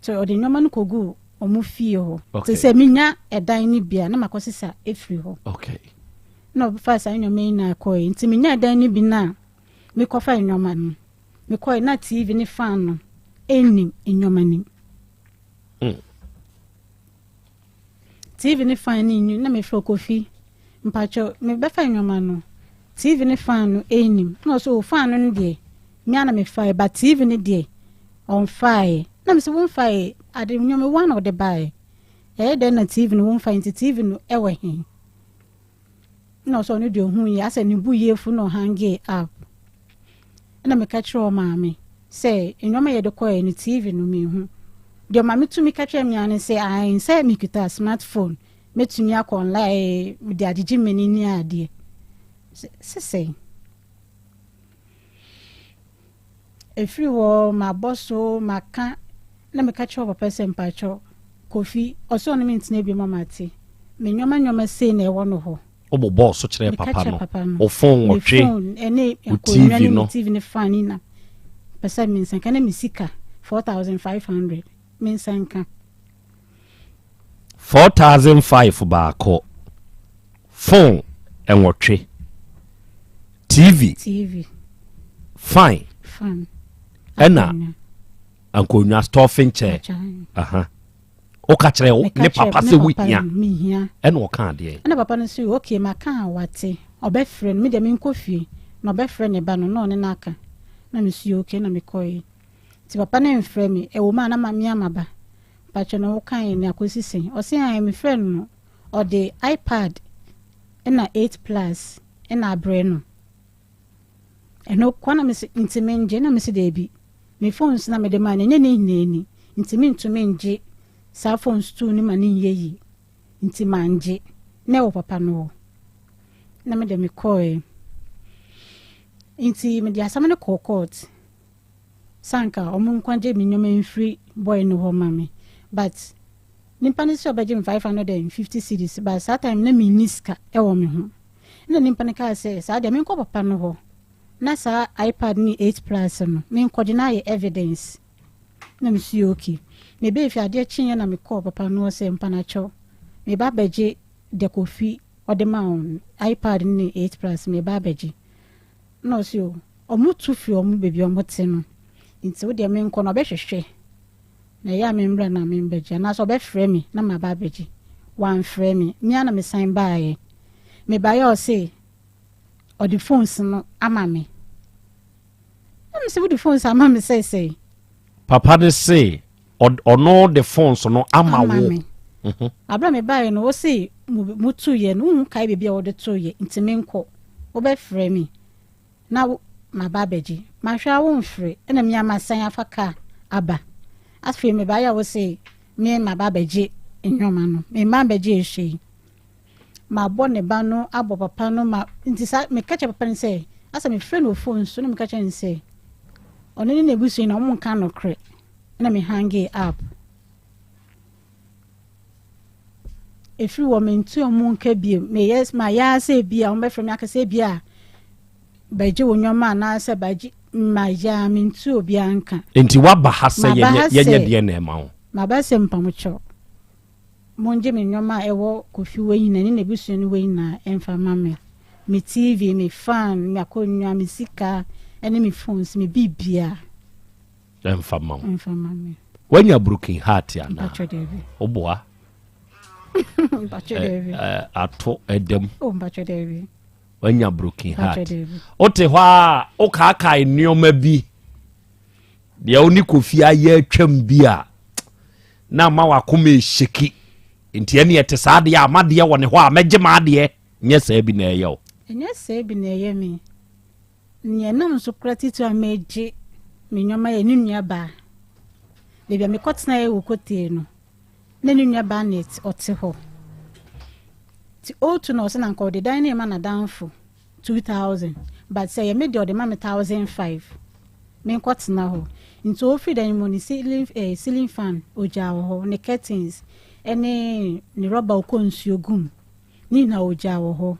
So ɔde nneɛma no kɔgu ɔmo fie hɔ. Okay. Te sɛ menya ɛdan no bi a na makɔsesa efiri hɔ. Okay. Na ɔfa saa nneɛma yi na akɔɛ. Nti menya ɛdan no bi na mekɔfa nneɛma no. Mekɔɛ na TV ne fan no ɛnnim nneɛma nim. TV ne fan no nnim na mefrɛ Kofi mpakyɛw mebɛfa nneɛma no TV ne fan no ɛnnim na ɔsɛ o fan no no deɛ me ana mefae but TV no deɛ ɔmfaeɛ na mesɛ womfae ade nneɛma wo ana ɔde baeɛ ɛyɛ dɛn na TV no womfae nti TV no ɛwɔ he na ɔsɛ ɔno deɛ ɔhu yɛ asɛ ne bu yɛfu na ɔhange up ɛna meka kyerɛ ɔmaame sɛ nneɛma yɛde kɔɛ no TV no mehu deɛ ɔmaame tumi ka kyerɛ me ano sɛ ae sɛ mekita smartphone mɛtumi akɔ online mede agyegye m'ani ne adeɛ sɛ sɛn ɛfiri hɔ mabɔ so maka na meka kyerɛ papa sɛ mpakyɛw Kofi ɔsɛ ɔno mentena bi ma mate me nneɛma nneɛma sei na ɛwɔ no hɔ. Wobobɔɔ so kyerɛɛ papa no, wo phone nwɔtwe, wo TV no. TV ne fan ne na pɛ sɛ me nsa nka na me sika 4500 me nsa nka. 4005 baako, phone nwɔtwe, TV, TV, fan, fan, ɛna akonnwa stuffing chair. Aha. Woka kyerɛ ne papa sɛ wohia ɛna ɔka adeɛ. Ɛna papa no nso okay maka a wate ɔbɛfrɛ no me deɛ menkɔ fie na ɔbɛfrɛ ne ba no na ɔne no aka na me nso okay na mekɔe nti papa no mfrɛ me ɛwɔ mu a na ma me ama ba mpakyɛ no wokae ne akɔsi sɛn ɔse ae mefrɛ no no ɔde iPad ɛna 8 plus ɛna abrɛ no ɛno kɔ na mese nti mengye na mese daabi me phones na mede maa no ɛnyɛ ne nyinaa ni nti mentumi ngye saa phones tu no ma ne nyɛ yie nti mangye na ɛwɔ papa no hɔ na mede mekɔɛ nti mede asɛm no kɔɔ court sanka ɔmo nkwagye me nneɛma mfiri boy no hɔ ma me but nipa no sɛ ɔbɛgye me 550 cedis but saa time na menni sika ɛwɔ me ho na nipa no kaa sɛ saa deɛ menkɔ papa no hɔ na saa iPad ne 8 plus no menkɔgye na ayɛ evidence. Na mese okay. Mebaa fie adeɛ kyeeɛ na mekɔɔ papa no hɔ sɛ mpanakyɛw meba abɛgye deɛ Kofi ɔde maa wo no, iPad no ne 8 plus meba abɛgye. Na ɔse o, ɔmo tu firi ɔmo baabi a ɔmo te no nti wo deɛ menkɔ no ɔbɛhwehwɛ na ɛyɛ a membra na membɛgye anaasɛ ɔbɛfrɛ me na maba abɛgye. Wamfrɛ me, me ara na mesan baeɛ. Mebaeɛ a ɔse ɔde phones no ama me. Na mese wode phones ama me sɛ sɛi? Papa no se ɔno de phones no ama wo. Me. Mhm. Abere a mebaeɛ no wose mutuiɛ no wohu kae baabi a wode toeɛ nti menkɔ wobɛfrɛ me na maba abɛgye. Mahwɛ a womfrɛ ɛna me a masan afa kaa aba. Afei mebaeɛ a wose me maba abɛgye nneɛma no. Memma mbɛgye hwee. Mabɔ ne ba no abɔ papa no ma nti saa meka kyerɛ papa no sɛ asɛ mefrɛ no wɔ phone so na meka kyerɛ no sɛ ɔno ne n'abusua na wɔn nka nokorɛ na me hange up ɛfiri wɔ mentu ɔmo nka bio meyɛ mayɛ ara sɛ ebi a wɔbɛfrɛ me aka sɛ ebi a bɛgye wo nneɛma anaasɛ bɛgye mayɛ a mentu obiara nka. Nti woaba ha sɛ yɛnyɛ deɛ na ɛma wo? Maba sɛ mpamokyɛw. Mongye me nnoɔma a ɛwɔ Kofi hɔ nyinaa ne n'abusua no hɔ nyinaa mfa mma me. Me TV, me fan, m'akonnwa, me sika ne me phones, me biribiara. Ɛmfa mma wo. Ɛmfa mma me. Wanya broken heart anaa? Mpatwɔ daabi. Woboa? Mpatwɔ daabi. Ato ɛdam. Oh, mpatwɔ daabi. Wanya broken heart. Wote hɔ a wokaakae nneɛma bi deɛ wo ne Kofi ayɛ atwam bi a na ama wakoma ɛhyɛki nti ɛne ɛte saa deɛ a madeɛ wɔ ne hɔ a mɛgye m'adeɛ nyɛ saa bi na ɛyɛ o. Ɛnyɛ saa bi na ɛyɛ me. Nea ɛnam so kora titiri a megye me nneɛma yɛ ne nua baa. Baabi a mekɔtenaeɛ wɔ Kotee no, na ne nua baa na ɔte hɔ. Nti ɔretu no ɔsɛ na nka ɔde dan no rema n'adamfo. 2000 but sɛ ɛyɛ me deɛ ɔde ma me 1005 menkɔ tena hɔ nti ɔfiri dan no mu ne ceiling eh, ceiling fan ɔgyaa wɔ hɔ ne curtains ɛne ne rɔba ɔkɔ nsuo gum ne nyinaa ɔgyaa wɔ hɔ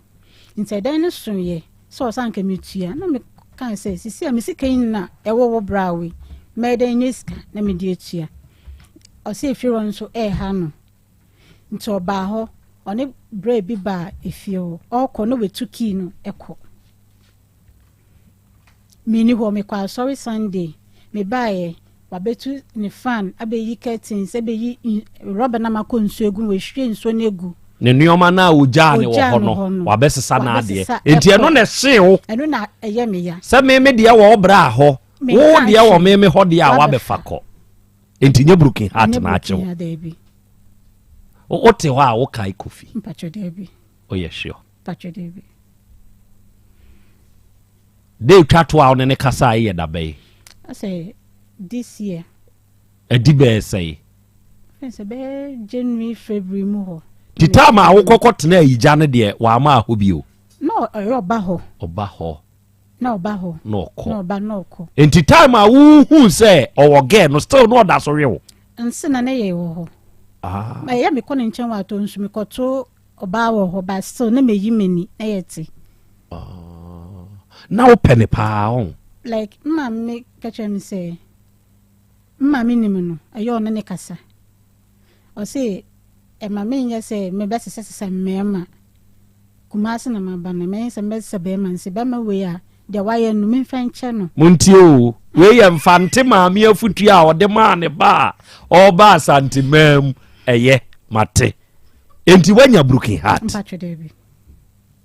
nti ɛdan no soeɛ sɛ ɔsɛ anka metua na mekae sɛ sisi a me sika yi na ɛwɔ wo bra wei mɛyɛ dɛn nyɛ sika na mede atua ɔsɛ efie hɔ nso ɛɛha no Nti ɔbaa hɔ, ɔne bra bi baa efie hɔ, ɔɔkɔ na watu key no kɔ. Menni hɔ, mekɔ asɔre Sunday, mebaeɛ, wabetu ne fan, abɛyi curtains, abɛyi rɔba na makɔ nsuo agu mu, wahwie nsuo no agu. Ne nneɛma no a ogyaa ne wɔ hɔ no, wabɛsesa n'adeɛ. Nti ɛno na ɛhyee wo. Ɛno na ɛyɛ me ya. Sɛ me me deɛ wɔ wo bra hɔ, wo deɛ wɔ me me hɔ deɛ a wabɛfa kɔ. Nti nyɛ broken heart na akye wo. Wote hɔ a wokae Kofi. Woyɛ sure. De twa to a wo ne ne kasa a yɛ da bɛyi. Asɛ this year. Ɛdi bɛyɛ sɛyi. Sɛ bɛyɛ January February mu hɔ. Tita ma awokɔkɔ tena ayigya no deɛ wama ahɔ bio. Na ɔyɛ ɔba hɔ. Ɔba hɔ. Na ɔba hɔ. Na ɔkɔ. Na ɔba na ɔkɔ. Nti time a wohuu sɛ ɔwɔ girl no still na ɔda so we wo? Nse na ne yere wɔ hɔ. Ah. Ɛyɛ mekɔ ne nkyɛn wɔ atɔ nsu mekɔto ɔbaa wɔ hɔ but still na meyi m'ani na yɛte. Ah. Na wopɛ ne paa ɔn? Like mma me ka kyerɛ me sɛ mma me nim no ɛyɛ ɔne ne kasa. Ɔse ɛma menyɛ sɛ mebɛsesasesa mmarima. Kumasi na maba no, mɛyɛ sɛ mɛsesa bɛrima no sɛ bɛrima wei a deɛ wayɛ no memfa nkyɛ no. Montie o, wei yɛ Mfante maame afutuo a ɔde maa ne ba a ɔreba Asanteman mu. Ɛyɛ, mate. Enti woanya broken heart? Mpatwɛ daabi.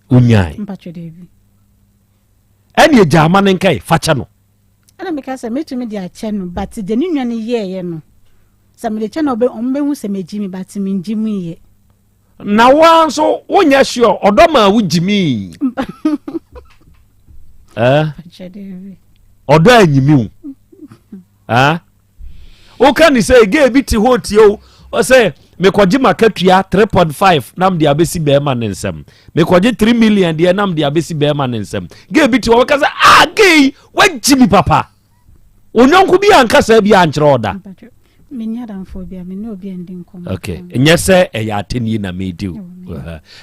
Wonyae? Mpatwɛ daabi. Ɛne agya ama ne nkae, fa kyɛ no. Ɛna meka sɛ mɛtumi de akyɛ no but deɛ ne nua no yɛɛyɛ no sɛ mede kyɛ no ɔmo bɛhu sɛ megye mi but mengye mu yɛ. Na wo ara nso wonyɛ sure ɔdɔ maa wo gyimii. Eh? Ɔdɔ anyimi wo. Eh? Woka ne sɛ gay bi te hɔ tie wo ɔsɛ mekɔgye makatua 3.5 na mede abɛsi bɛrima ne nsɛm mekɔgye 3 million deɛ na mede abɛsi bɛrima ne nsɛm gay bi te hɔ wɔka sɛ ah gay wagyi mi papa onyɔnko bi anka saa bi ankyerɛ ɔda okay nyɛ sɛ ɛyɛ atɛnie na medi o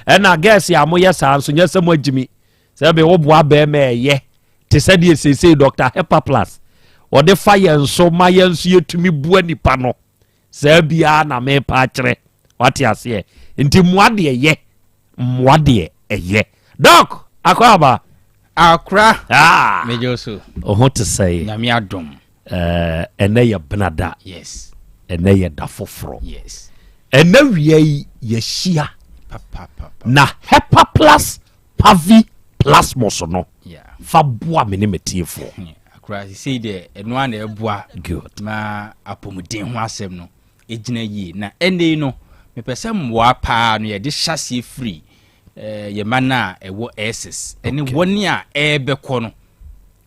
ɛna gɛs a moyɛ saa nso nyɛ sɛ moagyimi sɛ be woboa bɛrima ɛyɛ te sɛ deɛ seesei dr hepa plus ɔde fa yɛn so ma yɛn nso yɛtumi bua nipa no. Saa biara na mepa akyerɛ, wate aseɛ? Nti mmoa deɛ yɛ, mmoa deɛ ɛyɛ. Doc, akɔ aba. Akora. Ah. Megye so. Ɔho te sɛ. Nyame adom. Ɛnɛ yɛ benada. Yes. Ɛnɛ yɛ da foforɔ. Yes. Ɛnɛ wia yi yɛhyia. Papa papa. Na Hepa Plus Pavi Plasmos no. Yeah. Fa boa me ne metiefoɔ. Akora sei deɛ ɛno a na ɛboa. Good. Ma apɔmuden ho asɛm no ɛgyina yie na ɛnɛ yi no mepɛ sɛ mmoa paa no yɛde hyɛ aseɛ firi yɛ ma no a ɛwɔ SS ɛne wɔne a ɛrebɛkɔ no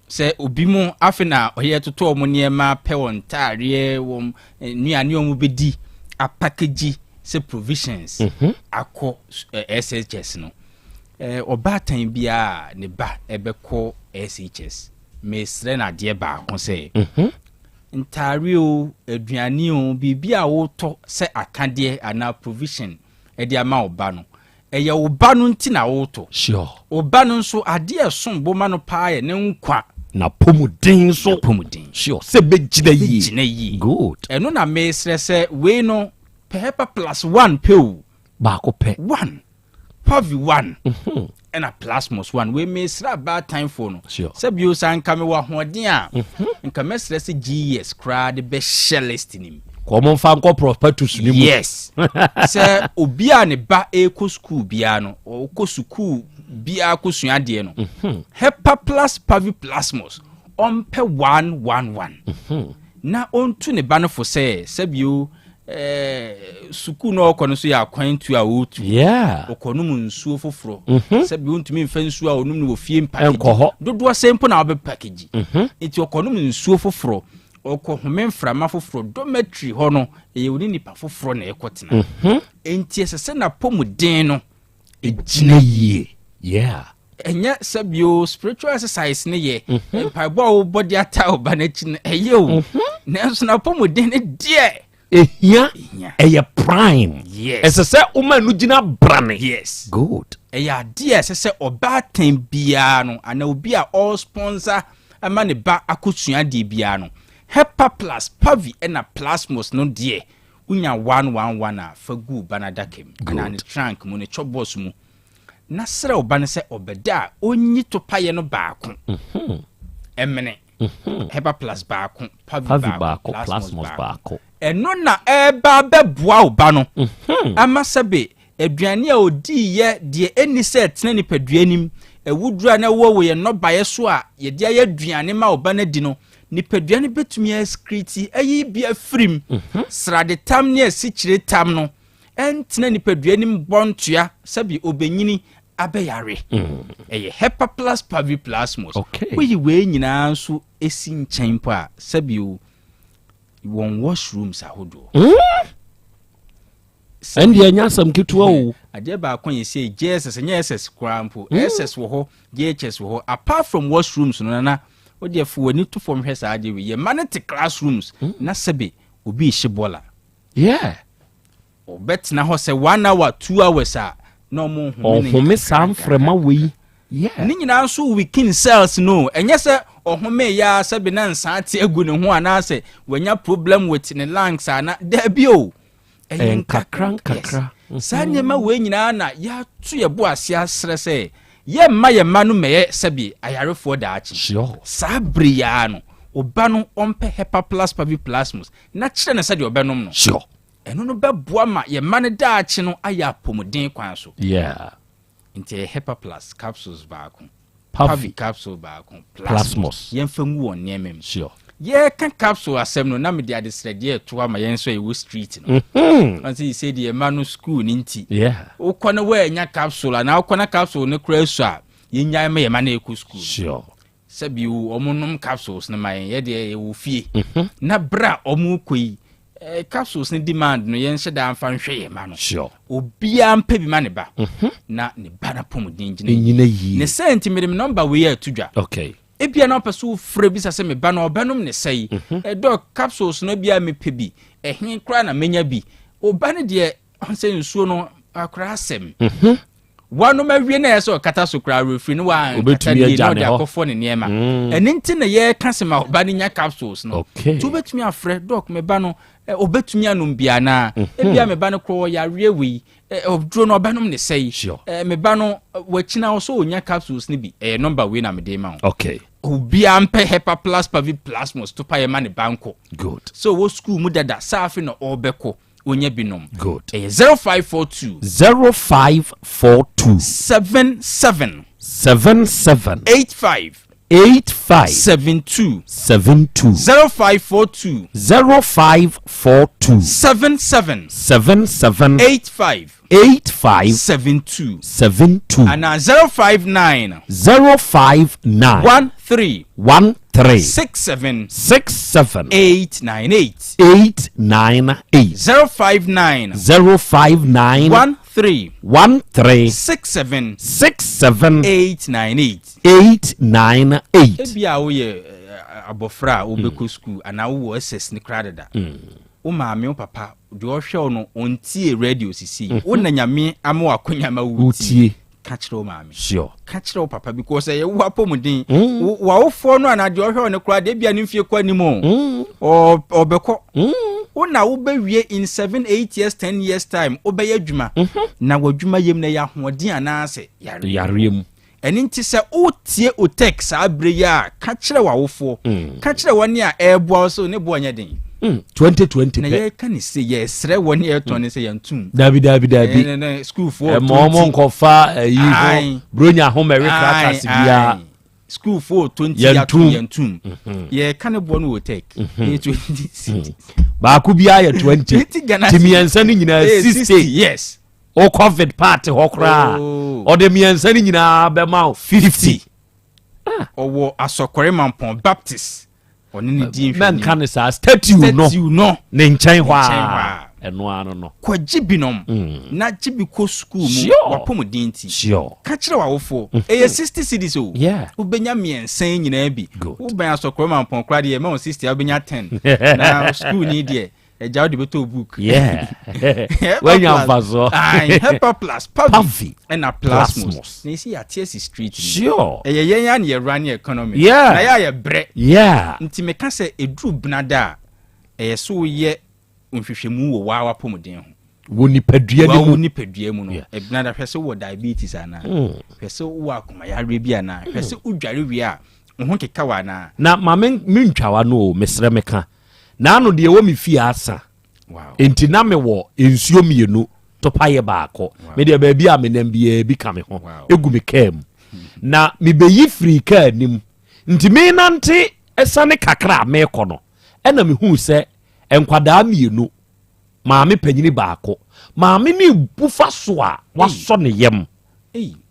sɛ obi mu afe na ɔyɛ toto wɔn nneɛma pɛ wɔn ntaareɛ wɔn nnuane wɔn bɛdi apakagyi sɛ provisions akɔ SHS no. Ɔbaatan biara ne ba ɛbɛkɔ SHS, mesrɛ no adeɛ baako sɛ ntaare o, aduane o, biribi a wotɔ sɛ akadeɛ anaa provision ɛde ama wo ba no, ɛyɛ wo ba no nti na wotɔ. Wo ba no nso adeɛ ɛsom bo ma no paa yɛ ne nkwa. Na pomuden nso. Pomuden. Sure. Sɛ bɛgyina yie. Bɛgyina yie. Good. Ɛno na mesrɛ sɛ wei no pɛ Hepa Plus 1 pɛ o. Baako pɛ. 1. Pavi 1. Ɛna Plasmos 1. Wei mesrɛ abaatanfoɔ no. Sure. Sɛ bio sa nka mewɔ ahoɔden a, nka mɛsrɛ sɛ GES koraa de bɛhyɛ list nim. Kɔn mfa nkɔ prospectus ni mu. Yes. Sɛ obi a ne ba ɛrekɔ sukuu biara no, ɔkɔ sukuu biara kɔsua adeɛ no, Hepa Plus Pavi Plasmos, ɔmpɛ 111. Na ɔntu ne ba no fo sɛ sɛbio sukuu na ɔkɔ no so yɛ akwantu a ɔretu. Ɔkɔ nom nsuo foforɔ. Sɛbio ntumi mfa nsuo a ɔnom no wɔ fie mpackage. Ɛnkɔ hɔ. Dodoɔ sɛ mpo na ɔbɛ package. Nti ɔkɔ nom nsuo foforɔ, ɔkɔ home mframa foforɔ, dormitory hɔ no ɛyɛ oni nipa foforɔ na ɛkɔ tena. Nti ɛsɛ sɛ n'apɔmuden no ɛgyina yie. Yeah. Ɛnyɛ sɛbio spiritual exercise ne yɛ mpaebɔ a wobɔ de ata wo ba n'akyi no ɛyɛ o, nanso n'apɔmuden no deɛ ehia, ɛyɛ prime. Yes. Ɛsɛ sɛ woma no gyina brane. Yes. Good. Ɛyɛ adeɛ a ɛsɛ sɛ ɔbaatan biara no anaa obi a ɔresponsor ama ne ba akɔsua adeɛ biara no, Hepa Plus Pavi ɛna Plasmos no deɛ wonya 111 a, fa gu ba no adaka mu anaa ne trunk mu, ne chop mu, na srɛ wo ba no sɛ ɔbɛda a ɔnyi topaeɛ no baako ɛmene. Hepa Plus baako, Pavi baako, Plasmos baako. Ɛno na ɛba bɛboa wo ba no ama sɛbe aduane a ɔdiiɛ deɛ ɛnni sɛ ɛtena nipadua anim, awuduro a na ɛwɔ wɔ yɛn nnɔbaeɛ so a yɛde ayɛ aduane ma wo ba no adi no, nipadua no bɛtumi askriti ayi bi afirim. Sradetam ne asikyire tam no ɛntena nipadua anim bɔntoa sɛbe ɔbɛnyini abɛyare. Ɛyɛ Hepa Plus Pavi Plasmos. Woyi wei nyinaa nso esi nkyɛn mpo a, sɛbi o, wɔn washrooms ahodoɔ. Ɛndeɛ ɛnyɛ asɛm ketewa o. Adeɛ baako yɛ sɛ JSS, ɛnyɛ SS koraa mpo. SS wɔ hɔ, JHS wɔ hɔ. Apart from washrooms no, nana wodeɛ fo w'ani to fam hwɛ saa adeɛ wei. Yɛ ma no te classrooms na sɛbe obi ehye bɔla. Ɔbɛtena hɔ sɛ 1 hour, 2 hours a na ɔmo nhome. Ɔhome saa mframa wei. Ne nyinaa nso weaken cells no. Ɛnyɛ sɛ ɔhome ya sɛbe na nsa ate agu ne ho anaasɛ wanya problem with ne lungs ana, daabi o. Ɛyɛ nkakra nkakra. Saa nneɛma wei nyinaa na yɛato yɛ bo ase asrɛ sɛ yɛmma yɛn mma no mmɛyɛ sɛbe ayarefoɔ daakye. Saa bere yaa no, ɔba no ɔmpɛ Hepa Plus Pavi Plasmos na kyerɛ no sɛdeɛ ɔbɛnom no. Ɛno no bɛboa ma yɛn mma no daakye no ayɛ apɔmuden kwan so. Nti ɛyɛ Hepa Plus capsules baako, Pavi capsule baako, Plasmos. Yɛmfa ngu wɔn nneɛma mu. Yɛka capsule asɛm no na mede adesrɛdeɛ ɛto ama yɛn nso a yɛwɔ street no. Ɔn sɛ deɛ ɛma no school ne nti. Wokɔ no woanya capsule anaa wokɔ na capsule no koraa su a, yɛnyae ma yɛma no ɛkɔ school. Sɛbi ɔmo nom capsules no ma yɛn, yɛdeɛ yɛwɔ fie. Na berɛ a ɔmo kɔ yi, capsules no demand no yɛnhyɛ da mfa nhwɛ yɛn ma no. Obiara mpɛ bi ma ne ba. Na ne ba no apɔmuden gyina yie. Ne sɛ nti mede me number wei ato dwa. Ebia na ɔpɛ so wofrɛ bisa sɛ me ba no ɔbɛnom ne sɛ yi. Ɛdɔ capsules no ebia mepɛ bi. Ɛhe koraa na menya bi. Ɔba no deɛ sɛ nsuo no akora asɛm. Wanom awie na ɛyɛ sɛ ɔkata so koraa refiri no wankata ne yie na ɔde akɔfɔ ne nneɛma. Ɛno nti na yɛreka sɛ ma ɔba no nya capsules no. Nti wobɛtumi afrɛ dɔk me ba no ɔbɛtumi anom bi anaa? Ebia me ba no korɔ ɔyareɛ wei ɔduro no ɔbɛnom ne sɛi. Me ba no wakyina hɔ sɛ ɔnya capsules no bi. Ɛyɛ nɔmba wei na mede ma wo. Okay. Obiara mpɛ Hepa Plus Pavi Plasmos to pa yɛ ma ne ba nkɔ. Good. Sɛ ɔwɔ sukuu mu dada saa afe na ɔrebɛkɔ onya bi nom. Good. Ɛyɛ 0542. 0542. 77. 77. 85. 85. 72. 72. 0542. 0542. 77. 77. 85. 85. 72. 72. Anaa 059. 059. 13. 13. 67. 67. 898. 898. 059. 059. 13. 13. 67. 67. 898. 898. Ebia woyɛ abɔfra a wobɛkɔ sukuu anaa wowɔ SS no koraa dada. Wo maame, wo papa, deɛ ɔhwɛ wo no, ɔntie radio sisi. Wo na Nyame ama wo akonya ma wotie. Ka kyerɛ wo maame. Sure. Ka kyerɛ wo papa because ɛyɛ wo apɔmuden. W'awofoɔ no anaa deɛ ɔhwɛ wo no koraa deɛ ebia ne mfie kɔ anim o. Ɔbɛkɔ. Wo na wobɛwie in 7, 8 years, 10 years time wobɛyɛ adwuma. Na w'adwuma yam no ɛyɛ ahoɔden anaasɛ yareɛ. Yareɛ mu. Ɛno nti sɛ woretie Otek saa berɛ yi a, ka kyerɛ w'awofoɔ, ka kyerɛ wɔn a ɛreboa wo sɛ ne boɔ nyɛ den. 2020 Na pɛ. yɛreka ne se, yɛresrɛ wɔn a ɛretɔn ne sɛ yɛntom. Dabi dabi dabi. Ɛne ne sukuufoɔ Ɛma wɔn 20. nkɔfa ayi ho Ae. bronya ho mɛwe crackers Ae, biara. ae. Sukuufoɔ 20 Yɛntom. atom yɛntom. Yɛreka ne boɔ no wɔ Otek. Ɛyɛ 20 cedis. Baako biara yɛ 20. 20 Ghana Ti cedis. mmiɛnsa no nyinaa Ɛyɛ 60. 60, yes. O covid party hɔ koraa Oh. ɔde mmiɛnsa no nyinaa bɛma wo 50. Ɔwɔ Asɔkɔre Mampɔn Baptist. Ɔne ne di nhwɛnim. Mɛnka ne saa statue no. Statue no. Ne nkyɛn hɔ Ne nkyɛn hɔ a. Ɛno ara no no. Kɔgye binom na gye bi kɔ sukuu mu Sure. w'apɔmuden nti. Sure. Ka kyerɛ w'awofoɔ. Ɛyɛ 60 cedis o. Yeah. Wobɛnya mmiɛnsa yi nyinaa bi. Good. Wobɛn Asɔkɔre Mampɔn koraa deɛ ɛma wo 60 a wobɛnya 10. Na sukuuni deɛ Agya wode bɛtɔ book. Yeah. Wanya mfasoɔ. Aye, Hepa plus Pavi. Pavi. Ɛna Plasmos. Plasmos. Na esi yɛate asi street ni. Sure. Ɛyɛ yɛn a na yɛwura ne economy. Yeah. Na yɛ a yɛbrɛ. Yeah. Nti meka sɛ ɛduru benada a, ɛyɛ sɛ woyɛ nhwehwɛmu wɔ waa w'apɔmuden ho. Wɔ nipadua no mu. Wɔ nipadua mu no. Ɛbenada hwɛ sɛ wowɔ diabetes anaa. Hwɛ sɛ wowɔ akomayareɛ bi anaa. Hwɛ sɛ wodware wie a, wo ho keka wo anaa. Na ma mentwa w'ano o, mesrɛ meka. Naano deɛ ɛwɔ me fie asa. Enti na mewɔ nsuo mmienu, topaeɛ baako. Me deɛ baabi a menam biara bi ka me ho. Ɛgu me kaa mu. Na mebɛyi firii kaa anim. Nti menante sane kakra a merekɔ no, ɛna mehuu sɛ nkwadaa mmienu, maame panyini baako. Maame no rebu fa so a wasɔ ne yam.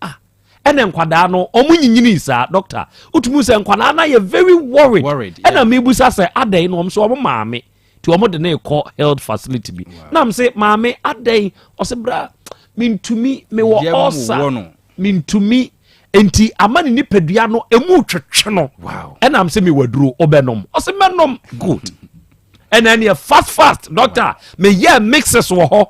Ah, ɛna nkwadaa no ɔmo nyinyini saa doctor wotumi sɛ nkwadaa no ayɛ very worried ɛna mebusa sɛ adɛn na ɔmo sɛ ɔmo maame nti ɔmo de ne kɔ health facility bi na m sɛ maame adɛn ɔsɛ bra mentumi mewɔ ɔsa mentumi nti ama ne nipadua no emu twetwe no ɛna m sɛ mewɔ aduro ɔbɛnom ɔsɛ mɛnom good ɛna ɛneɛ fast fast doctor meyɛ mixes wɔ hɔ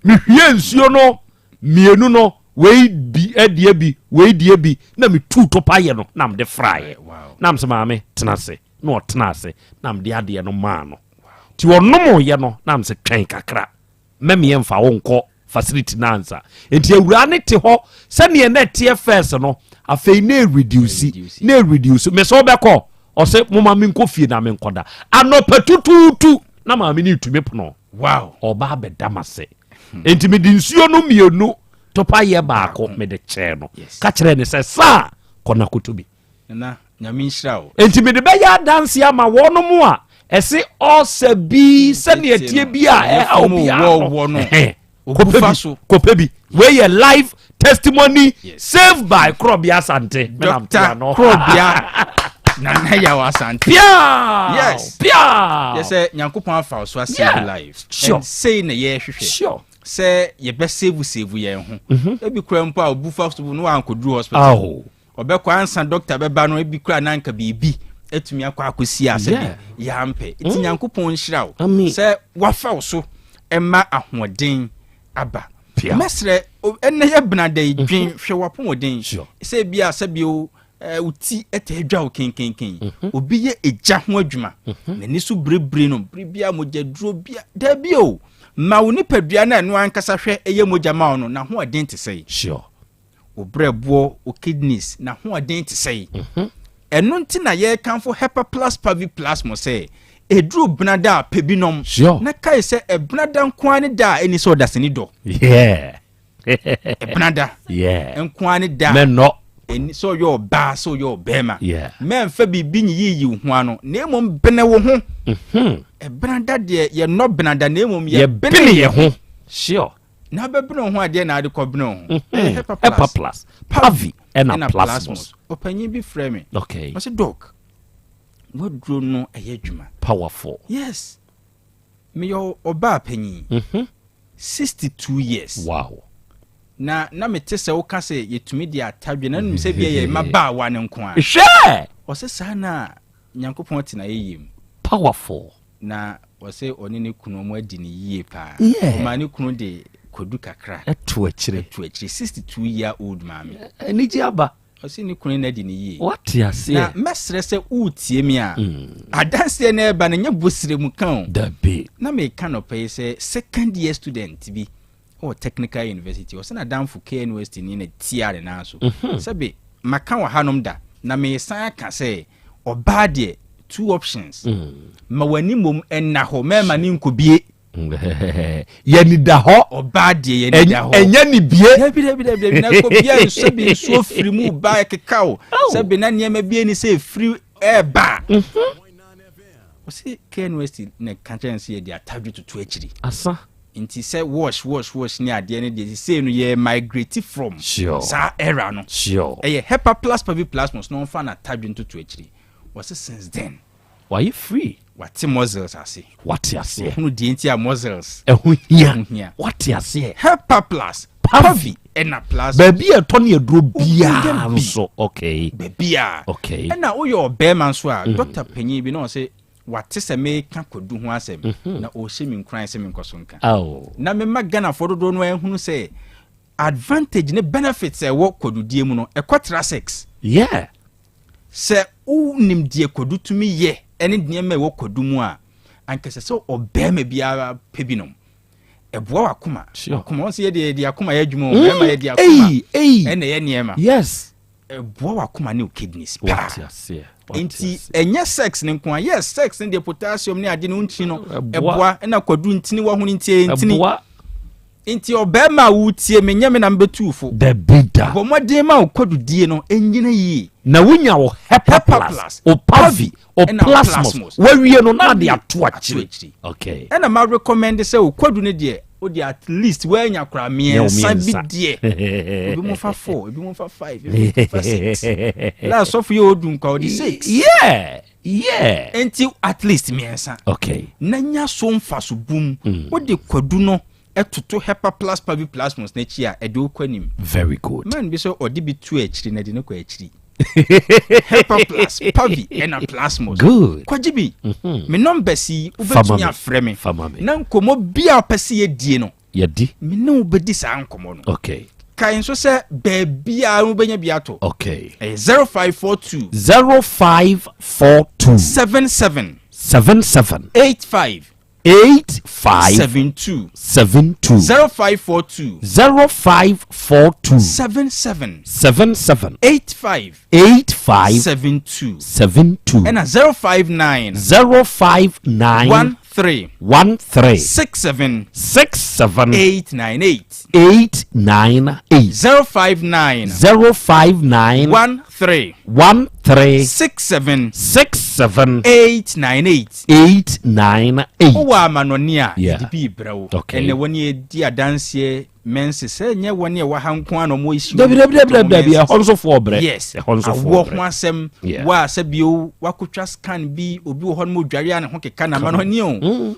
mehwie nsuo no Mmienu no, wei bi deɛ bi, wei deɛ bi, na metuu topa yɛ no na mede fraeɛ. Na mesɛ maame tena ase, na ɔtena ase, na mede adeɛ no maa no. Nti ɔnomoeɛ no, na mesɛ twɛn kakra, mɛmeɛ mfa wo nkɔ facility no ansa. Nti awuraa no te hɔ sɛdeɛ na ɛteɛ first no, afei na ɛreduce, na ɛreduce. Mesɛ wobɛkɔ? Ɔsɛ moma menkɔ fie na menkɔda. Anɔpa tutuutu na maame no retumi pono. Wow. Ɔba abɛda m'ase. Enti mede nsuo no mmienu topa yɛ baako mede kyɛɛ no. Ka kyerɛɛ ne sɛ saa kɔ na kɔtɔ bi. Nana, Nyame nhyira wo. Enti mede bɛyɛ adanse ama wɔnom a ɛse ɔsɛ bi sɛnea ɛteɛ bi a ɛha obiara no. Kɔpɛ bi, kɔpɛ bi. Wei yɛ live testimony yes. saved by Krobea Asante. Dr. Krobea Nana Yaw Asante. Pia! Yes. Pia! Yes, sɛ Nyankopɔn afa wo so asave yeah. life. Sure. And sei na yɛhwehwɛ. Sure. Sɛ yɛbɛ save save yɛn ho. Mm-hmm. Ebi kura mpo a obu fa so no wankɔduru hospital. Oh. Ɔbɛkɔ ansa doctor bɛba no ebi kura nanka biribi atumi akɔ akɔsi a sɛbi yɛampɛ. Nti mm. Nyankopɔn nhyira wo. Sɛ wafa wo so ɛma ahoɔden aba. Mɛsrɛ Ɛnɛ yɛ benada yi, dwen hwɛ w'apɔmuden. Sɛ ebi a sɛbi o, wo ti taa dwa wo kenkenken. Obi yɛ egya ho adwuma, n'ani so biribiri no, bere biara mogyaduro bia, daabi o. Ma wo nipadua no a ɛno ankasa hwɛ ɛyɛ mogya ma wo no, n'ahoɔden te sɛn? Wo berɛboɔ, wo kidneys, n'ahoɔden te sɛn? Ɛno nti na yɛrekamfo Hepaplus Paviplasmo sɛ, ɛduru benada a, pɛ bi nom. Na kae sɛ ɛbenada nko ara ne da a ɛnni sɛ ɔdasani dɔ. Ɛbenada nko ara ne da a ɛnni sɛ ɔyɛ ɔbaa sɛ ɔyɛ ɔbarima. Mɛmfa biribi nyiyiyi wo ho ano, na mmom bene wo ho. Ɛbenada deɛ, yɛnnɔ benada, na mmom yɛbene yɛn ho. Sure. Na bɛbene wo ho adeɛ na ade kɔbene wo ho. Ɛyɛ Hepa Plus, Pavi ɛna Plasmos. Ɔpanyin bi frɛ me. Okay. Ɔsɛ doc, waduro no ɛyɛ adwuma. Powerful. Yes. Meyɛ ɔbaa panyin. 62 years. Wow. Na na mete sɛ woka sɛ yɛtumi de atadwe na nim sɛ bia yɛ mmabaawa no nko a. Hwɛ! Ɔsɛ saa na Nyankopɔn te na yɛyɛ mu. Powerful. Na ɔsɛ ɔne ne kunu ɔmo adi no yie paa. Yeah. Ɔmaa ne kunu de kwadu kakra. Ɛto akyire. Ɛto akyire. 62 year old maame. Anigye aba. Ɔsɛ ne kunu no adi no yie. Wate aseɛ. Na mɛsrɛ sɛ woretie me a, adanseɛ no ɛreba no nyɛ bosire mu ka o. Dabi. Na meka nɔpɛ yi sɛ second year student bi wɔ Technical University, ɔsɛ n'adamfo KNUST ni na tiaa ne nan so. Sɛbe maka wɔ hanom da, na meresan aka sɛ ɔbaa deɛ two options. Ma w'ani mmom nna hɔ, mɛma ne nkɔbie. Yɛni da hɔ. Ɔbaa deɛ yɛni da hɔ. Ɛnyɛ ne bie. Dabi dabi dabi dabi na kɔbie sɛbe nsuo firi mu ba ɛkeka o. Sɛbe na nneɛma bi ani sɛ efiri ɛɛba. Ɔsi KNUST na ka kyerɛ no sɛ yɛde atadwe toto akyiri. Asa. Nti sɛ wash wash wash ne adeɛ no deɛ sesei no yɛ migrate from Sure. saa era no. Sure. Ɛyɛ Hepa plus Pavi plasmos na ɔmfa n'atadwe ntoto akyiri. Wɔse since then. Wayɛ free. Wate muscles ase. Wate aseɛ. Wahunu deɛ nti a muscles. Ɛho hia. Ɛho hia. Wate aseɛ. Hepa plus Pavi ɛna plasmos. Baabi a ɛtɔ ne aduro biara Wobɛnya bi. nso. Okay. Baabi a. Okay. Ɛna woyɛ ɔbarima nso a, doctor panyin bi na ɔse Wate sɛ mereka kwadu ho asɛm, na ɔrehyɛ me nkuran sɛ menkɔ so nka. Na mema Ghanafoɔ dodoɔ no ara hunu sɛ advantage ne benefits a ɛwɔ kwadudie mu no, ɛkɔ tra sex. Yeah. Sɛ wonim deɛ kwadu tumi yɛ ne nneɛma a ɛwɔ kwadu mu a, anka ɛsɛ sɛ ɔbarima biara pɛ bi nom. Ɛboa w'akoma. Sure. Akoma, wɔn sɛ yɛde yɛde akoma yɛ adwuma o, mmarima yɛde akoma ɛna ɛyɛ nneɛma. Yes. Ɛboa w'akoma ne wo kidneys paa. Wate aseɛ. Wate Nti aseɛ. ɛnyɛ sex ne nko a. Yes, sex ne deɛ potassium ne ade ne wo ntini no Ɛboa. ɛboa ɛna kwadu ntini wɔ ho no nti ɛyɛ ntini. Ɛboa. Nti ɔbarima a wotie me nyɛ me na mebɛtu wo fo. Dabi da. Bɔ mmɔden ma wo kwadudie no ɛnyina yie. Na wonya wo Hepa Hepa Plus, Plus, wo Pavi, wo ɛna wo Plasmos, Plasmos. wawie no na ade Wawie, ato ato akyire. akyire. Okay. Ɛna ma recommend sɛ wo kwadu no deɛ o deɛ at least woanya koraa mmiɛnsa bi deɛ ebi mo fa four ebi mo fa five ebi mo fa six la asɔfo yɛ odu nkwa ɔde six. Yeah, yeah. Nti at least mmiɛnsa. Okay. Na nya so nfa so bum. O de kwadu no ɛtoto hepa plus pavi plasmos n'akyi a ɛde okɔ anim. Very good. Man bi sɛ ɔde bi tu akyiri na ɛde ne kɔ akyiri. Hepa plus pavi ɛna plasmos. Good. Kwagye bi. Mm-hmm. Me numbers yi wobɛtumi afrɛ me. Na nkɔmmɔ bi a wopɛ sɛ yɛdie no. Yɛdi. Me ne wo bɛdi saa nkɔmmɔ no. Okay. Kae nso sɛ baabiara wobɛnya bi ato. Okay. Ɛyɛ 0542. 0542. 77. 77. 85. 85 72. 72. 0542. 0542. 77. 77. 85. 85. 72. 72. Ɛna 059. 059. 13. 13. 67. 67. 898. 898. 059. 059. 13. 13. 67. 67. 898. 898. Wowɔ amanɔne a, Yeah. yɛde bi rebrɛ wo. Okay. Ɛnɛ wɔne yɛdi adanseɛ menses sɛ ɛnyɛ wɔne ɛwɔ ha nko ara na wɔn issue. Dabi dabi dabi dabi dabi Menses. ɛhɔ nso foɔ brɛ. Yes. Ɛhɔ nso foɔ Awoɔ brɛ. ho asɛm. Yeah. Wo a sɛ bio wakotwa scan bi obi wɔ hɔ no odware a ne ho keka na ama no ani o.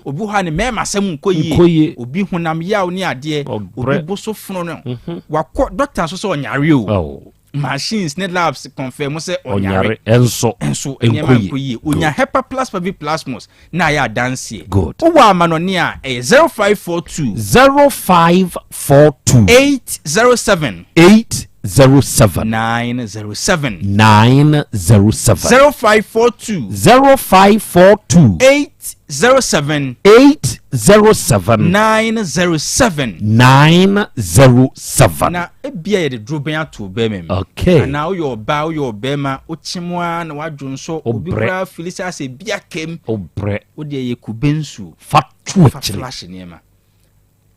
Obi wɔ hɔ a ne mmarima asɛm nkɔ yie. Nkɔ yie. Obi honam yaw ne adeɛ. Ɔbrɛ. Obi bo so fono no. Wakɔ doctor nso sɛ ɔnyare o. Oh. Machines ne labs confirm sɛ ɔnyare. Nso nso nneɛma nkɔ yie. Onya Hepaplus Paviplasmus na ayɛ adanseɛ. Good. Wowɔ amanɔne a ɛyɛ 0542. 0542. 807. 807. 907. 907. 0542. 0542. 807. 807. 907. 907. Na ebia yɛde dorobɛn ato wo bɛrima mu. Okay. Anaa woyɛ ɔbaa, woyɛ ɔbɛrima, wokyem ara na wadwo nsɔ, obi Wobrɛ. koraa fili sɛ asɛ bi akam. Wobrɛ. Wo deɛ yɛ kube nsuo. Fa to Fa akyire. flash nneɛma.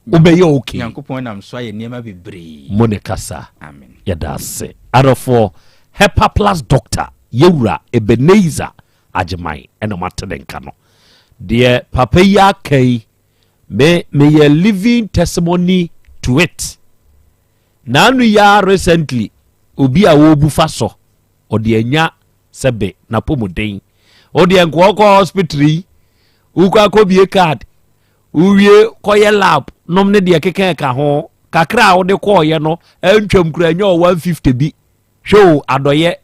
Wobɛyɛ okay. Nyankopɔn nam so ayɛ nneɛma bebree. Mo ne kasa. Amen. Yɛda ase. Adɔfoɔ, Hepaplus Doctor, Yɛwura Ebenezer Agyeman ɛna moate ne nka no. Deɛ papa yi aka yi, Me meyɛ living testimony to it. Naanu yi ara recently obi a wɔrebu fa so ɔde anya sɛbe n'apɔmuden. Wodeɛ nka ɔkɔ hospital yi wokɔ akɔbie card wowie kɔyɛ lab nom ne deɛ keka ɛka ho kakra a wode kɔɔyɛ no antwam kura nyɛ ɔ 150 bi Hwɛ o, adɔyɛ,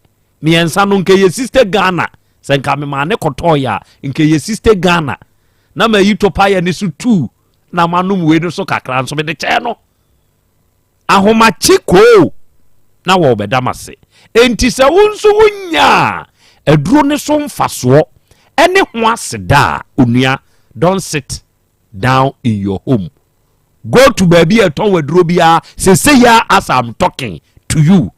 miɛnsa no nka ɛyɛ siste Ghana, sɛ nka me maa ne kɔtɔɔyɛ a, nka ɛyɛ siste Ghana. Na mayi topayɛ ne so tuu, na manom wei no so kakra nso mede kyɛɛ no. Ahomakye koo, na wɔrebɛda m'ase. Enti sɛ wo nso wonyaa aduro no so mfasoɔ ne ho aseda a, onua, don't sit down in your home. Go to baabi a ɛtɔn aduro biara sesei ara as I'm talking to you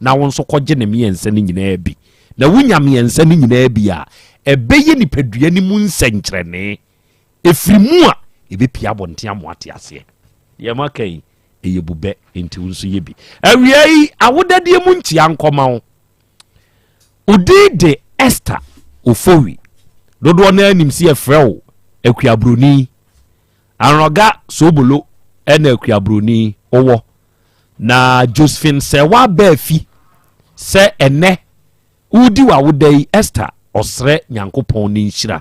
na wo nso kɔgye ne mmiɛnsa no nyinaa bi. Na wonya mmiɛnsa no nyinaa bi a, ɛbɛyɛ nipadua no mu nsɛnkyerɛnne. Ɛfiri mu a, ɛbɛpia abɔnten ama woate aseɛ. Deɛ maka yi, ɛyɛ bubɛ, enti wo nso yɛ bi. Awia yi, awodadeɛ mu nkyia nkɔma wo. Wo din de Esther Ofori. Dodoɔ no ara nim sɛ yɛfrɛ wo Akuaburoni. Anrɔga Sobolo na Akuaburoni wowɔ. Na Josephine Sɛwa Baafi sɛ ɛnɛ woredi w'awoda yi Esther ɔsrɛ Nyankopɔn ne nhyira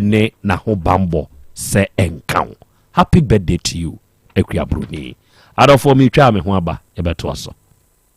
ne n'ahobanbɔ sɛ ɛnka wo. Happy birthday to you Akuaburoni. Adɔfoɔ metwaa me ho aba yɛbɛtoa so.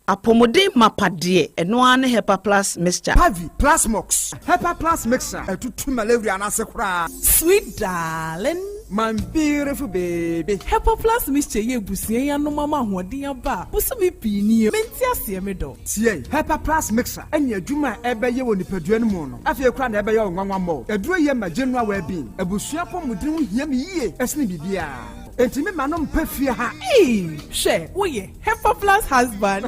Apɔmuden mapa deɛ, ɛno ara ne Hepa Plus mixture. Pavi, Plasmox, Hepa Plus mixture atutu malaria no ase koraa. Sweet darling. My beautiful baby. Hepa Plus mixture yi abusua yi anom ama ahoɔden aba a bosome pii nie. Mente aseɛ me dɔ. Tie, Hepa Plus mixture ne adwuma a ɛbɛyɛ wɔ nipadua no mu no, afei koraa na ɛbɛyɛ wo nwanwa mmɔɔ. Aduro yi ma general well-being. Abusua apɔmuden ho hia me yie sene biribiara. Enti me ma no mpa fie ha. Eii hwɛ woyɛ Hepa plus husband.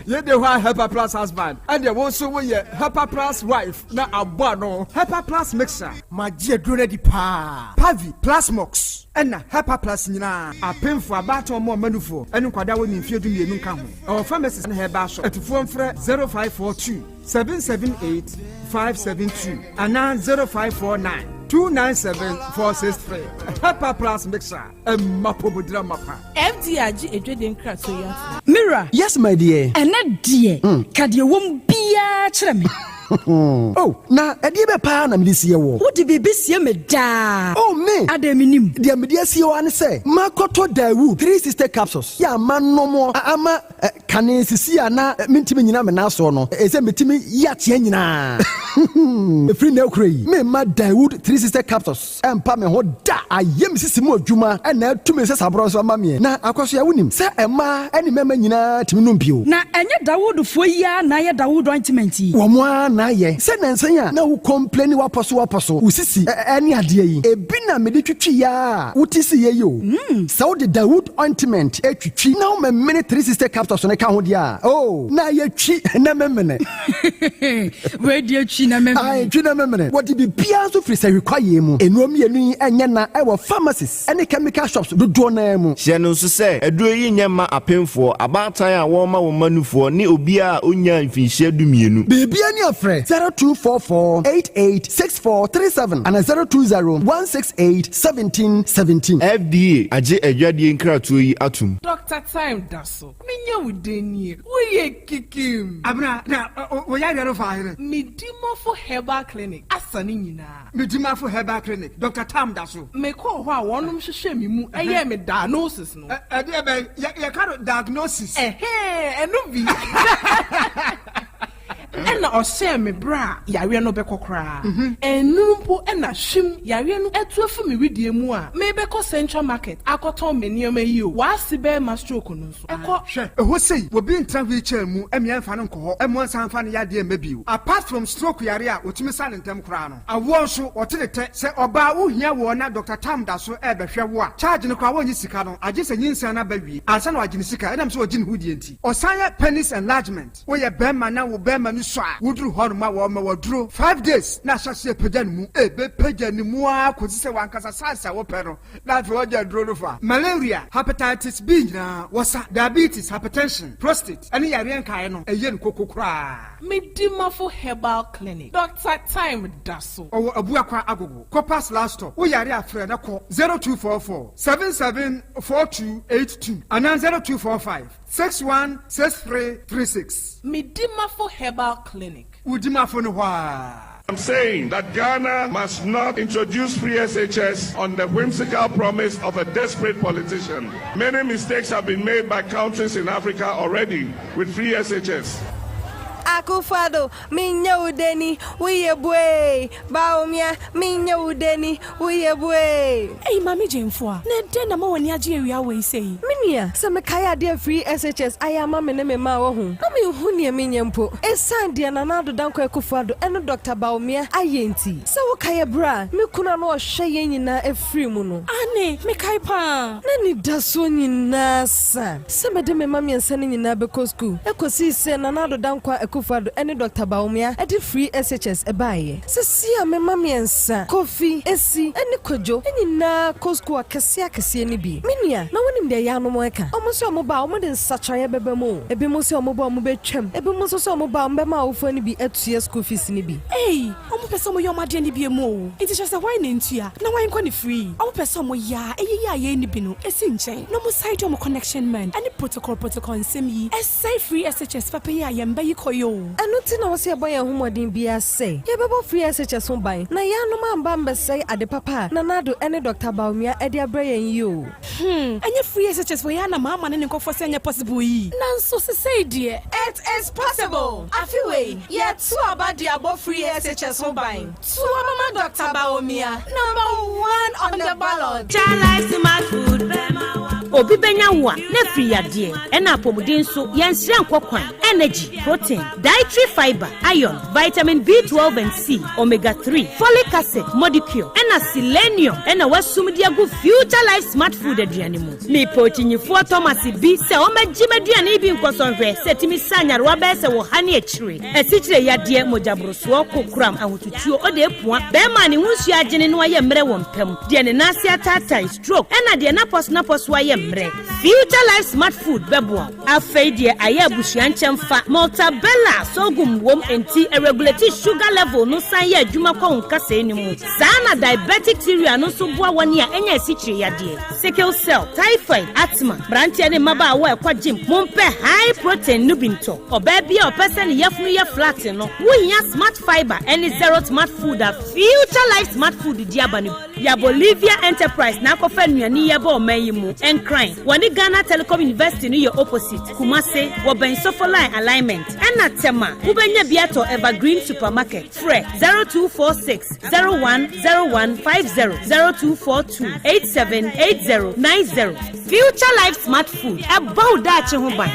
Yɛ de hɔ a Hepa plus husband ɛdeɛ wo nso wo yɛ Hepa plus wife na abɔ ano. Hepa plus mixer. Magye aduro no adi paa. Pavi, Plasmox ɛna Hepa plus nyinaa. Apemfoɔ, abaatan ɔmo ɔma nufoɔ ɛne nkwadaa a wɔnni mfeɛ 12 nka ho. Ɛwɔ pharmacies ne herbal shop. Atufoɔ mfrɛ 0542 778 572 anaa 0549 297 463. Hepa plus mixer. Ɛmma pomodira mapa. FDA agye adwadie nkratoɔ yi atom. Me wura. Yes my dear. Ɛnnɛ deɛ, ka deɛ ɛwɔ mu biara kyerɛ me. Oh, na ɛdeɛ bɛ paa na mede sie woɔ? Wode biribi sie me daa. Oh, me! Adɛn mennim? Deɛ mede asie wo ara ne sɛ, makɔtɔ Daewoo 360 capsules yɛ a manom a ama Kane sisi a na mentumi nnyina me nan soɔ no, ɛsɛ metumi yi ateɛ nyinaa. Ɛfiri nnɛ rekora yi, meremma Daewoo 360 capsules mpa me ho da. Ayɛ me sisi mu adwuma na atu me nsasaborɔ nso ama meɛ. Na Akwasoa, wonim sɛ mmaa ne mmarima nyinaa tumi nom bio. Na ɛnyɛ Dawoodfoɔ yi ara na ayɛ Dawood ointment yi? Wɔn ara na ayɛ. Sɛ nnansa yi a na wo complaini w'apɔso w'apɔso, wo sisi ne adeɛ yi, ebi na mede twitwiiɛ ara a wote siiɛ yi o. Sɛ wode Dawood ointment twitwi na womemene 360 capsules no ka ho deɛ a, oh, na ayɛ twi na memene. Wei deɛ twi na memene. Ae, twi na memene. Wɔde biribiara nso firi sahwi kwaeɛ mu. Nnuro mmienu yi nyɛ na wɔ pharmacies ne chemical shops dodoɔ no ara mu. Hyɛ no nso sɛ, aduro yi nyɛ mma apemfoɔ, abaatan a wɔrema wɔn mma nufoɔ ne obiara a ɔnnyaa mfinhyia dumienu. Biribiara ni afrɛ. Frɛ 0244 88 64 37 anaa 020 168 17 17. FDA agye adwadie nkratoɔ yi atom. Doctor Time da so. Menya wo den nie. Woyɛ kikim. Abena, na wo yareɛ no faa hene? Medimafo Herbal Clinic asa ne nyinaa. Medimafo Herbal Clinic, Doctor Tam da so. Mekɔɔ hɔ a wɔnom hwehwɛɛ me mu yɛɛ me diagnosis no. Ɛdeɛ bɛn? Yɛka no diagnosis. Ɛhɛɛ, ɛno bi. Ɛna ɔhyɛɛ me berɛ a yareɛ no bɛkɔ koraa. Ɛnnuru mpo na hwim, yareɛ no atu afi me wedeɛ mu a merebɛkɔ Central Market akɔtɔn me nneɛma yi o, w'ase bɛrima stroke no nso, ɛkɔ. Hwɛ, ɛhɔ sei, obi ntena wheelchair mu mmea mfa no nkɔ hɔ mmoa nsan mfa no yadeɛ mma bio. Apart from stroke yareɛ a wɔtumi sa no ntɛm koraa no, awoɔ nso, wɔte ne tɛ. Sɛ ɔbaa wohia woɔ na Doctor Tam da so rebɛhwɛ wo a, charge no koraa wɔnnye sika no, agye sɛ nyinsɛn no aba wie ansa na wɔagye ne sika, ɛnam sɛ ɔgye ne ho die nti. Ɔsan yɛ penis enlargement. Woyɛ bɛɛma na wo bɛɛma no sua a, woduru hɔ nom a wɔma wo aduro five days na ahyɛ aseɛ pagya ne mu. Ɛbɛpagya ne mu ara kɔsi sɛ w'ankasa size a wopɛ no na afei wagya aduro no fa. Malaria, Hepatitis B nyinaa wɔsa, diabetes, hypertension, prostate ɛne yareɛ nkaeɛ no ɛyɛ no koko koraa. Medimafo Herbal Clinic, Doctor Time da so. Ɔwɔ Abuakwa Agogo, Copas last stop. Wo yare a frɛ na kɔ 0244 77 4282 anaa 0245. 616336. Medimafo Herbal Clinic. Wo dimafo no hɔ aa. I'm saying that Ghana must not introduce free SHS on the whimsical promise of a desperate politician. Many mistakes have been made by countries in Africa already with free SHS. Akufo-Addo, menyɛ wo deni, woyɛ buee, Bawumia, menyɛ wo deni, Woyɛ buee. Ei Maame Gyamfua, na ɛdɛn na ama w'ani agye awia wei sei? Me nua, sɛ mekae adeɛ a Free SHS ayɛ ama me ne me mma a wahu, na menhu neɛ menyɛ mpo. Ɛsiane deɛ Nana Addo Dankwa Akufo-Addo ne Dɔkta Bawumia ayɛ nti. Sɛ wokae ɛberɛ a me kunu a na ɔhwɛ yɛn nyinaa firii mu no. Aane, mekae paa. N'anidasoɔ nyinaa sa sɛ mede me mma mmiɛnsa no nyinaa bɛkɔ sukuu, ɛkɔsii sɛ Nana Addo Dankwa Akufo-Addo ne Dɔkta Bawumia de Free SHS baeɛ. Seesei a me mma mmiɛnsa, Kofi, Esi, ne Kwadwo, nyinaa kɔ sukuu akɛseɛ akɛseɛ no bi. Me nua, na wonim deɛ yaanom reka? Wɔn se wɔba a, wɔde nsakyeraeɛ bɛba mu o. Ebinom se wɔba a wɔbɛtwam. Ebinom nso se wɔba a, wɔbɛma awofoɔ no bi atua sukuu fees no bi. Ei, wɔpɛ sɛ wɔyɛ wɔn adeɛ no biom o. Nti kyerɛ sɛ hwan na ntua na hwan nkɔ no free? Wɔpɛ sɛ wɔyɛ a ɛyi yɛ a yɛnni bi no si nkyɛn na wɔsan de wɔn connection man ne protocol protocol nsɛm yi sɛe free SHS papa yi a yɛn mma yi kɔ yi o. Ɛno nti na ɛwɔ sɛ yɛbɔ yɛn ho mmɔden biara sɛ yɛbɛbɔ Free SHS ho ban na yɛanom amba ammɛsɛe ade papa a Nana Addo ne Dɔkta Bawumia de abrɛ yɛn yi o. Hmm, ɛnyɛ Free SHS wei ara na maama ne ne nkurɔfoɔ sɛ ɛnyɛ possible yi? Nanso sesei deɛ. It is possible! Afe wei, yɛto aba de abɔ Free SHS ho ban. To aba ma Dɔkta Bawumia, number one on the ballot. Obi bɛnya wo a, na afiri yadeɛ, ɛna apɔmuden nso, yɛnsrɛ nkɔ kwan, energy, protein, dietary fibre, iron, vitamin B12 and C, omega 3, folic acid, modicure, ɛna selenium ɛna wasum de agu Future Life Smart Food aduane mu. Mepɛ okyinyifoɔ Thomas bi sɛ ɔmmɛgye m'aduane yi bi nkɔsɔ nhwɛ sɛ ɛtumi sa nyarewa bɛyɛ sɛ wɔ ha ne akyire. Asikyire yadeɛ, mogyaborosoɔ, kokoram, ahotutuo, ɔde apua, bɛrima a ne ho nsuo agyene na wayɛ mmerɛ wɔ mpa mu, deɛ ne nan ase ataatae, stroke, ɛna deɛ n'apɔso-n'apɔso ayɛ mmerɛ. Future Life Smart Food bɛboa wo. Afei deɛ ayɛ abusua nkyɛmfa, Maltabella sorghum wom enti ɛregulate sugar level no san yɛ adwuma kɔ wo nkasɛɛ no mu. Saa na diabetic cereal no nso boa wɔn a anya asikyire yadeɛ, sickle cell, typhoid, asthma, mmeranteɛ ne mmabaawa a ɛkɔ gym, mompɛ high protein no bi ntɔ. Ɔbaa bi a ɔpɛ sɛ ne yafunu yɛ flat no, wohia Smart Fibre ne Zero Smart Food a Future Life Smart Food de aba no bi. Ya Bolivia Enterprise na akɔfa nnuane yi aba ɔman yi mu. Nkran, wɔne Ghana Telecom University no yɛ opposite. Kumase, wɔbɛn Sofoline Alignment. Ɛna Tema, wobɛnya bi atɔ Evergreen Supermarket. Frɛ 0246 010150, 0242 878090. Future Life Smart Food, ɛbɔ wo daakye ho ban.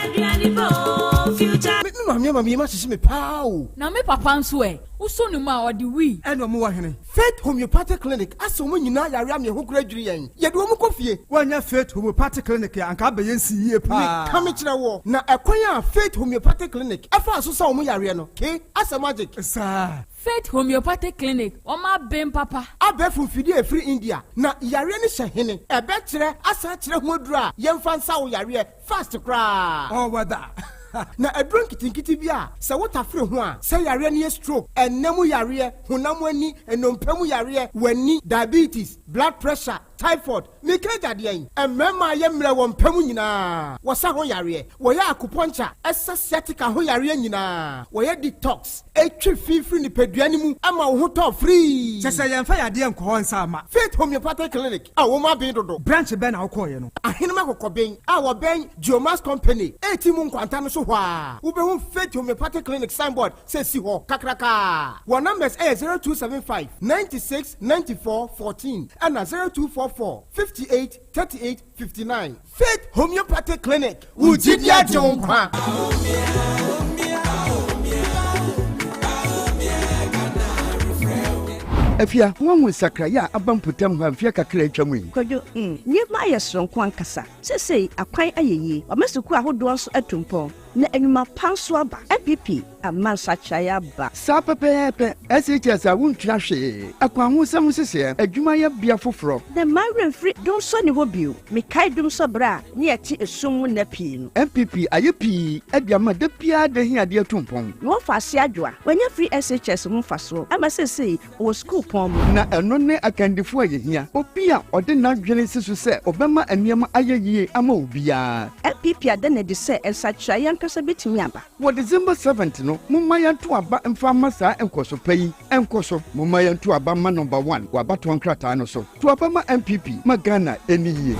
Me maame ama me yam ahyehye me paa o. Na me papa nso ɛ? Wosɔ ne mu a, ɔde wii. Ɛna ɔmo wɔ hene? Faith Homeopathic Clinic asɛ wɔn nyinaa yare ama yɛn ho kora adwiri yɛn. Yɛde wɔn kɔ fie. Woannya Faith Homeopathic Clinic a, anka abɛyɛ nsi yie paa. Meka mekyerɛ woɔ, na ɛkwan a Faith Homeopathic Clinic faa so sa wɔn yareɛ no, ke, asɛ magic. Saa. Faith Homeopathic Clinic, wɔn aben papa. Abɛɛfo mfidie a ɛfiri India, na yareɛ no hyɛ hene? Ɛbɛkyerɛ asan akyerɛ ho aduro a yɛmfa nsa wo yareɛ fast koraa. All weather. Na aduro nketenkete bi a sɛ wotafere ho a, sɛ yareɛ no yɛ stroke, ɛnna mu yareɛ, honam ani, nnompe mu yareɛ, w'ani, diabetes, blood pressure, typhoid, meka agya deɛn? Mmarima a yɛ mmerɛ wɔ mpa mu nyinaa, wɔsa ho yareɛ, wɔyɛ acupuncture, ɛsa sciatica ho yareɛ nyinaa, wɔyɛ detox, ɛtwe fi firi nipadua no mu ma wo ho tɔ firii. Kyɛ sɛ yɛmfa yadeɛ nkɔ hɔ nsa mma. Faith Homeopathic Clinic a wɔn aben dodo. Branch bɛn na wokɔeɛ no? Ahenem Akokɔben a wɔbɛn Geomax Company a mu nkwanta no so hɔ a, wobɛhu Faith Homeopathic Clinic signboard sɛ si hɔ kakrakaa. Wɔn numbers ɛyɛ 0275 96 94 14 ɛna 0244 58 38 59. Faith Homeopathic Clinic, wo gyidi agye wo nkwa. Afia, woahu nsakraeɛ a aba mpɔtam hɔ a mfeɛ kakra a atwa mu yi? Kwadwo, mm, nneɛma ayɛ soronko ankasa. Seesei akwan ayɛ yie, wɔama sukuu ahodoɔ nso atu mpɔn, na nnwuma pa nso aba. NPP ama nsakyeraeɛ aba. Saa pɛpɛɛpɛ, SHS a wontua hwee, akwanhosɛm nhyehyɛeɛ, adwumayɛbea foforɔ. Na mma werɛ mfiri Dumsor nni hɔ bio. Mekae Dumsor berɛ a ne yɛte esum mu nna pii no. NPP ayɛ pii de ama da biara da ahiadeɛ atu mpɔn. Mewɔ Faase Adwoa. Wanya free SHS ho mfasoɔ ama seesei ɔwɔ sukuupɔn mu. Na ɛno ne akandifo a yehia, obi a ɔde n'adwene si so sɛ ɔbɛma nneɛma ayɛ yiye ama obiara. NPP ada no adi sɛ nsakyeraeɛ ankasa bɛtumi aba. Wɔ December 7th no, momma yɛnto aba mfa mma saa nkɔso pa yi nkɔ so. Momma yɛnto aba mma Number One wɔ abatoɔ nkrataa no so. To aba ma NPP ma Ghana ɛnni yie.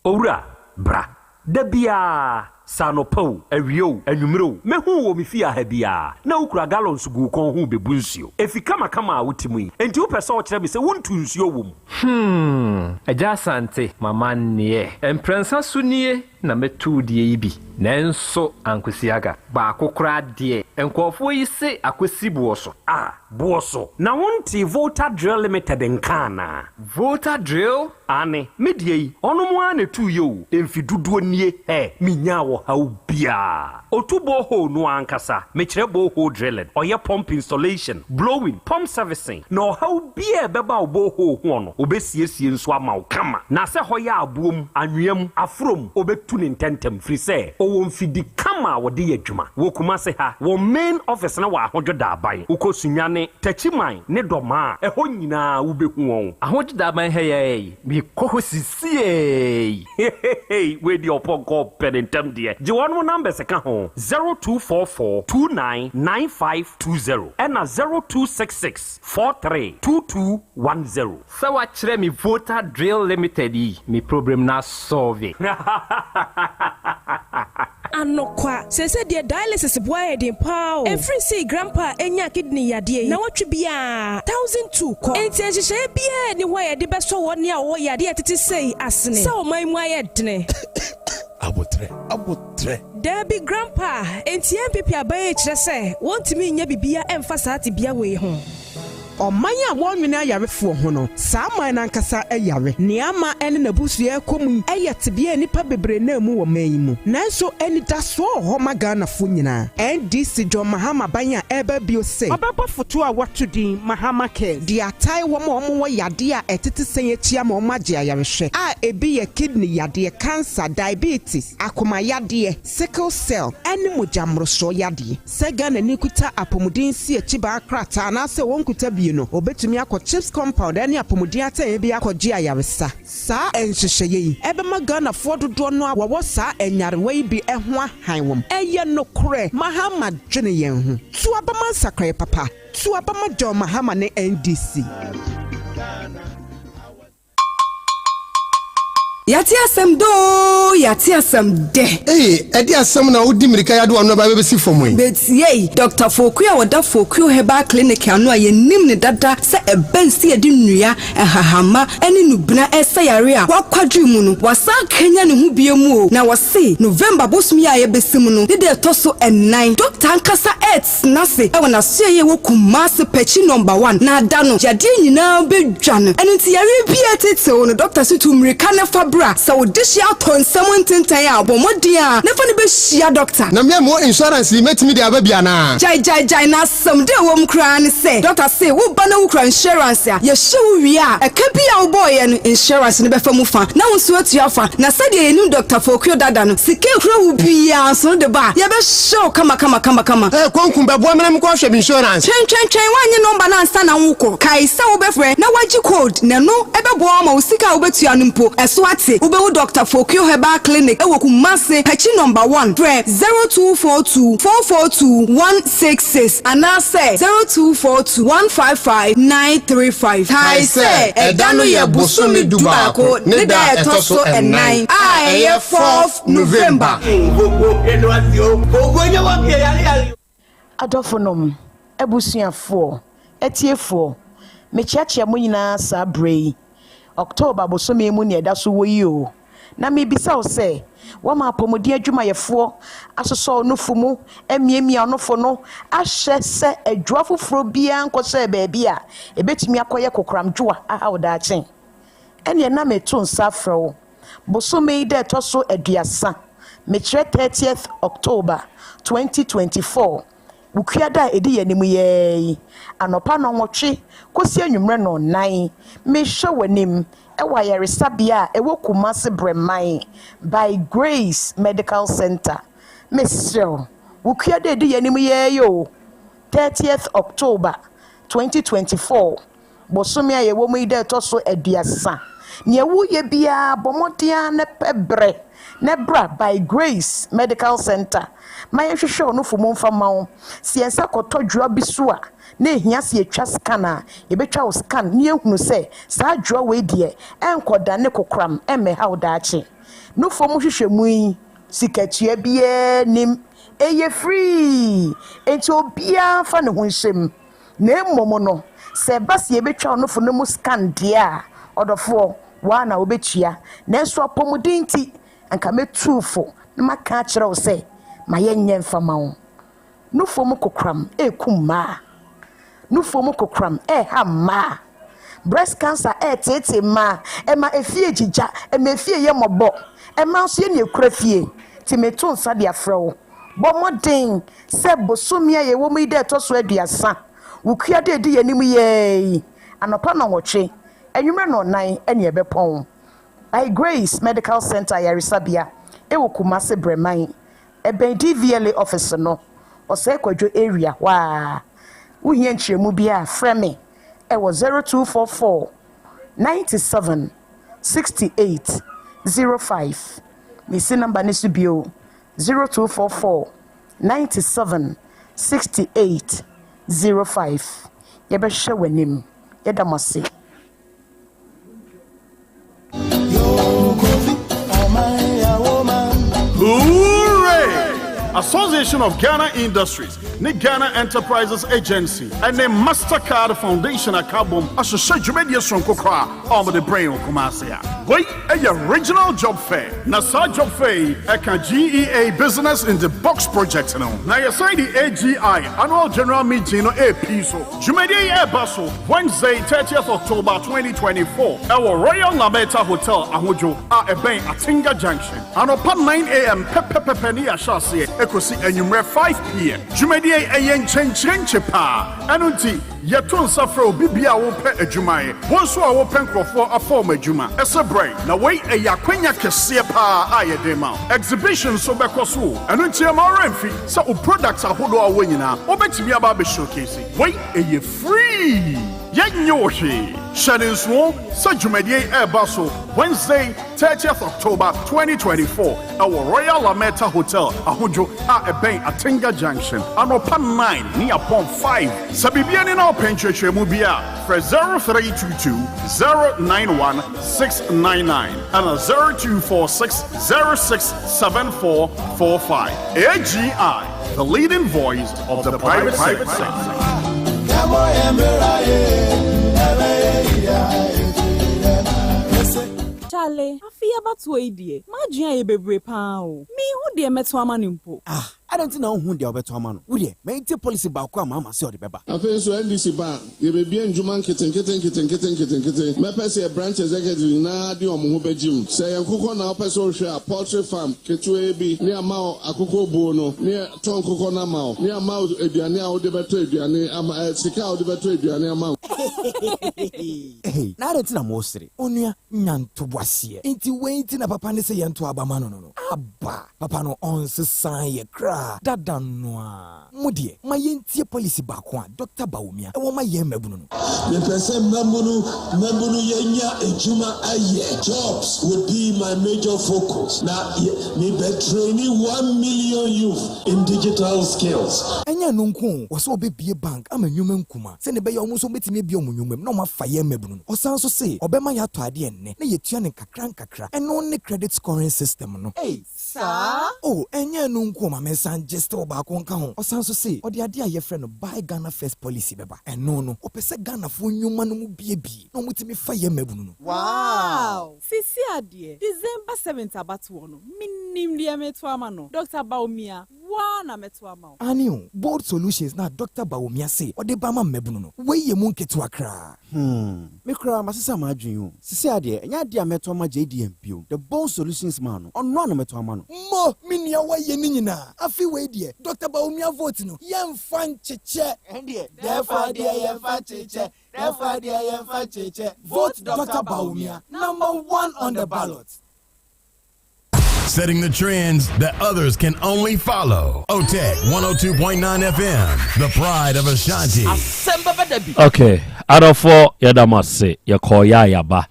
Owura, bra. Da biara, sɛ anɔpa o, awia o, anwummere o, mɛhu wo wɔ me fie ha biara, na wokura gallons gu wo kɔn ho rebebu nsuo. Efi kamakama a wote mu yi, enti wopɛ sɛ wokyerɛ me sɛ wontu nsuo wɔ mu? Hmm, Agya Asante, m'amanneɛ. Mprɛnsa so nie na mɛtu wo deɛ yi bi, nanso ankosi aga. Baako koraa deɛ, nkurɔfoɔ yi se akɔsi boɔ so. Ah, boɔ so. Na wontee Volta Drill Limited nka anaa? Volta Drill? Aane, me deɛ yi, ɔnom ara na ɛtuiɛ o, mfe dodoɔ nie, ɛ, menyaa ɔhaw biara. Ɔtu borehole no ara ankasa, mekyerɛ borehole drilling, ɔyɛ pump installation, blowing, pump servicing, na ɔhaw biara a ɛbɛba wo borehole hoɔ no, ɔbɛsiesie nso ama wo kama. Na sɛ hɔ yɛ aboɔ mu, anwea mu, aforɔ mu, ɔbɛtu no ntɛntɛm, firi sɛ ɔwɔ mfidi kama a wɔde yɛ adwuma. Wɔ Kumase ha, wɔn main office no wɔ Ahodwo Daaban. Wokɔ Sunyani, Techiman ne Dɔmaa a, ɛhɔ nyinaa wobɛhu wɔn. Ahodwo Daaban ha yi ara yi, mekɔ hɔ sisiei. Hehehe wei deɛ ɔpɔnkɔ ɔpɛ ne ntɛm deɛ. Gye wɔnom numbers ka ho, 0244 29 9520 ɛna 0266 43 2210. Sɛ wakyerɛ me Volta Drill Limited yi, me problem no asɔlve. Anokwa, seesei deɛ dialysis boa yɛ den paa o. Ɛfiri sei grandpa a ɛnyaa kidney yadeɛ yi, nawɔtwe biara, 1002 kɔ. Enti nhyehyɛeɛ biara nni hɔ a yɛde bɛsɔ wɔn a wɔwɔ yadeɛ a ɛtete sei asene sɛ ɔman mu ayɛ dene. Aboterɛ, aboterɛ. Daabi grandpa, enti NPP aban yi kyerɛ sɛ wɔntumi nyɛ biribiara ɛmfa saa tebea wei ho. Ɔman a wɔnnwene ayarefoɔ ho no, saa man no ankasa yare. Nea ama ɛne n'abusua rekɔ mu yi yɛ tebea a nnipa bebree nam mu wɔ man yi mu. Nanso anidasoɔ wɔ hɔ ma Ghanafoɔ nyinaa. NDC John Mahama aban a ɛreba bio se ɔbɛbɔ foto a wɔato din Mahama Cares de atae wɔn a wɔwɔ yadeɛ a ɛtete sɛn akyi ama wɔagye ayarehwɛ a ebi yɛ kidney yadeɛ, cancer, diabetes, akoma yadeɛ, sickle cell ne mogya mmorosoɔ yadeɛ. Sɛ Ghanani kuta apɔmuden nsiakyibaa krataa anaasɛ ɔnkuta bi no, ɔbɛtumi akɔ CHPS compound ne apɔmuden atɛeɛ bi akɔgye ayaresa. Saa nhyehyɛeɛ yi bɛma Ghanafoɔ dodoɔ no a wɔwɔ saa nyarewa yi bi ho ahan wɔn. Ɛyɛ nokorɛ, Mahama dwene yɛn ho. To aba ma nsakraeɛ papa. To aba ma John Mahama ne NDC. Yɛate asɛm dɛ oo, yɛate asɛm dɛ. Ei, ɛde asɛm na wodi mmirika yi ade w'ano aba bɛbɛsi fam yi? Betiei, Dɔkta Fokuo a ɔda Fokuo Herbal Clinic ano a yɛnim no dada sɛ ɛbɛn sɛ yɛde nnua, nhahamma ne nnubena resa yare a wakwadwiri mu no, wasan akanyan ne ho bio mu o, na wɔse November bosome yi a yɛbɛsi mu no ne da ɛtɔ so ɛnan, dɔkta ankasa retena ase wɔ n'asoɛeɛ a ɛwɔ Kumasi, Pakyi Nɔmba One, na ada no yadeɛ nyinaa bɛdwa no, ɛno nti yareɛ biara a ɛtetew no, dɔkta se tu mmirika na fa bra. bra. Sɛ wo dehyeɛ atɔ nsam ntentan a, bɔ mmɔden ara na fa no bɛhyia dɔkta. Na me a mewɔ insurance yi, mɛtumi de aba bi anaa? Gyae gyae gyae, na asɛm da ɛwɔ mu koraa ne sɛ, dɔkta se wo ba na wokura insurance a, yɛhwɛ wo wie a, ɛka bi a wobɔeɛ no, insurance no bɛfa mu fa, na wo nso atua fa. Na sɛdeɛ yɛnim Dɔkta Fokuo dada no, sika ɛkura wo biara nso no de ba a, yɛbɛhwɛ wo kama kama kama kama. Hey, Konku, bɛboa me na menkɔ hwɛ me insurance. Twɛn twɛn twɛn, woannye nɔmba no ansa na wokɔ. Kae sɛ wobɛfrɛ na woagye code, na ɛno bɛboa wo ama wo sika a wobɛtua no mpo, ɛso ate. Wobɛhu Dɔkta Fokuo Herbal Clinic wɔ Kumasi, Pakyi Nɔmba One. Frɛ 0242 442 166 anaasɛ 0242 155 935. Kae sɛ, ɛda no yɛ bosome dubaako ne da a ɛtɔ so ɛnan a ɛyɛ fourth November. Adɔfonom, abusuafoɔ, atiefoɔ, mekyeakyea mo nyinaa saa berɛ yi. October bosome mu na ɛda so wɔ yi o. Na mebisa wo sɛ, woama apɔmuden adwumayɛfoɔ asosɔ wo nofo mu, amiamia wo nofo no, ahwɛ sɛ adwoa foforɔ biara nkɔhyɛɛ baabi a ɛbɛtumi akɔyɛ kokoramdwoa aha wo daakye? Ɛnneɛ na meto nsa afrɛ wo, bosome yi da ɛtɔ so aduasa, mekyerɛ 30th October 2024, Wukuada a ɛdi yɛn anim yi ara yi, anɔpa nnɔnwɔtwe kɔsi anwummerɛ nnɔnnan, mehwɛ w'anim wɔ ayaresabea a ɛwɔ Kumasi Brɛman by Grace Medical Center. Mesrɛ wo, Wukuada a ɛdi yɛn anim yi ara yi o, 30th October 2024, bosome a yɛwɔ mu yi da ɛtɔ so aduasa. Nea woreyɛ biara, bɔ mmɔden ara na pɛ berɛ na bra by Grace Medical Center ma yɛnhwehwɛ wo nofo mu mfa mma wo. Sɛ yɛn nsa kɔtɔ dwoa bi so a, na ɛhia sɛ yɛtwa scan a, yɛbɛtwa wo scan na yɛahunu sɛ saa dwoa wei deɛ ɛnkɔdane kokoram ɛmmɛha wo daakye. Nofo mu hwehwɛmu yi, sikatua biara nnim, ɛyɛ free, enti obiara mfa ne ho nhyɛ mu. Na mmom no, sɛ ɛba sɛ yɛbɛtwa wo nofo no mu scan deɛ a, ɔdɔfoɔ, wo ara na wobɛtua. Nanso apɔmuden nti, anka mɛtu wo fo na maka akyerɛ wo sɛ, ma yɛnyɛ mfa ma wo. Nufoɔ mu kokoram reku mmaa. Nufoɔ mu kokoram reha mmaa. Breast cancer reteetee mmaa. Ɛma efie gyigya, ɛma efie yɛ mmɔbɔ. Mmaa nso yɛn na yɛkura fie. Nti meto nsa de afrɛ wo. Bɔ mmɔden sɛ bosome a yɛwɔ mu yi da ɛtɔ so aduasa, Wukuada a ɛdi yɛn anim yi ara yi, anɔpa nnɔnwɔtwe, anwummerɛ nnɔnnan ne ɛbɛpɔn. By Grace Medical Centre Ayaresabea wɔ Kumasi Brɛman, ɛbɛn DVLA office no, Ɔsɛe Kwadwo area hɔ ara. Wohia nkyerɛmu bi a, frɛ me wɔ 0244 97 68 05. Mesi number no so bio, 0244 97 68 05. Yɛbɛhwɛ w'anim. Yɛda mo ase. Hooray! Association of Ghana Industries ne Ghana Enterprises Agency ne Mastercard Foundation aka abom ahyehyɛ dwumadie soronko koraa a wɔde brɛ yɛn wɔ Kumasi a. Wei yɛ Regional Job Fair, na saa Job Fair yi ka GEA Business in the Box Project no ho, na yɛsan de AGI Annual General Meeting no repii so. Dwumadie yi reba so Wednesday, 30th October 2024 wɔ Royal Lameta Hotel, Ahodwo a ɛbɛn Atenga Junction. Anɔpa 9am pɛpɛpɛpɛ ne yɛahyɛ aseɛ kɔsi anwummerɛ 5pm. Dwumadie yi ɛyɛ nkyɛnkyerɛnkye paa, ɛno nti yɛto nsa frɛ obi biara a wopɛ adwuma yɛ, wo nso a wopɛ nkorɔfoɔ afa wɔn adwuma sɛ brɛ na wei ɛyɛ akwanya kɛseɛ paa a yɛde rema wo. Exhibition nso bɛkɔ so o, ɛno nti ɛmma wo werɛ mfi sɛ wo products ahodoɔ a wowɔ nyinaa wobɛtumi aba abɛ showcase. Wei ɛyɛ free! Yɛnnye wo hwee. Hyɛ no nsoɔ sɛ dwumadie yi ɛreba so Wednesday 30th October 2024 ɛwɔ Royal Lameta Hotel, Ahodwo a ɛbɛn Atenga Junction, anɔpa 9 ne apɔn 5. Sɛ biribi ani na wopɛ nkyerɛkyerɛmu bi a, frɛ 0322 091 699 ɛna 0246 067445. AGI, the leading voice of the private sector. Chale, afe yi abatoɔ yi deɛ, m'adwene ayɛ bebree paa o. Menhu deɛ mɛto ama no mpo. Ah! Adɛn nti na wonhu deɛ wobɛtɔ ama no? Wo deɛ, ma yɛntie policy baako a Mahama se ɔde bɛba. Afei nso NDC ba a, yɛbɛbue ndwuma nketenkete nketenkete nketenkete. Mɛpɛ sɛ yɛ branch executives nyinaa de wɔn ho bɛgye mu. Sɛ ɛyɛ nkokɔ na wopɛ sɛ wohwɛ a, poultry farm ketewaa bi ne ama wo akokɔ buo no, ne yɛtɔ nkokɔ no ama wo, ne ama wo aduane a wode bɛtɔ aduane ama, eh, sika a wode bɛtɔ aduane ama. Hey, na adɛn nti na moresere? Onua, nya ntoboaseɛ. Nti wei nti na papa no se yɛnto aba ma no no no? Aba! Papa no ɔnsesaa yɛ koraa dada no ara. Mo deɛ, ma yɛntie policy baako a Dɔkta Bawumia wɔ ma yɛn mmabunu no. Mepɛ sɛ mmabunu mmabunu yɛnya adwuma ayɛ, jobs would be my major focus, na yɛ me bɛ traini 1 million youth in digital skills. Ɛnyɛ ɛno nko o, ɔsɛ ɔbɛbue bank ama nnwuma nkumaa sɛdeɛ ɛbɛyɛ a wɔn nso wɔbɛtumi abue wɔn nnwuma mu na wɔafa yɛn mmabunu no. Ɔsan nso se ɔbɛma yɛatɔ adeɛ nnɛ na yɛatua no nkakra nkakra. Ɛno ne credit scoring system no. Ei! Saa? Oh, ɛnyɛ ɛno nko o, ma mensan gye still baako nka ho. Ɔsan nso se ɔde adeɛ a yɛfrɛ no Buy Ghana First policy bɛba. Ɛno no, ɔpɛ sɛ Ghanafoɔ nnwuma no mu buebue na wɔtumi fa yɛn mmabunu no. Wow! Seesei adeɛ, December 7th abatoɔ no, menim deɛ mereto ama no. Doctor Bawumia, wo ara na mɛto ama wo. Aane o, Bold Solutions na Doctor Bawumia se ɔde ba ama mmabunu no, wei yɛ mu nketewa koraa. Hmm, me koraa masesa m'adwene o. Sesei adeɛ, ɛnyɛ adeɛ a mɛtɔ ama JDM bio. The Bold Solutions man no, ɔno ara na mɛtɔ ama no. Mo, me nua woayɛ ne nyinaa. Afe wei deɛ, Doctor Bawumia vote no, yɛmfa nkyekyɛ. Ɛndeɛ, dɛɛfa deɛ yɛmfa nkyekyɛ, dɛɛfa deɛ yɛmfa nkyekyɛ. Vote Doctor Bawumia, number one on the ballot. Setting the trends that others can only follow. OTEC 102.9 FM, the pride of Ashanti. Okay, adɔfoɔ yɛda mo ase yɛkɔɔ yɛ a yɛaba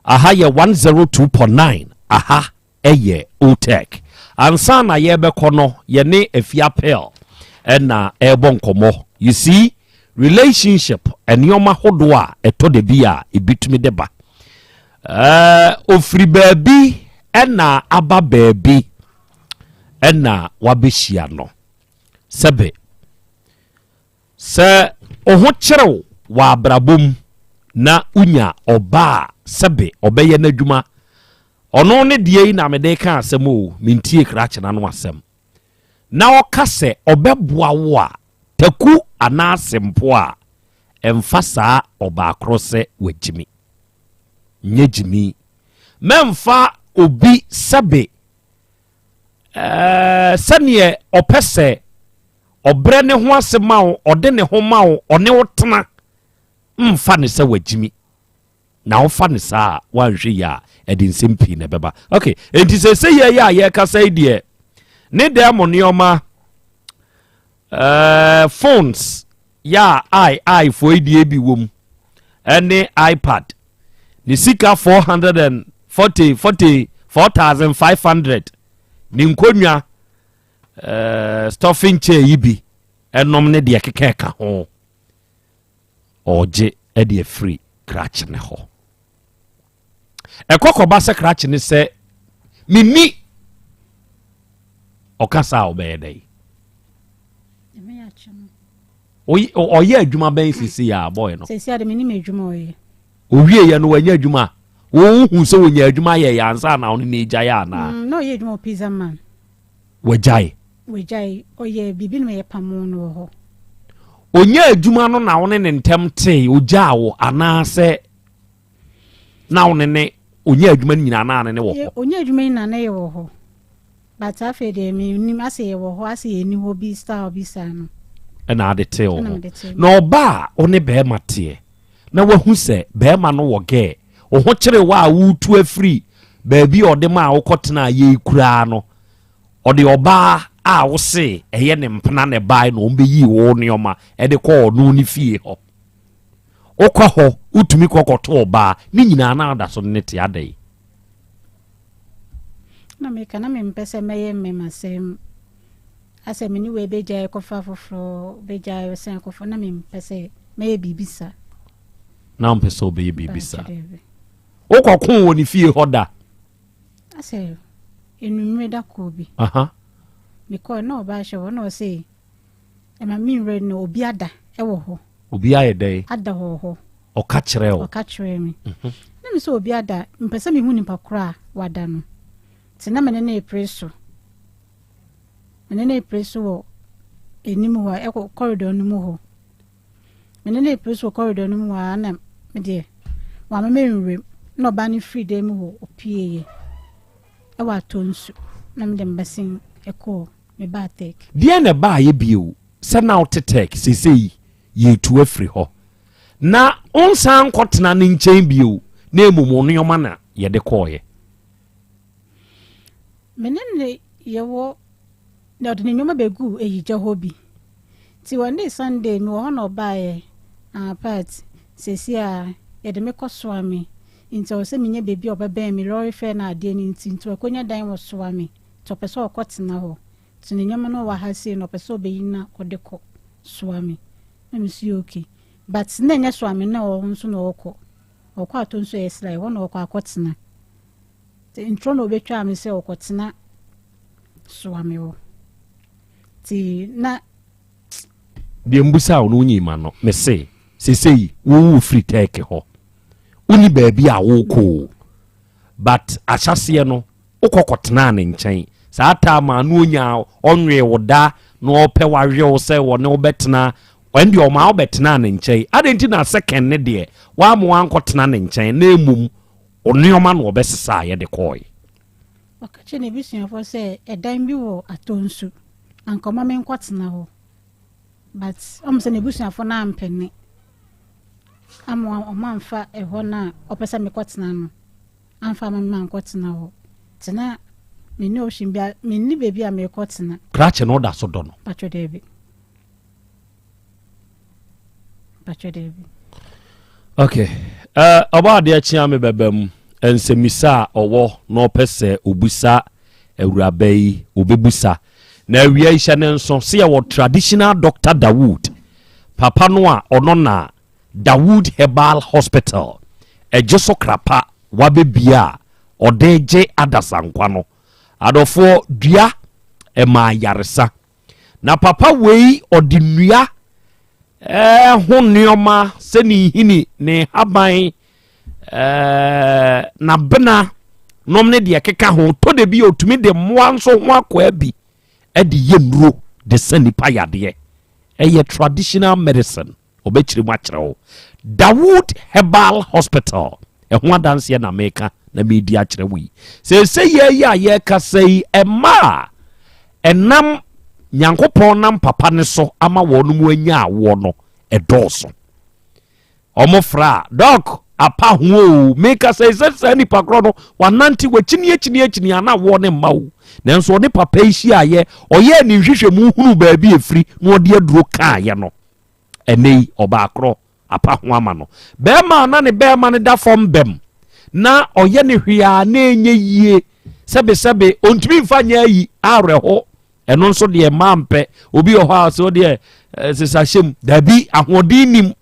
aha yɛ 102.9 aha ɛyɛ OTEC ansa na yɛbɛkɔ no yɛne Afia Pearl ɛna ɛrebɔ nkɔmmɔ. You see, relationship nneɛma hodoɔ a ɛtɔ da bi a ebi tumi de ba ɛɛ ofiri baabi ɛna aba baabi ɛna wabɛhyia no sɛbe sɛ ɔho kyerɛw wɔ abrabɔ mu na wonya ɔbaa sɛbe ɔbɛyɛ n'adwuma ɔno ne deɛ yi na mede ka asɛm o mentie krakye no asɛm na ɔka sɛ ɔbɛboa wo a taku anaa sempo a ɛmfa saa ɔbaakoro sɛ wagyimi nyɛ gyimi mɛmfa obi sɛbe ɛɛ sɛneɛ ɔpɛ sɛ ɔbrɛ ne ho ase ma wo ɔde ne ho ma wo ɔne wo tena mfa ne sɛ wagyimi na wofa ne saa a woanhwɛ yi a ɛde nsɛm pii na ɛbɛba. Ok, enti sɛ sɛ yɛ yɛ a yɛrekasa yi deɛ ne dan mu nneɛma ɛɛ phones yɛ a i i foɔ yi deɛ bi wɔ mu ɛne ipad ne sika 440 40 4500 ne nkonnwa ɛɛ stuffing chair yi bi ɛnom ne deɛ keka ɛka ho ɔregye de afiri krakye ne hɔ ɛkɔ kɔba sɛ krakye ne sɛ menni ɔka saa a ɔbɛyɛ dɛn ɔyɛ adwuma bɛn sisi yɛ abɔɛ no sisi ade menim adwuma ɔyɛ owie yɛ no wanya adwuma wohu sɛ wɔnya adwuma yɛ yɛ ansa na ɔno ne agya yɛ anaa mm, na ɔyɛ adwuma wɔ pizza man Wagyae. Wagyae. Ɔyɛ biribi na yɛpamoo no wɔ hɔ. Ɔnya adwuma no na wo ne ne ntɛm tee, ɔgyaa wo anaasɛ na wo ne ne ɔnya adwuma no nyinaa na ne ne wɔ hɔ? Ɔnya adwuma nyinaa na yɛwɔ hɔ. But afei deɛ mennim asɛ yɛwɔ hɔ asɛ yɛnni hɔ bi style bi saa no. Ɛna ade tee wo ho. Na ɔba a wo ne bɛrima teɛ na wahu sɛ bɛrima no wɔ gɛɛ, wo ho kyere wo a woretu afiri baabi a ɔde maa wokɔtenaa yei koraa no, ɔde ɔbaa a wose ɛyɛ ne mpena na ɛbae na ɔmbɛyii wo nneɛma ɛde kɔɔ ɔno ne fie hɔ. Wokɔ hɔ, wotumi kɔ kɔto ɔbaa, ne nyinaa na ada so ne te adɛn? Na meka na mempɛ sɛ mɛyɛ mmɛmasɛm asɛ me ne wei bɛgyae kɔfa foforɔ bɛgyae sɛn kɔfa na mempɛ sɛ mɛyɛ biribi sa. Na wompɛ sɛ wobɛyɛ biribi sa. Wokɔko wɔ ne fie hɔ da? Asɛ enumere da koro bi. Mekɔɔ na ɔbaa hyɛ hɔ na ɔse ɛma me nwura no obi ada ɛwɔ hɔ. Obi ayɛ dɛn? Ada wɔ hɔ. Ɔka kyerɛ wo? Ɔka kyerɛ me. Mhm. Na me sɛ obi ada, mpɛ sɛ mehu nipa koro a wada no. Nti na me ne no repere so. Me ne no repere so wɔ anim hɔ a ɛkɔ corridor no mu hɔ. Me ne no repere so wɔ corridor no mu hɔ a na me deɛ wama me nwuram na ɔbaa no firi dan mu hɔ ɔpieeɛ ɛwɔ atɔ nsu na me deɛ mebɛsen ɛkɔɔ me baa tech. Deɛn na ɛbaeɛ bio sɛ na wote tech seesei yɛretu afiri hɔ na wonsan nkɔtena ne nkyɛn bio na mmom wo nneɛma na yɛde kɔeɛ? Me ne no yɛwɔ na ɔde ne nneɛma bɛguu ayigya hɔ bi. Nti one day Sunday mewɔ hɔ na ɔbaeɛ, ah Pat, seesei a yɛde me kɔ Soame nti ɛwɔ sɛ menya baabi a ɔbɛbɛn me, lorry fare ne adeɛ no nti, nti wakɔnya dan wɔ Soame nti ɔpɛ sɛ ɔkɔtena hɔ. Nti ne nneɛma no wɔ ha sei na ɔpɛ sɛ ɔbɛyi na ɔde kɔ Soame. Na mese okay. But na ɛnyɛ Soame na ɔwɔ nso na ɔrekɔ. Ɔkɔ atɔ nso ɛyɛ sra, ɛhɔ na ɔkɔ akɔtena. Nti ntorɔ na ɔbɛtwaa me sɛ ɔkɔtena Soame hɔ. Nti na. Deɛ mbusa wo no wonyii ma no. Mese sesei wowu firi Turkey hɔ. Wonni baabi a wokɔ o. But ahyɛaseɛ no wokɔ kɔtenaa ne nkyɛn. Saa time a na ɔnya ɔnwee wo da na ɔpɛ wawe wo sɛ wɔne wo bɛtena ɛndeɛ ɔmaa wo bɛtenaa ne nkyɛn. Adɛn nti na second ne deɛ woamma wankɔtena ne nkyɛn na mmom wo nneɛma na ɔbɛsesaa yɛde kɔɔe? Ɔka kyerɛɛ n'abusuafoɔ sɛ ɛdan bi wɔ Atonsu, anka ɔma menkɔtena hɔ. But ɔmo sɛ n'abusuafoɔ no ampene ama ɔmo amfa ɛhɔ no a ɔpɛ sɛ mekɔtena no amfa ama me mankɔtena hɔ. Nti na menni option bia, menni baabi a merekɔtena. Krakye no woda so dɔ no? Patwɔ daabi. Patwɔ daabi. Okay. Uh, ɔbɔ adeɛ kyea me bɛba mu nsɛmmisa a ɔwɔ na ɔpɛ sɛ ɔbusa awuraba yi ɔbɛbusa na awia yi hyɛ ne nso sɛ yɛwɔ traditional doctor Dawood papa no a ɔno na Dawood Herbal Hospital ɛgye so krapa wabɛbia a ɔde gye adasankwa no adɔfoɔ dua ɛma ayaresa Na papa wei ɔde nnua eh, ho nneɛma sɛ ne nhini ne haban eh, n'abena nom ne deɛ ɛkeka ho tɔ de bi ɔtumi de mmoa nso ho akwaa bi de yɛ nnuro de sa nipa yadeɛ ɛyɛ traditional medicine Ɔbɛkyerɛ mu akyerɛ wo. Dawood Herbal Hospital, ɛho adanseɛ na meka na meredi akyerɛ wo yi. Seesei yɛ yi a yɛrekasa yi, ɛma a ɛnam Nyankopɔn nam papa ne so ama wɔn mu anya awoɔ no, ɛdɔɔso. Wɔn fra a, dɔk, apa ho o, meka sɛ sɛ saa nipa korɔ no, wanante wakyini akyini akyini ana awoɔ ne mma o. Nanso ɔne papa yi hyiaeɛ, ɔyɛɛ ne nhwehwɛmu hunuu baabi efiri na ɔde aduro kaeɛ no. Ɛnnɛ yi, ɔbaa korɔ apa ho ama no. Bɛrima a na ne bɛrima no da fam bɛm na ɔyɛ ne hwee a na ɛnyɛ yie sɛbesɛbe ɔntumi mfa nyɛ ayi awerɛho ɛno nso deɛ mmaa mpɛ obi wɔ hɔ a sɛ ɔdeɛ eh, sesa hyɛm dabi ahoɔden nim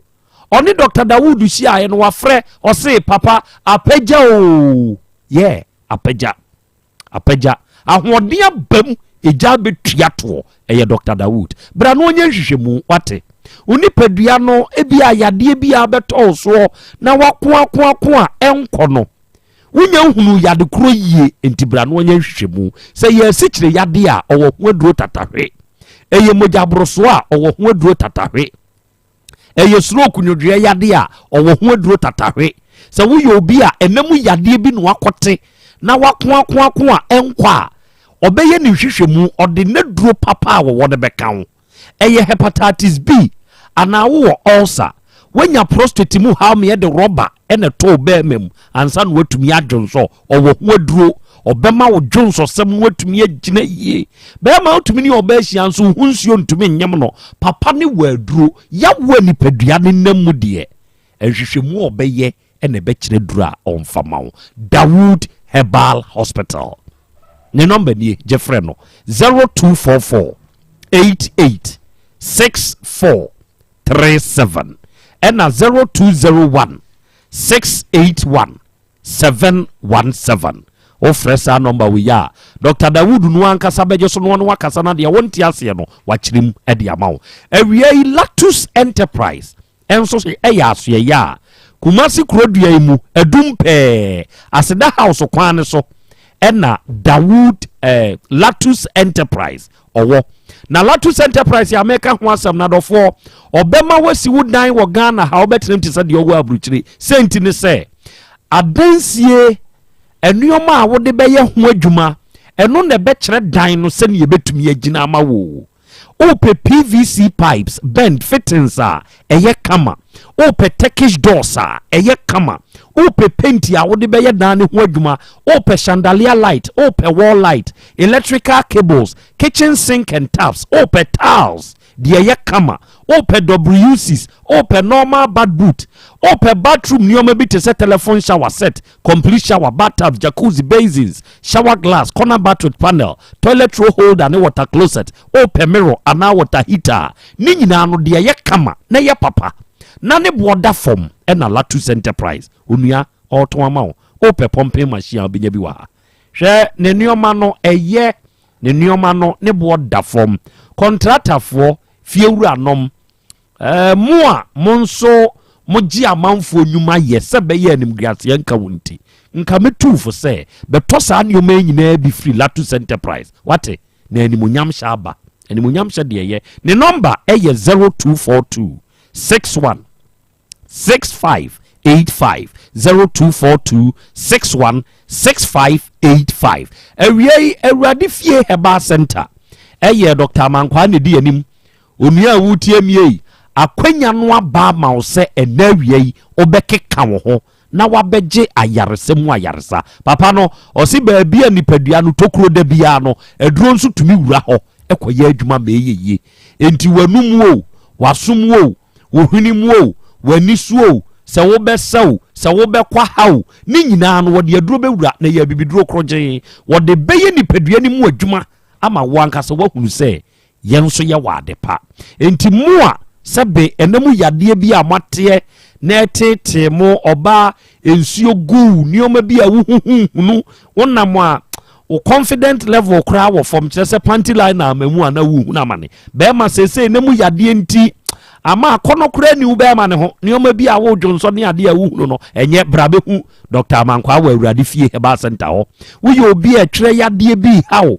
ɔne Dr. Dawood hyiaeɛ no wafrɛ ɔse papa apagya o yɛ apagya Apagya. Ahoɔden aba mu, egya abɛtua toɔ. Ɛyɛ Dɔkta Dawood. Bra na ɔnyɛ nhwehwɛmu, wate. Wo nipadua no, ebia yadeɛ bi a abɛtɔ wo soɔ na wako ako ako a ɛnkɔ no. Wonya nhunuu yade korɔ yie, enti bra na ɔnyɛ nhwehwɛmu. Sɛ ɛyɛ asikyire yadeɛ a, ɔwɔ ho aduro tatahwe. Ɛyɛ mogya borosoɔ a, ɔwɔ ho aduro tatahwe. Ɛyɛ stroke nwodwoeɛ yadeɛ a, ɔwɔ ho aduro tatahwe. Sɛ woyɛ obi a ɛna mu yadeɛ bi na wakɔte na wakoakoako a ɛnkɔ a, ɔbɛyɛ ne nhwehwɛmu, ɔde n'aduro papa a wɔwɔ no bɛka ho. Ɛyɛ hepatitis B anaa wowɔ ulcer, woanya prostate mu haw ma yɛde rɔba na ɛtoo bɛrima mu ansa na watumi adwonsɔ, ɔwɔ ho aduro, ɔbɛma wo dwonsɔsɛm no atumi agyina yie. Bɛrima wotumi ne ɔbaa ahyia nso wo ho nsuo ntumi nyem no, papa ne wɔ aduro, yawo a nipadua ne nam mu deɛ, nhwehwɛmu a ɔbɛyɛ na ɛbɛkyerɛ duro a ɔmfa ma wo. Dawood Herbal Hospital. Ne nɔmba nie, gye frɛ no 0244 88 64 37 ɛna 0201 681 717. Wofrɛ saa nɔmba wei a, Dɔkta Dawood no ankasa bɛgye so na ɔne wakasa na deɛ wonte aseɛ no wakyerɛ mu de ama wo. Awia yi Latus Enterprise nso yɛ asoɛeɛ a Kumasi kurodua yi mu adum pɛɛ Aseda House kwan no so ɛna Dawood eh, Latus Enterprise ɔwɔ. Na Latus Enterprise a meka ho asɛm no adɔfoɔ, ɔbɛma woasi wo dan wɔ Ghana ha, wobɛtena mu te sɛ deɛ ɔwɔ aburukyire. Sɛ nti ne sɛ, adansie nneɛma a wode bɛyɛ ho adwuma, ɛno na ɛbɛkyerɛ dan no sɛnea ɛbɛtumi agyina ama wo. Wopɛ PVC pipes, bend, fittings a ɛyɛ kama. Wopɛ Turkish doors a ɛyɛ kama. Wopɛ paint a wode bɛyɛ dan no ho adwuma. Wopɛ chandelier light, wopɛ wall light, electrical cables, kitchen sink and taps. Wopɛ tiles deɛ ɛyɛ kama. Wopɛ WCs, wopɛ normal bath boot. Wopɛ bathroom nneɛma bi te sɛ telephone shower set, complete shower, bathtub, jacuzzi, basins, shower glass, corner bath with panel, toilet roll holder ne water closet. Wopɛ mirror anaa water heater. Ne nyinaa no deɛ ɛyɛ kama na ɛyɛ papa na ne boɔ da fam ɛna Latus Enterprise onua ɔretɔn ama wo. Wopɛ pumping machine a wobɛnya bi wɔ ha. Hwɛ ne nneɛma no ɛyɛ ne nneɛma no ne boɔ da fam. Kɔntratafoɔ, fiewuranom, mo a mo nso mogye amanfoɔ nnwuma yɛ sɛ bɛyɛ animguaseɛ nka wo nti, nka metu fo sɛ bɛtɔ saa nneɛma yi nyinaa bi firi Latus Enterprise. Wate na animuonyam hyɛ aba. Animuonyam hyɛ deɛ yɛ ne nɔmba ɛyɛ 0242 61 6585, 0242 61 6585. Awia yi Awurade Fie Herbal Center ɛyɛ Dr. Amankwaa ne di anim. Onua a wotie mie yi, akwanya no aba ama wo sɛ ɛnɛ awia yi wobɛkeka wo ho na wabɛgye ayaresa mu ayaresa papa no. Ɔse baabi a nipadua no tokuro da biara no, aduro nso tumi wura hɔ ɛkɔyɛ adwuma ma ɛyɛ yie. Enti w'anum o, w'asom o, wo hwene mu o, w'ani so o, sɛ wobɛsɛ o, sɛ wobɛkɔ ha o, ne nyinaa no wɔde aduro bɛwura na yɛ abibiduro korɔgyee wɔde bɛyɛ nipadua no mu adwuma ama wo ankasa woahunu sɛ yɛn nso yɛwɔ ade pa. Enti mo a sɛbe ɛna mu yadeɛ bi a moateɛ na ɛtetee mo, ɔbaa nsuo gu nneɛma bi a wohuhuhunu, wonam a wo confident level koraa wɔ fam, kyerɛ sɛ panty line na ama mu a na wohunu amane. Bɛrima seesei na mu yadeɛ nti ama akɔnɔ koraa ni wo bɛrima ne ho, nneɛma bi a wodwo nsɔ ne adeɛ a wohunu no ɛnyɛ bra bɛhu Dr. Amankwaa wɔ Awurade Fie Herbal Center hɔ. Woyɛ obi a ɛtwerɛ yadeɛ bi haw,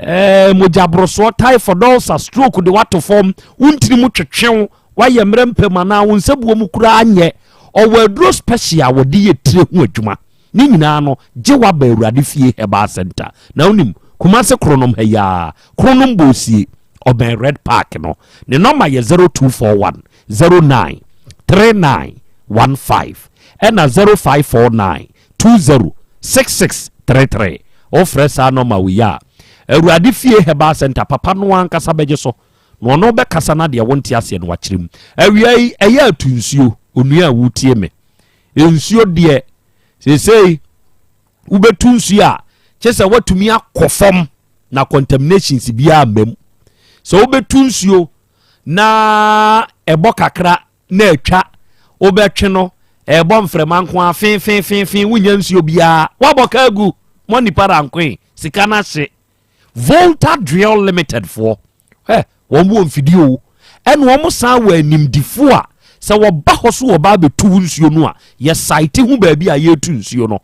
mogyaborosoɔ, typhoid, ulcer, stroke de wato fam, wontiri mu twetwew, wayɛ mmerɛ mpam anaa wo nsabuo mu koraa nyɛ, ɔwɔ aduro special a wɔde yɛ tire ho adwuma. Ne nyinaa no gye waba Awurade Fie Herbal Center. Na wonim Kumase Kronom ha yaa, Kronom Boosie, ɔbɛn Red Park no. Ne nɔma yɛ 0241 09 39 15 ɛna 0549 20 6633. Wofrɛ saa nɔma wei a, Awurade Fie Herbal Center papa no ankasa bɛgye so na ɔno bɛkasa na deɛ wonte aseɛ no wakyerɛ mu. Awia yi ɛyɛ atu nsuo. Onua a wotie me, nsuo deɛ seesei wobɛtu nsuo a kyɛ sɛ woatumi akɔ fam na contaminations biara mma mu. Sɛ wobɛtu nsuo na ɛbɔ kakra na atwa, wobɛtwe no ɛbɔ mframa nko a fenfenfenfen, wonya nsuo biara, woabɔ ka agu mɔ nipa rankoe sika no ahye. Volta Drill Limited foɔ ɛ wɔn wɔ mfidie o, ɛna wɔn san wɔ animdifoɔ a sɛ wɔba hɔ so wɔba abɛtu nsuo no a, yɛ site ho baabi a yɛretu nsuo no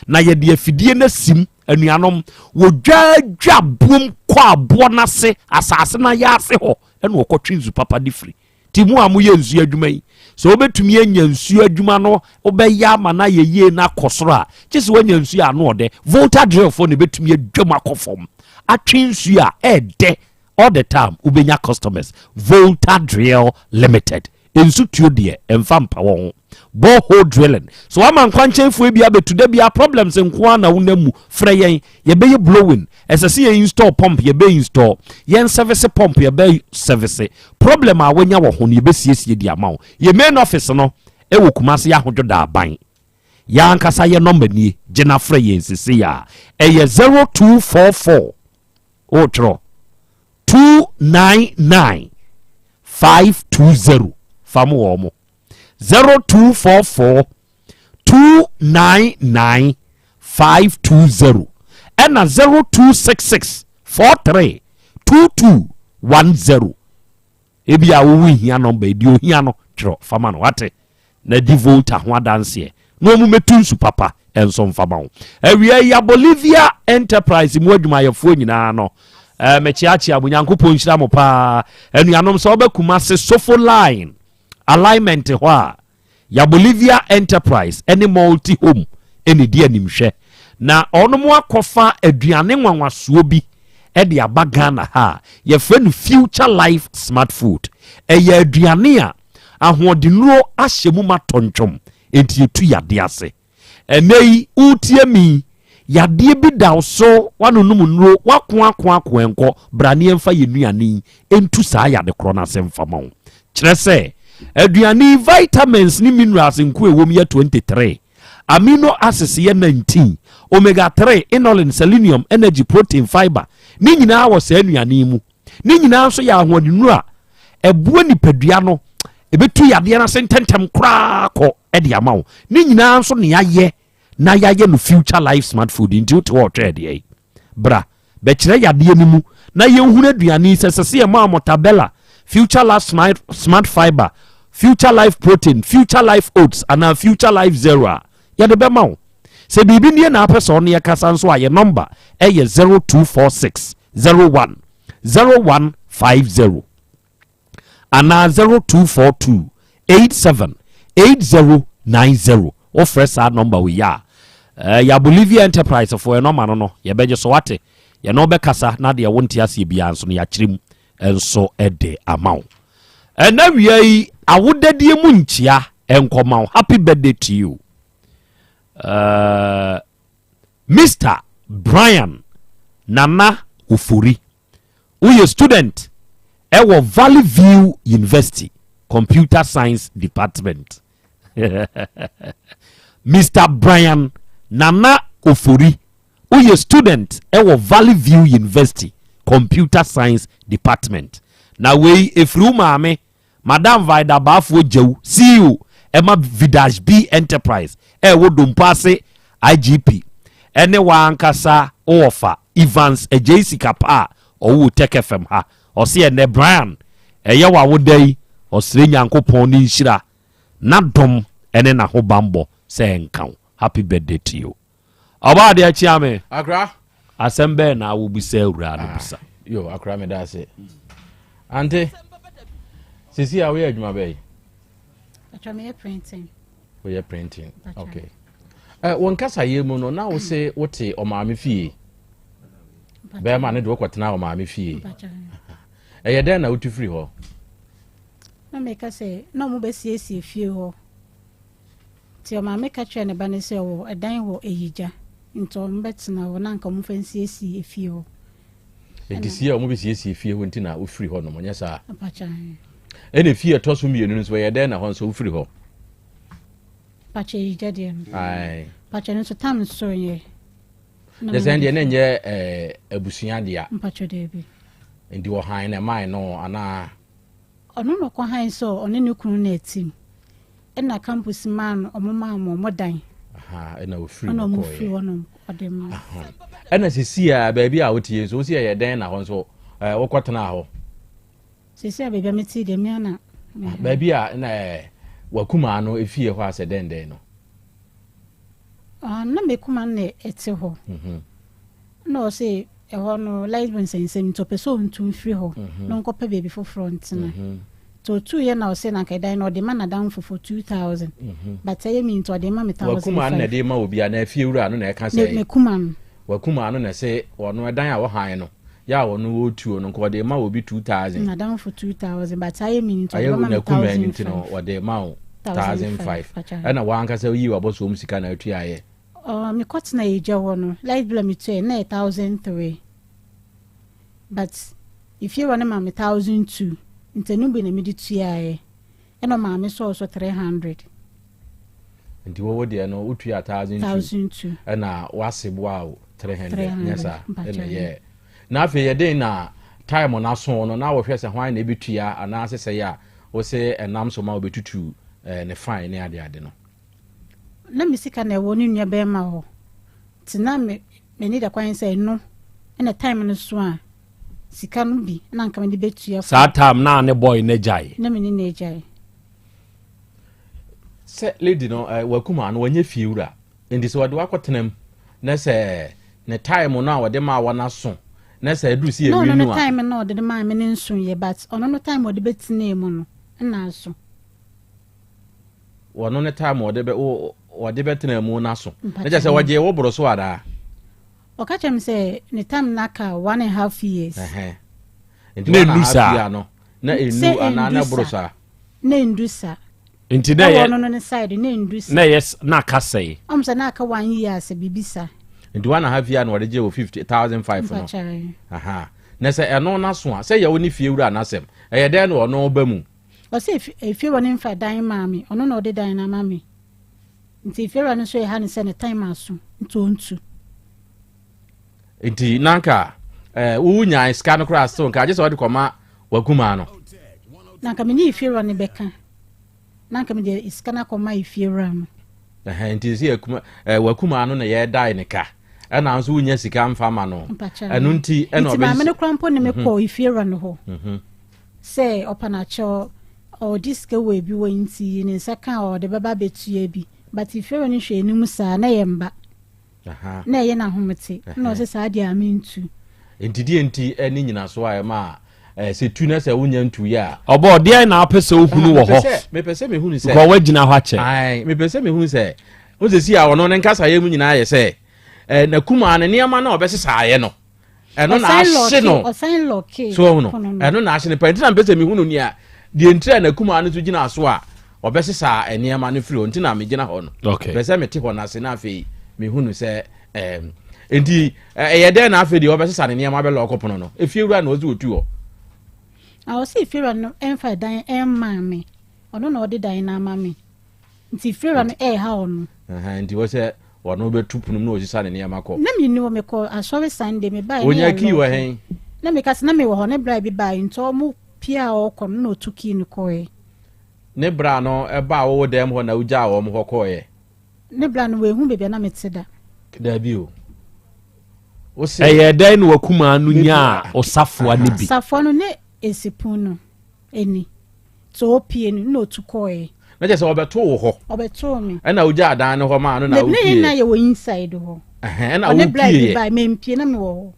na yɛde afidie no asim. Anuanom, wɔdwadwa boom kɔ aboɔ n'ase, asase no ayɛ ase hɔ, ɛna wɔkɔtwe nsu papa de firi. Nti mu a moyɛ nsuo adwuma yi, sɛ wobɛtumi anya nsuo adwuma no wobɛyɛ ama no ayɛ yie no akɔ soro a, kye sɛ woanya nsuo a ano ɔdɛ. Volta Drillfoɔ na ɛbɛtumi adwam akɔ fam atwe nsuo a ɛɛdɛ all the time, wobɛnya customers. Volta Drill Limited, nsu tuo deɛ ɛmfa mpa wɔn ho. Borehole drilling so wama nkwankyɛnfoɔ bi abɛtu da bia problems nko ara na wonam mu, frɛ yɛn, yɛbɛyɛ blowing. Ɛsɛ sɛ yɛ install pump, yɛbɛ install. Yɛn service pump, yɛbɛ service. Problem a wanya wɔ ho no, yɛbɛsiesie di ama wo. Yɛ main office no ɛwɔ Kumase Ahodwo Daaban. Yɛn ankasa yɛ nɔmba nie, gye na frɛ yɛn sisi a ɛyɛ 0244 wotwerɛ 299 520. Fam wɔ mo 0244 299 520 ɛna 0266 43 2210. Ebi a wowu hia nɔmba yi deɛ ohia no, twerɛ fama no wate na di Volta ho adanseɛ na ɔmu mɛtu nsu papa ɛnso mfama wo. Awia yi Bolivia Enterprise mu adwumayɛfoɔ nyinaa no, Eh, mekyeakyea mo. Nyankopɔn nhyira mo paa. Anuanom, sɛ wobɛ Kumase Sofo Line alignment hɔ a, ya Bolivia Enterprise ne Multi Home ne di animhwɛ. Na ɔnom akɔfa aduane nwanwasoɔ bi de aba Ghana ha a yɛfrɛ no Future Life Smart Food. Ɛyɛ aduane a ahoɔdennuro ahyɛ mu ma tɔntwom, enti ɛtu yadeɛ ase. Ɛnnɛ yi, woretie me yi, yadeɛ bi da wo so, woanonom nnuro, woako ako ako ɛnkɔ, bra ne yɛmfa yɛn nnuane yi ntu saa yade korɔ no ase mfa ma wo. Kyerɛ sɛ, aduane yi vitamins ne minerals nko a ɛwɔ mu yɛ 23, amino acids yɛ 19, omega 3, inulin, selenium, energy, protein, fiber, ne nyinaa wɔ saa nnuane yi mu. Ne nyinaa nso yɛ ahoɔdennuro a ɛboa nipadua no, ɛbɛtu yadeɛ no ase ntɛntɛm koraa kɔ de ama wo. Ne nyinaa nso ne yɛayɛ na yɛayɛ no Future Life Smart Food. Nti wote hɔ ɔtwɛn deɛ yi, bra bɛkyerɛ yadeɛ no mu na yɛnhunu aduane yi sɛ sɛ sɛ yɛma motabella, Future Life Smart, Smart Fiber, Future Life Protein, Future Life Oats anaa Future Life Zero a yɛde bɛma wo. Sɛ biribi nie na apɛ sɛ ɔne yɛkasa nso a, yɛ nɔmba ɛyɛ 0246 01 0150 anaa 0242 87 8090. Wofrɛ saa nɔmba wei a, eh, yɛ Bolivia Enterprise foɔ yɛ nɔma no no yɛbɛgye so wate. Yɛne wobɛkasa na deɛ wonte aseɛ biara nso no yɛakyerɛ mu nso de ama wo. Ɛna wia yi awodadie mu nkyia nkɔma wo. Happy birthday to you. Uh, Mr. Brian Nana Ofori. Woyɛ student ɛwɔ Valley View University Computer Science Department. Mr. Brian Nana Ofori, woyɛ student ɛwɔ Valley View University Computer Science Department. Na wei ɛfiri wo maame Madam Vida Baafoɔ Gyawu, CEO ɛma Vidash B Enterprise ɛwɔ Dompo ase IGP, ɛne w'ankasa wo wɔfa Evans Agyei Sikapa a ɔwɔ Tech FM ha. Ɔse ɛnɛ Brian ɛyɛ w'awoda yi, ɔsrɛ Nyankopɔn ne nhyira, n'adom ɛne n'ahobanbɔ sɛ ɛnka wo. Happy birthday to you. Ɔbaa adeɛ kyea me. Akra. Asɛm bɛɛ na wobisa awuraa no bisa. Yo, akra meda ase. Ante, sisi a woyɛ adwuma bɛyi? Atwa meyɛ printing. Woyɛ printing, okay. Eh, wɔn kasayɛ mu no, na wo se wote ɔmaame fie. Bɛrima no de wokɔtena ɔmaame fie. Ɛyɛ dɛn na wotu firi hɔ? Na meka sɛ, na ɔmo bɛsiesie fie hɔ. Nti ɔmaame ka kyerɛɛ ne ba no sɛ ɔwɔ ɛdan wɔ Eyigya nti ɔmo bɛtena hɔ na anka ɔmo mfa nsiesie efie hɔ. Nti sie a ɔmo bɛsiesie fie hɔ nti na wofiri hɔ nom, nyɛ saa? Mpakyɛ ahe. Ɛna efie ɛtɔ so mmienu no nso ɛyɛ dɛn na hɔ nso wofiri hɔ? Mpakyɛ Eyigya deɛ no. Ae. Mpakyɛ no nso tam nso nyɛ. Nyɛ sɛ ɛndeɛ na ɛnyɛ ɛɛ abusua dea. Mpakyɛ daabi. Nti ɔhan na ɛmae no anaa? Ɔno na ɔkɔhan sɛ ɔne ne kunu na ɛte mu. Ɛna campus maa no ɔmo maa mo ɔmo dan. Ɛna ofiri hɔ kɔɔyɛ. Ɛna ɔmo firi hɔ nom ɔde ma. Ɛna sisi a baabi a wotie nso wosi ɛyɛ dɛn na hɔ nso ɛɛ wokɔ tena hɔ. Sisi a baabi a mete deɛ mea na. Baabi a na ɛɛ wakumaa no efie hɔ asɛ dɛn dɛn no. Ah, na me kuma no na ɛte hɔ. Mhm. Na ɔse ɛhɔ no light bill nsɛnsɛm nti ɔpɛ sɛ ɔntu mfiri hɔ mhm. na ɔnkɔpɛ baabi foforɔ ntena. Mhm. Nti ɔtuiɛ na ɔse na anka ɛdan no ɔde ma n'adamfo for 2000 but ɛyɛ me nti ɔde ma me 1500. Wakuma no na ɛde ma obi anaa efie wura no na ɛka sɛ. Me kuma no. Wakuma no na ɛse ɔno ɛdan a wɔhan no yɛ a ɔno wɔtuo no nka ɔde ma obi 2000. N'adamfo 2000 but ayɛ me nti ɔde ma me 1500. Nti no ɔde ma wo 1500 ɛna wankasa yi wabɔsoɔ mu sika na atua yɛ. Uh, mekɔtena egya hɔ no light bill a metuae na ɛyɛ 1003 but efiewura no maa me 1002 nti ɛno bi na mede tuaeɛ ɛna ɔmaa me sɔɔ so 300. Nti wɔwɔ deɛ no wotua 1002 ɛna wase boa wo 300 nyɛ saa ɛna yɛ na afei yɛden na time no aso no na wɔhwɛ sɛ hwan na ɛbɛtua anaasɛ sɛ yɛ a wose ɛnam so ma wobɛtutu eh, ne fine ne adeade no. Na me sika na ɛwɔ ne nua bɛrima hɔ nti na me m'ani da kwan sɛ ɛno ɛna time no so a sika no bi na anka mede bɛtua. Saa time na ne boy no agyae. Na me ne no agyae. Sɛ lady no eh, wakuma no wanyɛ fie wura nti sɛ wɔde wakɔtena mu na sɛ ne time no a wɔde maa wɔn aso Na sɛ ɛduru sɛ Na yɛ ɔno no renew a. time na ɔde de maa me no nso yɛ but ɔno no time ɔde bɛtenaa mu no nna aso. Ɔno ne time ɔde bɛ wo ɔde bɛtenaa mu no aso. Na kyerɛ sɛ Mpakyɛw. ɔgyee wo boro so anaa? Ɔka kyerɛ me sɛ ne time no aka one and half years. Ɛhɛn. Nti Na one and ɛnnu half saa? year no na Sɛ ɛnnu anaa na ɛndu ɛboro sa. saa? Na ɛndu sa. Nti na Ɛwɔ ɛyɛ ɔno no ne side na ɛndu sa. na ɛyɛ na aka sɛe. Ɔmo sɛ na aka one year sɛ biribi sa. Nti one and half year na ɔde gyee wo 50,005 no. Mpakyɛw. Aha. Na sɛ ɛno no aso a, sɛ yɛ wo ne fiewura no asɛm, ɛyɛ dɛn na ɔno ba mu? Ɔsɛ efiewura no mfa dan maa me, ɔno na ɔde dan no ama me. Nti efiewura no nso ɛha no sɛ ne time aso nti ɔntu. Nti na nka eh, wo nyae sika no koraa still nka agye sɛ ɔde kɔma wakumaa no. Na nka me ne efiewura no bɛka. Na nka mede sika no akɔma efiewura no. Ɛhɛn, nti sɛ akuma eh, wakumaa no na yɛdae ne ka. Ɛna nso wonya sika mfa ma no. Ɛno nti ɛna ɔbɛsi. Nti maame no koraa mpo ne me mhm. kɔɔ efiewura no hɔ. Mhm. Sɛ ɔpa no akyɛw ɔde sika wɔ ebi wɔ nti ne nsa ka a ɔde bɛba abɛtua bi. But efiewura no hwɛ anim saa na ɛyɛ mba. Na ɛyɛ no ahomete. Na ɔsɛ saa deɛ a mentu. Nti deɛ nti ne nyinasoɔ a ɛma sɛ tu na sɛ wonya ntuiɛ a. Ɔbɔ deɛn na wopɛ sɛ wohunu wɔ hɔ? Mepɛ sɛ mehunu sɛ. Because woagyina hɔ akyɛ. Mepɛ sɛ mehunu sɛ wo sɛ si a ɔno ne nkasaeɛ mu nyinaa yɛ sɛ n'akumaa no nneɛma no a ɔbɛsesaeɛ no ɛno na ahye no so ɔhu no ɛno na ahye no pɛ nti na mpɛ sɛ mehu no nea deɛ ntira na kumaa no nso gyina so a ɔbɛsesa nneɛma no firi hɔ nti na megyina hɔ no pɛ sɛ mete hɔ no ase na afei mehu no sɛ ɛɛm nti ɛyɛ dɛn na afei deɛ ɔbɛsesa ne nneɛma bɛlɔ ɔkɔ pono no efie wura na ɔsi otu hɔ. Na ɔsi efie wura no ɛnfa dan ɛmmaa me ɔno na ɔde dan no ama me. Nti fiewura no ɛɛha ɔno. Nti wɔ sɛ ɔno bɛtu pono mu na ɔsisa ne nneɛma kɔ. Na menni hɔ mekɔ asɔre Sunday mebaeɛ ne Ɔnya kii wɔ hɛn? Na meka sɛ na mewɔ hɔ ne bra bi baeɛ nti ɔmo pie a ɔɔkɔ no na ɔtu kii no kɔɛ. Ne bra no baa wo dɛm hɔ na wogyaa wɔn hɔ kɔɔeɛ? Ne bra no wanhu baabi a na mete da. Daabi o. Wose. Ɛyɛɛ dɛn na w'akumaa no nyaa ɔsafoa no bi? Safoa no ne esipun no ani. Sɛ ɔpie no, nna ɔtu kɔɔɛ. Na kyerɛ sɛ ɔbɛtoo wo hɔ. Ɔbɛtoo me. Ɛna wogyaa dan no hɔ maa no na wopie. Dabi, na yɛn nyinaa yɛwɔ inside hɔ. Ɛhɛn, ɛna wopie Ɔne bra bi bae, mempie na mewɔ hɔ.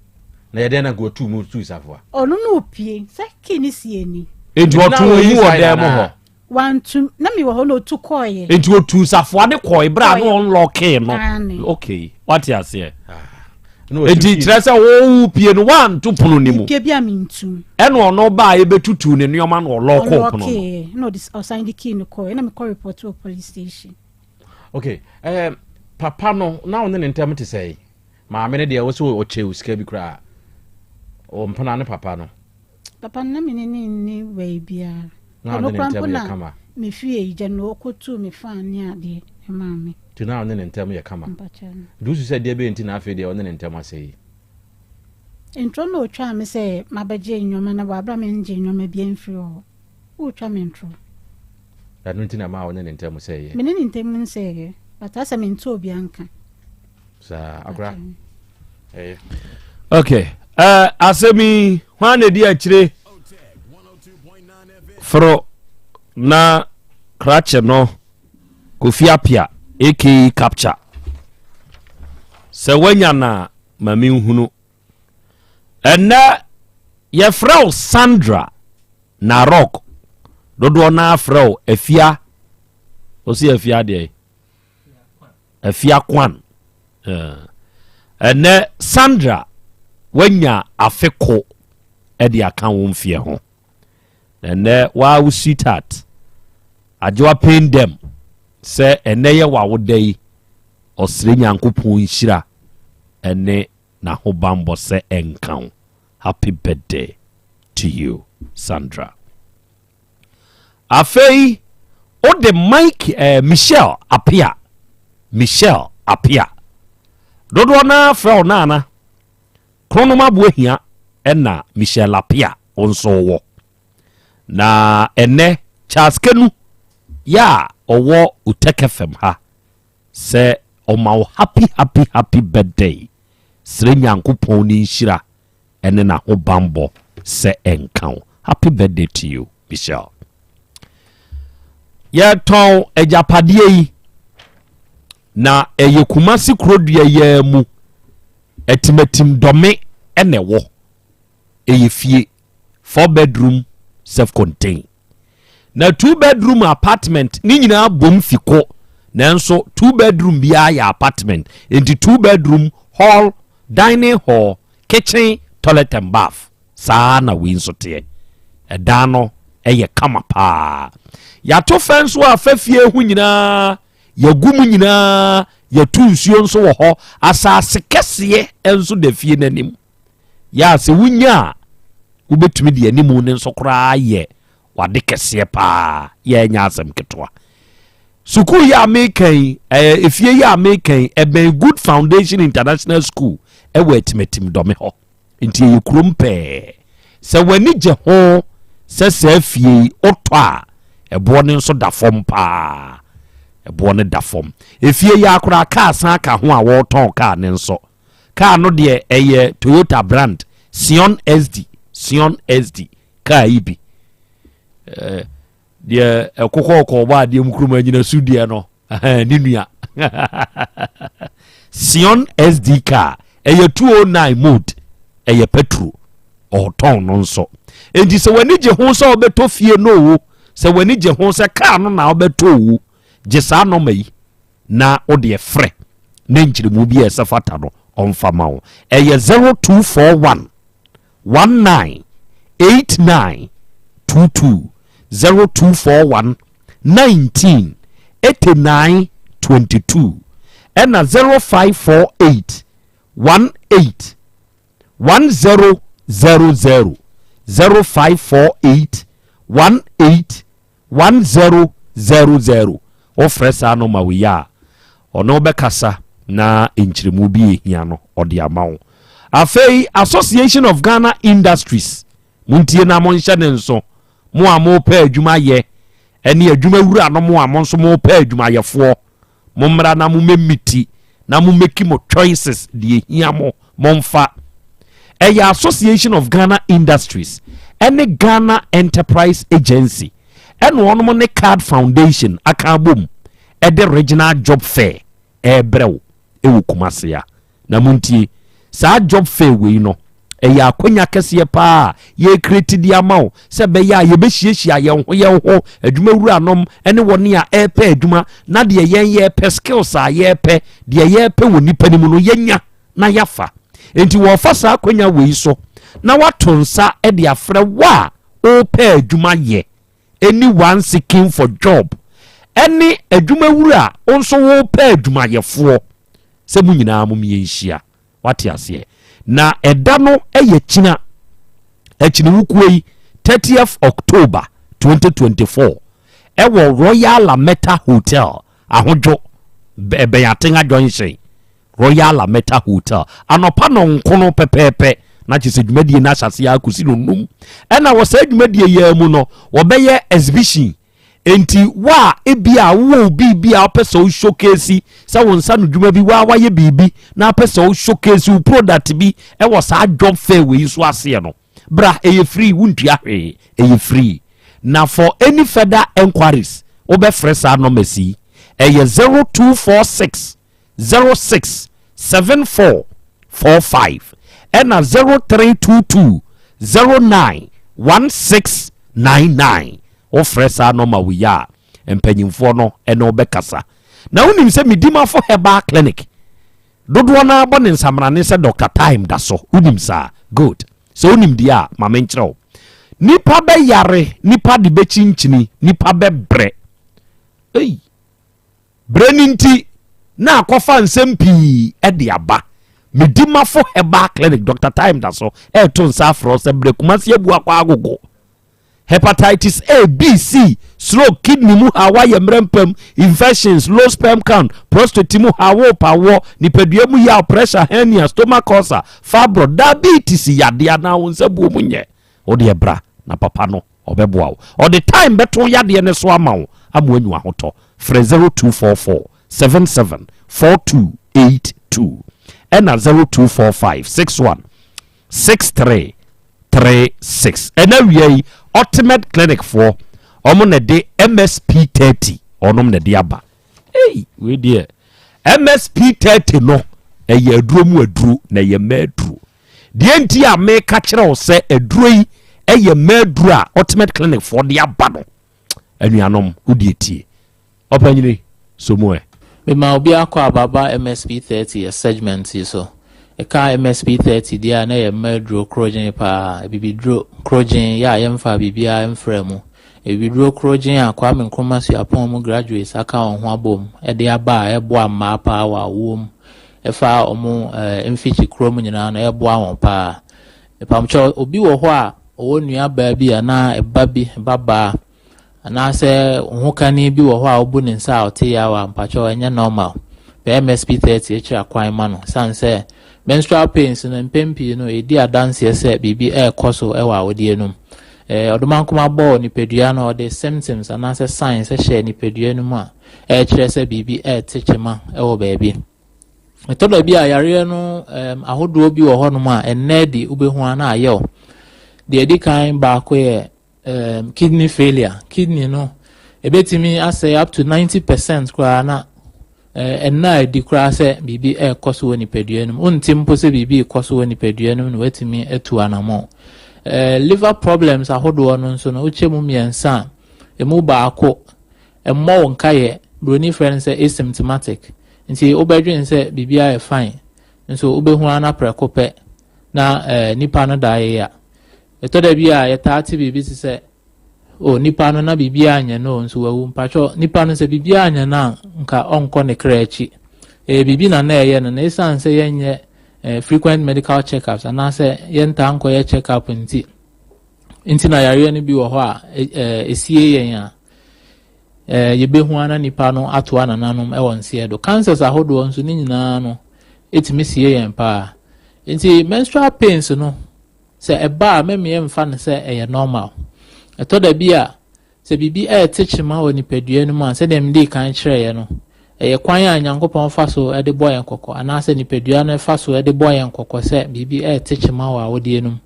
Na yɛ dɛn na nka ɔtuu mu tuu safoa? Ɔno na ɔpie, sɛ key no si ani. Enti ɔtoo wo mu wɔ dan mu hɔ? Wantum, na mewɔ hɔ na ɔtu kɔɔeɛ. Enti ɔtuu safoa no kɔɔe berɛ a na ɔnlɔkee no. Ok, wate aseɛ. Enti kyerɛ sɛ wo pie no woanto pono no mu. Mepie bi a mentum. Ɛna ɔno baa ɛbɛtutuu ne nneɛma na ɔlɔkoo pono no. Ɔlɔkee, na ɔde ɔsan de key no kɔɔe, ɛna mekɔ report wɔ police station. Ok, eh, papa no na wo ne ne ntam te sɛn? Maame no deɛ wo sɛ ɔkyɛ wo sika bi koraa, ɔmpena ne papa no. Papa no na me ne no nni wei biara. Na Ɔno ɔne ne koraa ntam mpo yɛ na kama. me fie yi gya no ɔkɔtuu me fan ne adeɛ maa me. Nti na ɔne ne ntam yɛ kama. Mpakyɛ no. Nti wosu sɛ deɛ bɛyɛ nti na afei deɛ ɔne ne ntam asɛe yi? Ntorɔ na ɔtwaa me sɛ mabɛgye nnoɔma na wɔ aberɛ a mengye nnoɔma biara mfiri hɔ. Woretwa me ntorɔ. Ɛno nti na ɛmaa wo ne ne ntam sɛeɛ? Me ne ne ntam nsɛeɛ but asɛ mente obiara nka. Saa akora. Ɛyɛ. Okay. Uh, asɛm yi hwan na ɛdi akyire foro na krakye no kofi apia aka capture sɛ woanya no a ma menhunu ɛnɛ yɛfrɛ wo sandra narok dodoɔ no afrɛ wo afia ɔsi afia deɛ Afia Kwan. Ɛnɛ Sandra wanya afe ko de aka wo mfeɛ ho. Ɛnɛ waa wo sweetheart agyewa pain dɛm sɛ ɛnɛ yɛ w'awoda yi ɔsrɛ Nyankopɔn nhyira ɛne n'ahobanbɔ sɛ ɛnka wo. Happy birthday to you Sandra. Afei wode Mike eh, Michelle Apia Michelle Apia dodoɔ no ara frɛ wo naana Kronom aboa hia ɛna Michelle Apia wo nso wɔ na ɛnɛ Charles Kenu yɛ a ɔwɔ Uteke fam ha sɛ ɔma wo happy happy happy birthday srɛ Nyankopɔn ne nhyira ɛne n'ahobanbɔ sɛ ɛnka wo. Happy birthday to you Michelle. Yɛtɔn agyapadeɛ yi na ɛyɛ Kumasi kurodua yi mu atimatim dɔme ɛna ɛwɔ. Ɛyɛ fie, 4 bedroom self contain. Na 2 bedroom apartment ne nyinaa bom fi ko, nanso 2 bedroom biara yɛ apartment. Enti 2 bedroom, hall, dining hall, kitchen, toilet and bath. Saa na wei nso teɛ. Ɛdan no yɛ kama paa. Yɛato fɛ nso a fa fie ho nyinaa, yɛagu mu nyinaa, yɛtu nsuo nso wɔ hɔ. Asase kɛseɛ nso da fie no anim. Yɛ a sɛ wonya a, wobɛtumi de anim no nso koraa yɛ wade kɛseɛ paa. Yɛ ɛnyɛ asɛm ketewa. Sukuu yi a meka yi, ɛɛ efie yi a meka yi, ɛbɛn Good Foundation International School ɛwɔ Atimatim Dɔme hɔ. Nti ɛyɛ kurom pɛɛ. Sɛ w'ani gye ho sɛ saa fie yi wotɔ a, ɛboɔ no nso da fam paa. Ɛboɔ no da fam. Efie yi akora kaa san ka ho a wɔretɔn kaa no nso. Kaa no deɛ ɛyɛ Toyota brand Sion SD, Sion SD kaa yi bi. Eh, deɛ ɛkokɔɔkɔɔ bɔ adeɛ mu kurom anyina so deɛ no ne nua Sion SD car ɛyɛ 209 mode ɛyɛ petrol ɔtɔn no nso enti sɛ w'ani gye ho sɛ ɔbɛtɔ fie no o sɛ w'ani gye ho sɛ car no na ɔbɛtɔ o gye saa nɔma yi na wode frɛ na nkyerɛmu bi a ɛsɛ fata no ɔmfa ma wo ɛyɛ 0241 19 89 22 0241 19 89 22 ɛna 0548 18 10 00 0548 18 1000 Wofrɛ saa nɔma wei a, ɔne wo bɛkasa na nkyerɛmu bi a ɛhia no ɔde ama wo. Afei Association of Ghana Industries, montie na monhyɛ ne nso, mo a mopɛ adwuma yɛ ɛne adwuma wura no mo a mo nso mopɛ adwumayɛfoɔ, Mommra na mommɛmiti na mommɛki mo choices deɛ ɛhia mo momfa. Ɛyɛ Association of Ghana Industries ɛne Ghana Enterprise Agency ɛna wɔnom ne Card Foundation aka abom ɛde Regional Job Fair ɛrebrɛ wo ɛwɔ Kumasi a. Na montie, saa job fair wei no, ɛyɛ akwanya kɛseɛ paa a yɛrekreti de ama wo sɛ ɛbɛyɛ a yɛbɛhyiahyia yɛn ho yɛn ho adwumawuranom ne wɔn a ɛrepɛ adwuma na deɛ yɛn yɛrepɛ skills a yɛrepɛ deɛ yɛrepɛ wɔ nipa no mu no yɛnya na yɛafa. Enti wɔrefa saa akwanya wei so na wato nsa de afrɛ wo a wopɛ adwuma yɛ anyone seeking for job ɛne adwumawura a wo nso wopɛ adwumayɛfoɔ sɛ mo nyinaa mo yɛnhyia wate aseɛ na ɛda no yɛ kyina akyiniwukuo yi 30th October 2024 ɛwɔ Royal Lameta Hotel ahodwo ɛbɛn Atenga Junction Royal Lameta Hotel anɔpa nɔnkono pɛpɛɛpɛ na kyerɛ sɛ dwumadie no ahyɛaseɛ akɔsi no num ɛna wɔ saa dwumadie yi mu no wɔbɛyɛ exhibition. Enti wo a ebia wowɔ wo biribi a wopɛ sɛ wo showcase sɛ wo nsa no dwuma bi waa wayɛ biribi na wopɛ sɛ wo showcase wo product bi wɔ saa job fair wei nso aseɛ no, bra ɛyɛ free wontua hwee ɛyɛ free. Na for any further enquiries wobɛfrɛ saa numbers yi ɛyɛ 0246 06 74 45 ɛna 0322 09 1699. Wofrɛ saa nɔma wei a, mpanyimfoɔ no ɛne wo bɛkasa. Na wonim sɛ Medimafo Herbal Clinic dodoɔ no ara bɔ ne nsamrane sɛ Dr. Time da so. Wonim saa? Good. Sɛ wonim deɛ a, ma menkyerɛ wo. Nipa bɛyare, nipa de bɛkyinkyini, nipa bɛbrɛ. Ei! Berɛ no nti, na akɔfa nsɛm pii de aba. Medimafo Herbal Clinic, Dr. Time da so ɛreto nsa afrɛ wo sɛ brɛ Kumasi Abu akɔ agogo. Hepatitis A, B, C, stroke, kidney mu haw ayɛ mmerɛ mpam, infections, low sperm count, prostate mu haw, wopawoɔ, nipadua mu yaw, pressure, hernia, stomach ulcer, fibroid, diabetes yadeɛ anaa wo nsa buo mu nyɛ. Wo deɛ bra na papa no ɔbɛboa wo. Ɔde time bɛto yadeɛ no so ama wo ama woanya ahotɔ. Frɛ 0244 77 4282 ɛna 0245 61 63 36. Ɛna awia yi Ultimate Clinic foɔ ɔmo na ɛde MSP 30 ɔnom na ɛde aba. Ei wei deɛ MSP 30 no ɛyɛ aduro mu aduro na ɛyɛ mmaa aduro. Deɛ nti a meka kyerɛ wo sɛ aduro yi ɛyɛ mmaa aduro a Ultimate Clinic foɔ de aba no, anuanom, wodie tie. Ɔpanyini, so mu ɛ. Mema obi akɔ ababa MSP 30 yɛ segment yi so. Ɛka MSP 30 deɛ a na yɛ mmaa aduro korogyen paa, abibiduro korogyen yɛ a yɛmfa biribiara mfra mu. Abibiduro korogyen a Kwame Nkrumah Suapɔn mu graduates aka wɔn ho abom de aba a ɛboa mmaa paa wɔ awoɔ mu. Ɛfa wɔn mfikyi kuro mu nyinaa no ɛboa wɔn paa. Mepamkyɛw, obi wɔ hɔ a ɔwɔ nuabaa bi anaa ɛba bi, babaa, anaasɛ hokani bi wɔ hɔ a ɔbu ne nsa a ɔte yaw a, mpakyɛw ɛnyɛ normal. Pɛ MSP 30 akyiri akwan ma no. Sane sɛ menstrual pains no mpɛn pii no ɛdi adanseɛ sɛ biribi ɛrekɔ so ɛwɔ awodeɛ no mu. Ɔdomankoma bɔɔ nipadua no, ɔde symptoms anaasɛ signs hyɛ nipadua no mu a ɛrekyerɛ sɛ biribi ɛrete kyema ɛwɔ baabi. Ɛtɔ da bi a yareɛ no ahodoɔ bi wɔ hɔnom a ɛnnɛ de wobɛhu a na ayɛ wo. Deɛ ɛdi kan baako yɛ kidney failure. Kidney no ebetumi asɛe up to 90% koraa na ɛnna a ɛdi koraa sɛ biribi ɛrekɔ so wɔ nipadua no mu. Wonte mpo sɛ biribi rekɔ so wɔ nipadua no mu na watumi atu anammɔn. Liver problems ahodoɔ no nso no, wokyɛ mu mmiɛnsa a, emu baako ɛmmɔ wo nkayɛ, buroni frɛ no sɛ asymptomatic. Nti wobɛdwen sɛ biribi ayɛ fine, nso wobɛhu ana prɛko pɛ na nipa no da ayɛ a. Ɛtɔ da bi a yɛtaa te biribi te sɛ o nipa no na biribi anyɛ no nso wawu. Mpatwɔ, nipa no sɛ biribi anyɛ no a, nka ɔnkɔ ne kra akyi. Ɛyɛ biribi na na ɛyɛ no, na ɛsiane sɛ yɛnyɛ frequent medical check-ups anaasɛ yɛntaa nkɔyɛ check-up nti na yareɛ no bi wɔ hɔ a ɛsie yɛn a yɛbɛhu ana nipa no atoa nananom ɛwɔ nseɛ do. Cancers ahodoɔ nso ne nyinaa no ɛtumi sie yɛn paa. Nti menstrual pains no, sɛ ɛba a, mɛmeyɛ mfa no sɛ ɛyɛ normal. Ɛtɔ da bi a sɛ biribi ɛɛte kyema wɔ nipadua no mu a, sɛdeɛ mede kan kyerɛeɛ no, ɛyɛ kwan a Nyankopɔn fa so de bɔ yɛn kɔkɔ anaasɛ nipadua no fa so de bɔ yɛn kɔkɔ sɛ biribi ɛɛte kyema wɔ awodeɛ no mu.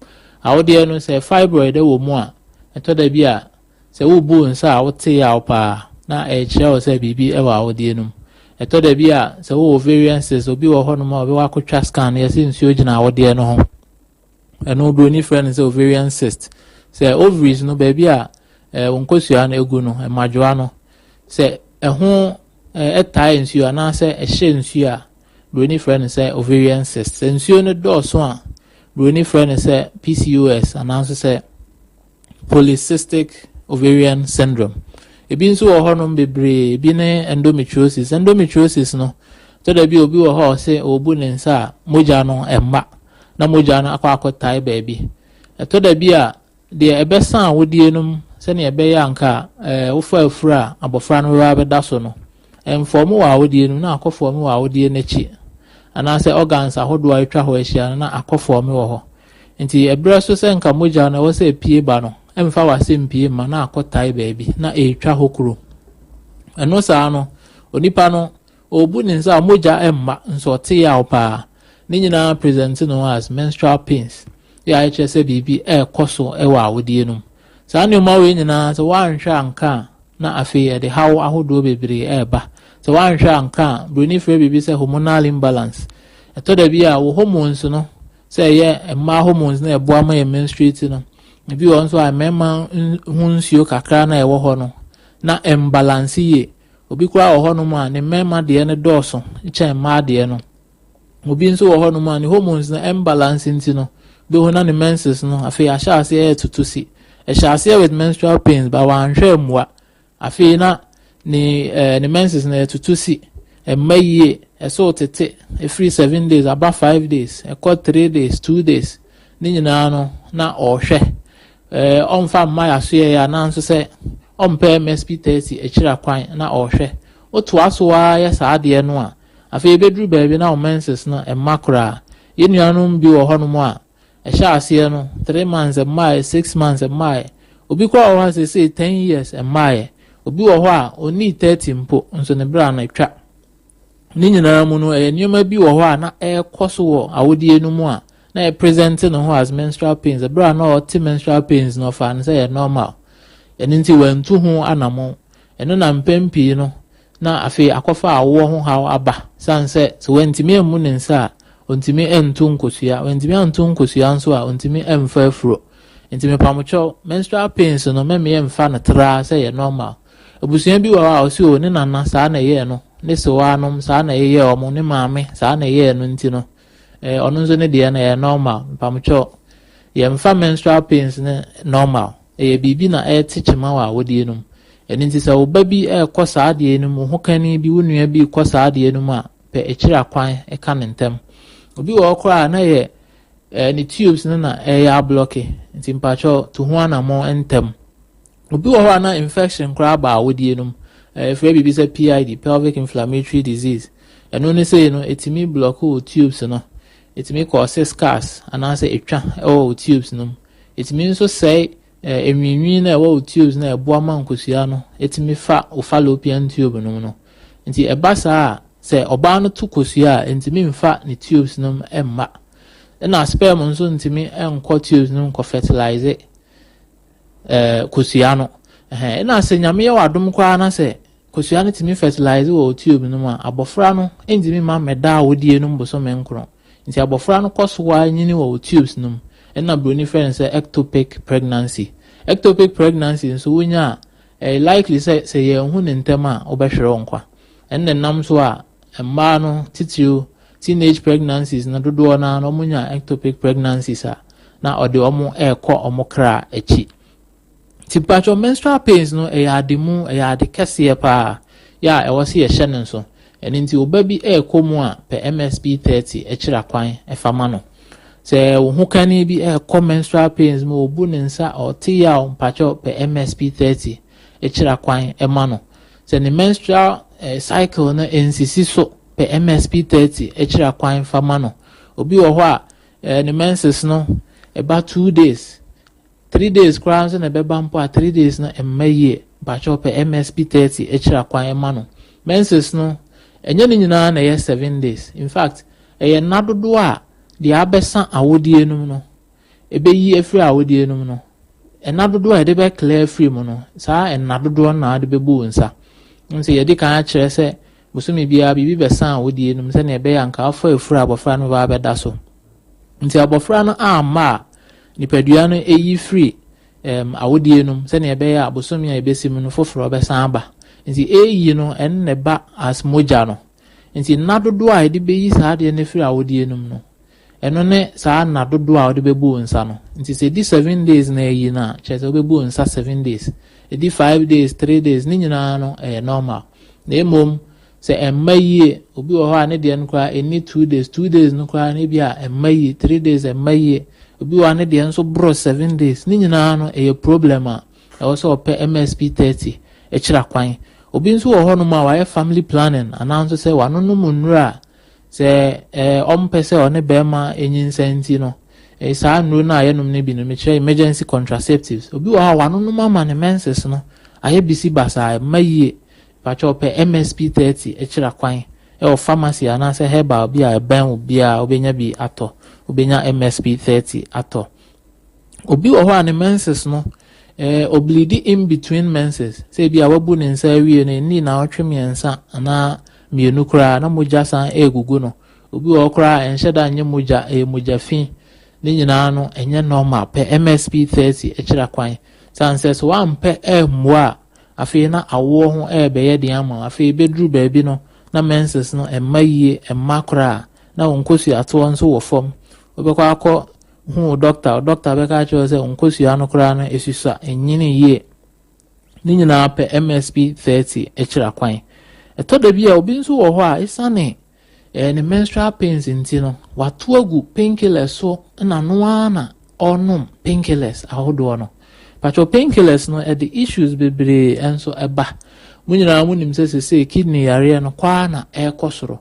Awodeɛ no, sɛ fibroid wɔ mu a, ɛtɔ da bi a sɛ wobu nsa a wote yaw paa na ɛkyerɛ wo sɛ biribi wɔ awodeɛ no mu. Ɛtɔ da bi a sɛ wowɔ ovarian cyst, obi wɔ hɔnom a ɔbɛwɔ akotwa scan no, yɛsɛ nsuo gyina awodeɛ no ho. Ɛno buroni frɛ no sɛ ovarian cyst. Sɛ ovaries no, baabi a wo nkosua no egu no, mmadwoa no, sɛ ɛho ɛtae nsuo anaasɛ ɛhyɛ nsuo a, buroni frɛ no sɛ ovarian cyst. Sɛ nsuo no dɔɔso a, buroni frɛ no sɛ PCOS anaasɛ sɛ polycystic ovarian syndrome. Ebi nso wɔ hɔnom bebree, ebi ne endometriosis. Endometriosis no, tɔ bi obi wɔ hɔ a ɔsɛ ɔbu ne nsa a mogya no ɛmma na mogya no akɔ akɔtae baabi. Ɛtɔ da bi a deɛ ɛbɛsa awodie no mu sɛnea ɛbɛyɛ anka wofa afuru a abɔfra no bɛba bɛda so no, ɛmfɔm wɔ awodie no mu na akɔfɔm wɔ awodie n'akyi anaasɛ organs ahodoɔ a atwa hɔ ahyia no na akɔfɔm wɔ hɔ. Nti ɛberɛ so sɛ nka mogya no ɛwɔ sɛ epie ba no, ɛmfa w'ase mpie ma na akɔtae baabi na ɛretwa hɔ kuro. Ɛno saa no, onipa no ɔrebu ne nsa a mogya ɛmma nso ɔte yaw paa. Ne nyinaa present no as menstrual pains yɛ a ɛkyerɛ sɛ biribi ɛrekɔ so ɛwɔ awodie no mu. Saa nneɛma wei nyinaa, sɛ woanhwɛ anka a, na afei ɛde haw ahodoɔ bebree ɛreba. Sɛ woanhwɛ anka a, buroni frɛ biribi sɛ hormonal imbalance. Ɛtɔ da bi a wo hormones no, sɛ ɛyɛ mmaa hormones na ɛboa ma yɛ menstruate no, ebi wɔ nso a mmarima ho nsuo kakra na ɛwɔ hɔ no na imbalance yie. Obi koraa wɔ hɔnom a ne mmarima deɛ no dɔɔso kyɛn mmaa deɛ no. Obi nso wɔ hɔnom a ne hormones no imbalance nti no, bɛhu na ne menses no afei ahyɛ aseɛ yɛ tutu si. Ɛhyɛ aseɛ with menstrual pains ba wanhwɛ mmua, afei na ne menses no yɛ tutu si, ɛmma yie, ɛso tete, ɛfiri 7 days aba 5 days, ɛkɔ 3 days, 2 days. Ne nyinaa no na ɔrehwɛ ɔmfa mma yasoɛ yɛ anaa nso sɛ ɔmpɛ MSP 30 akyiri akwan na ɔrehwɛ. Wotoa so ara yɛ saa adeɛ no a, afei ebɛduru baabi na wo menses no ɛmma koraa. Yɛn nuanom bi wɔ hɔnom a ɛhyɛ aseɛ no 3 months ɛmmaeɛ, 6 months ɛmmaeɛ. Obi koraa wɔ hɔ a seesei 10 years ɛmmaeɛ. Obi wɔ hɔ a ɔnnii 30 mpo nso ne bra no atwa. Ne nyinaa mu no, ɛyɛ nneɛma bi wɔ hɔ a na ɛrekɔ so wɔ awodie no mu a na ɛpresent ne ho as menstrual pains. Ɛberɛ a na ɔte menstrual pains no, ɔfaa no sɛ ɛyɛ normal, ɛno nti wantu ho anammɔn. Ɛno na mpɛn pii no na afei akɔfa awoɔ ho haw aba, san sɛ wantumi ammu ne nsa a ɔntumi nto nkosua. Wantumi anto nkosua nso a, ɔntumi mfa afuro. Nti mepamokyɛw, menstrual pains no, mɛmeyɛ mfa no traa sɛ yɛ normal. Abusua bi wɔ hɔ a ɔse o ne nana saa na ɛyɛɛ no, ne sewaanom saa na ɛyɛɛ wɔn, ne maame saa na ɛyɛɛ no nti no, eh, ɔno nso ne deɛ no ɛyɛ normal. Mepamokyɛw, yɛmfa menstrual pains no normal. Ɛyɛ biribi na ɛrete kyema wɔ awodie no mu. Ɛno nti sɛ wo ba bi rekɔ saa adeɛ no mu, wo hokani bi, wo nua bi rekɔ saa adeɛ no mu a, pɛ akyiri akwan ka no ntɛm. Obi wɔ hɔ koraa a na yɛ eh, ne tubes no na ɛyɛ ablɔke, nti mpakyɛw tu ho anammɔn ntɛm. Obi wɔ hɔ a na infection koraa ba awodie no mu. Eh, yɛfrɛ biribi sɛ PID, pelvic inflammatory disease. Ɛno ne sei no, ɛtumi blɔke wo tubes no. Ɛtumi kɔɔse scars anaasɛ ɛtwa wɔ wo tubes no mu. Ɛtumi nso sɛe eh, enwiinwii no a ɛwɔ wo tubes no a ɛboa ma nkosua no ɛtumi fa wo fallopian tube no mu no. Nti ɛba saa a, sɛ ɔbaa no to kosua a, ɛntumi mfa ne tubes no mu mma. Ɛna sperm nso ntumi nkɔ tubes no mu nkɔ fertilize eh, kosua no. Ɛhɛn, ɛna sɛ Nyame yɛ w'adom koraa na sɛ kosua no tumi fertilize wɔ wo tube no mu a, abɔfra no ntumi mma mmɛda awodie no mu bosome nkron. Nti abɔfra no kɔ so ara nyini wɔ wo tubes no mu. Ɛna buroni frɛ no sɛ ectopic pregnancy. Ectopic pregnancy nso wonya a, ɛyɛ likely sɛ sɛ yɛanhu no ntɛm a wobɛhwere wo nkwa. Ɛno na ɛnam so a mmaa no titiriw teenage pregnancies no dodoɔ no ara no wɔnya ectopic pregnancies a na ɔde wɔn rekɔ wɔn kra akyi. Nti mpakyɛw menstrual pains no ɛyɛ ade mu, ɛyɛ ade kɛseɛ paa yɛ a ɛwɔ sɛ yɛhyɛ no nso. Ɛno nti wo ba bi ɛrekɔ mu a pɛ MSP 30 kyerɛ kwan fa ma no. Sɛ wo ho kani bi ɛrekɔ menstrual pains mu, ɔbu ne nsa, ɔte yaw, mpakyɛw pɛ MSP 30 kyerɛ kwan ma no. Sɛ ne menstrual eh, cycle no nsisi so, pɛ MSP 30 kyerɛ kwan fa ma no. Obi wɔ hɔ a eh, ne menses no ɛba 2 days, 3 days koraa nso na ɛbɛba mpo a 3 days no ɛmma yie. Mpakyɛw pɛ MSP 30 akyira kwan ma no. Menses no ɛnyɛ ne nyinaa na ɛyɛ 7 days. In fact, ɛyɛ nna dodoɔ a deɛ abɛsa awodie no mu no ɛbɛyi afiri awodie no mu no. Nna dodoɔ a yɛde bɛ clear afiri mu no, saa nna dodoɔ no na wode bɛbu wo nsa. Wohu sɛ yɛdi kan akyerɛ sɛ bosome biara biribi bɛsa awodie no mu sɛdeɛ ɛbɛyɛ a nka wafa afuru a abɔfra no bɛba abɛda so. Nti abɔfra no amma a, nipadua no yi firi um, awodie no mu sɛnea ɛbɛyɛ a bosome a ɛbɛsi mu no foforɔ bɛsan aba. Nti ɛyi no ɛno na ɛba as mogya no. Nti nna dodoɔ a yɛde bɛyi saa adeɛ no firi awodie no mu no, ɛno ne saa nna dodoɔ a wode bɛbu wo nsa no. Nti sɛ ɛdi seven days na ɛyi no a, kyerɛ sɛ wobɛbu wo nsa seven days. Ɛdi five days, three days, ne nyinaa no ɛyɛ normal. Na mmom Sɛ ɛmma yie, obi wɔ hɔ a ne deɛ no koraa ɛnni two days, two days no koraa no ebi a ɛmma yie, three days ɛmma yie, obi wɔ hɔ a ne deɛ nso boro seven days, ne nyinaa no ɛyɛ problem a ɛwɔ sɛ ɔpɛ MSP 30 akyira kwan. Obi nso wɔ hɔnom a wayɛ family planning anaa nso sɛ wanonom nnuro a sɛ ɛɛ ɔmpɛ sɛ ɔne bɛrima nyinsɛn nti no, ɛɛ saa nnuro no a yɛnom no bi no, mekyerɛ emergency contraceptives. Obi wɔ hɔ a wanonom ama ne menses no ayɛ bisi basaa, ɛmma yie. Pakyɛw pɛ MSP 30 kyerɛ kwan wɔ pharmacy anaasɛ herbal bi a ɛbɛn wo biara wobɛnya bi atɔ. Wobɛnya MSP 30 atɔ. Obi wɔ hɔ a ne menses no eh, oblidi in between menses. Sɛ ebi a wabu ne nsa awie no, ɛnni naawɔtwe mmiɛnsa anaa mmienu koraa na mogya san ɛregugu no. Obi wɔ hɔ koraa a ɛnhyɛ da nyɛ mogya, ɛyɛ mogya fi. Ne nyinaa no ɛnyɛ normal. Pɛ MSP 30 kyerɛ kwan. Sane sɛ sɛ woampɛ ammua a, Afei na awoɔ ho rebɛyɛ den ama wo. Afei ɛbɛduru baabi no, na menses no mma yie, ɛmma koraa. Na wo nkosua-toɔ nso wɔ fam. Wobɛkɔ akɔ hu wo dɔkta, wo dɔkta bɛka akyerɛ wo sɛ wo nkosua no koraa no ɛsusua, ɛnyini yie. Ne nyinaa pɛ MSP 30 akyira kwan. Ɛtɔ da bi a obi nso wɔ hɔ a, ɛsiane eh, ne menstrual pains nti no, wato agu painkillers so na no ara na ɔrenom painkillers ahodoɔ no. Patro painkillers no ɛde issues bebree nso ɛba. Mo nyinaa mo nim sɛ sesei kidney yareɛ no kɔ ara na ɛrekɔ soro.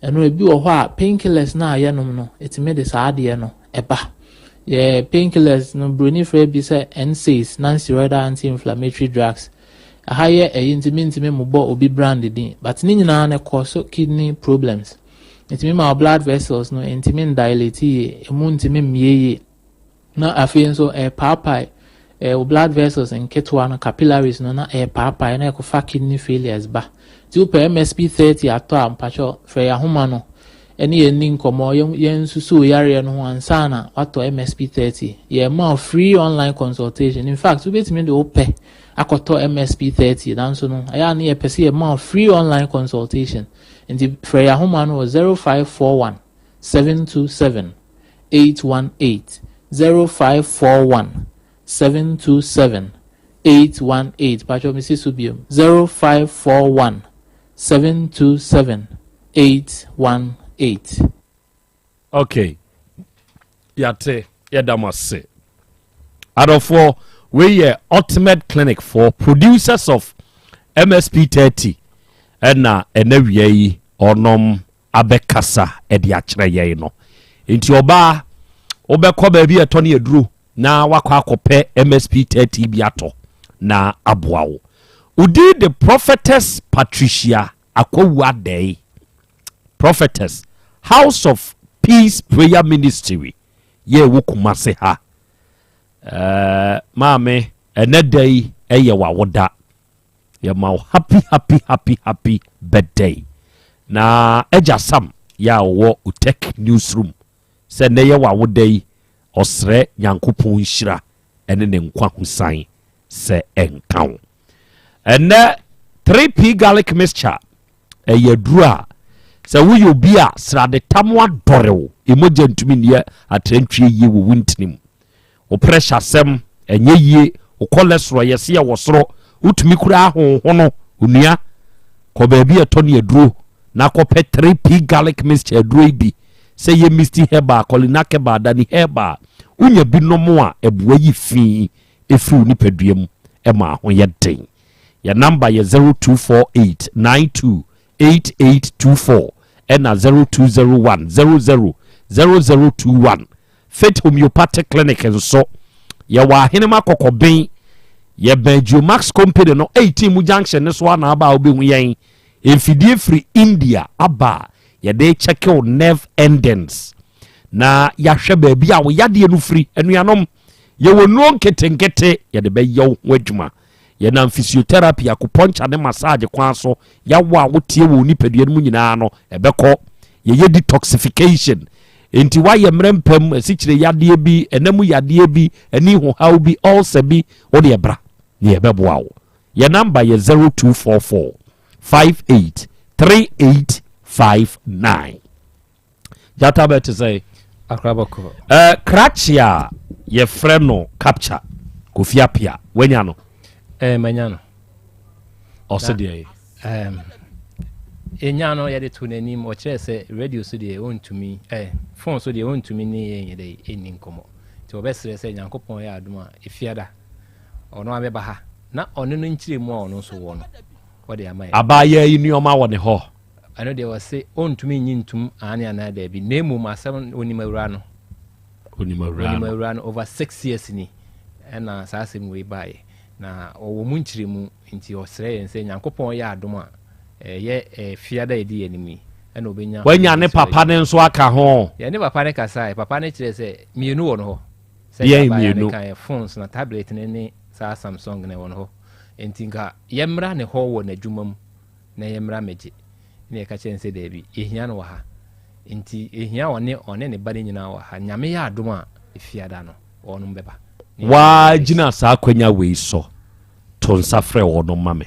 Ɛno ebi wɔ hɔ a painkillers no a yɛnom no ɛtumi de saa adeɛ no ɛba. Yɛ painkillers no broni frɛ bi sɛ NSAIDs, non-steroidal anti-inflammatory drugs. Aha yɛ ɛyi nti mentumi mmobɔ obi brand din but ne nyinaa no ɛkɔ so kidney problems. Ɛtumi ma wo blood vessels no ɛntumi ndilate yie, ɛmu ntumi mmie yie. Na afei nso ɛpaapae eh, wo blood vessels nketewa no capillaries no na ɛpaapae na ɛkɔfa kidney failures ba. Nti wopɛ MSP 30 atɔ a mpakyɛw frɛ yɛn ahoma no. ne yɛn nni nkɔmmɔ, yɛnsusu wo yareɛ no ho ansa na woatɔ MSP 30. Yɛma wo free online consultation. In fact, wobɛtumi de wo pɛ akɔtɔ MSP 30 nanso no, ɛyɛ a ne yɛpɛ sɛ yɛma wo free online consultation. Nti frɛ yɛn ahoma no wɔ 0541 727 818, 0541 727 818. Patro mesi so biom, 0541 727 818. Ok, yɛate, yɛda mo ase adɔfoɔ. Wei yɛ Ultimate Clinic for producers of MSP 30 ɛna ɛna wia yi ɔnom abɛkasa ɛde akyerɛ yɛn no. Nti ɔbaa, wobɛkɔ baabi a ɛtɔ ne aduro na wakɔ akɔpɛ MSP 30 bi atɔ na aboa wo. Wodi the Prophetess Patricia Akwawu Adɛe, Prophetess, House of Peace Prayer Ministry yɛ ɛwɔ Kumase ha. Maame, ɛnɛ da yi ɛyɛ w'awoda, yɛma wo happy happy happy happy birthday. Na agya Sam yɛ a ɔwɔ Otec newsroom sɛ nnɛ yɛ w'awoda yi, ɔsrɛ Nyankopɔn nhyira ɛne ne nkwa hosan sɛ ɛnka wo. Ɛnɛ 3P garlic mixture ɛyɛ aduro a sɛ woyɛ obi a sradetam adɔre wo, ɛmogya ntumi nniɛ atrantwie yie wɔ wo ntini mu, wo pressure sɛm ɛnyɛ yie, wo cholesterol yɛse yɛ wɔ soro, wotumi kura ahohono, onua, kɔ baabi a ɛtɔ ne aduro na kɔpɛ 3P garlic mixture aduro yi bi, sɛ yɛ Misty Herbal, Kolinak Herbal, Dani Herbal. Wonya bi nom a, ɛboa yi fi ɛfiri wo nipadua mu ɛma ho yɛ den. Yɛ number yɛ 0248 92 8824 ɛna 0201 00 0021. Faith Homeopathic Clinic nso yɛwɔ Ahenema Kɔkɔben, yɛbɛn Geomax Company no 18 mu junction ne so ana aba a wobɛhu yɛn. Mfidie firi India aba a yɛde check wo nerve endings na yɛahwɛ baabi a wo yadeɛ no firi. Anuanom, yɛwɔ nnuro nketenkete yɛde bɛyɛ wo ho adwuma. Yɛnam physiotherapy, acupuncture ne massage kwan so, yɛawɔ a wotie wɔ nipadua no mu nyinaa no ɛbɛkɔ. Yɛyɛ detoxification, nti woayɛ mmerɛ mpam, asikyire yadeɛ bi, ɛnam yadeɛ bi, ani hohaw bi, ulcer bi, wode ɛbra ne yɛbɛboa wo. Yɛ number yɛ 0244 58 3859. Gyata bɛ te sɛ Akrabɔkɔ. Krakye a yɛfrɛ no Capture Kofi Apia, wanya no? Manya no. Ɔse deɛ? Yɛnya no, yɛde to n'anim. Ɔkyerɛ sɛ radio so deɛ ɔntumi, phone so deɛ ɔntumi ne yɛn yɛde ɛnni nkɔmmɔ, nti wɔbɛsrɛ sɛ Nyankopɔn yɛ adom a, ɛfiada ɔno abɛba ha na ɔno no nkyerɛ mu a ɔno nso wɔ no wɔde ama yɛn. Abaayɛ yi nneɔma wɔ ne hɔ. Ɛno deɛ wɔse ɔntumi nyi ntom aane anaa daabi, na mmom asɛm onim awura no. Onim awura Onim no. Awura no over 6 years ni ɛna saa asɛm wei baeɛ na ɔwɔ mu nkyerɛmu, nti ɔsrɛ yɛn sɛ Nyankopɔn yɛ adom a, ɛyɛ fiada a yɛdi yɛn anim yi ɛna ɔbɛnya. Wanya ne papa ne nso aka ho? Yɛne papa ne kasae. Papa ne kyerɛ sɛ mmienu wɔ no hɔ. Sɛ Deɛn yɛaba yɛ ne mmienu? ka yɛ phones na tablet ne ne saa Samsung ne wɔ no hɔ, nti nka yɛmmra ne hɔ wɔ n'adwuma mu na yɛmmra mmɛgye. Ne yɛka kyerɛ no sɛ daabi, yɛhia no wɔ ha, nti yɛhia ɔne ne ba no nyinaa wɔ ha. Nyame yɛ adom a, ɛfiada no wɔnom bɛba. Waa gyina saa akwanya wei so to nsa frɛ wɔ no ma me.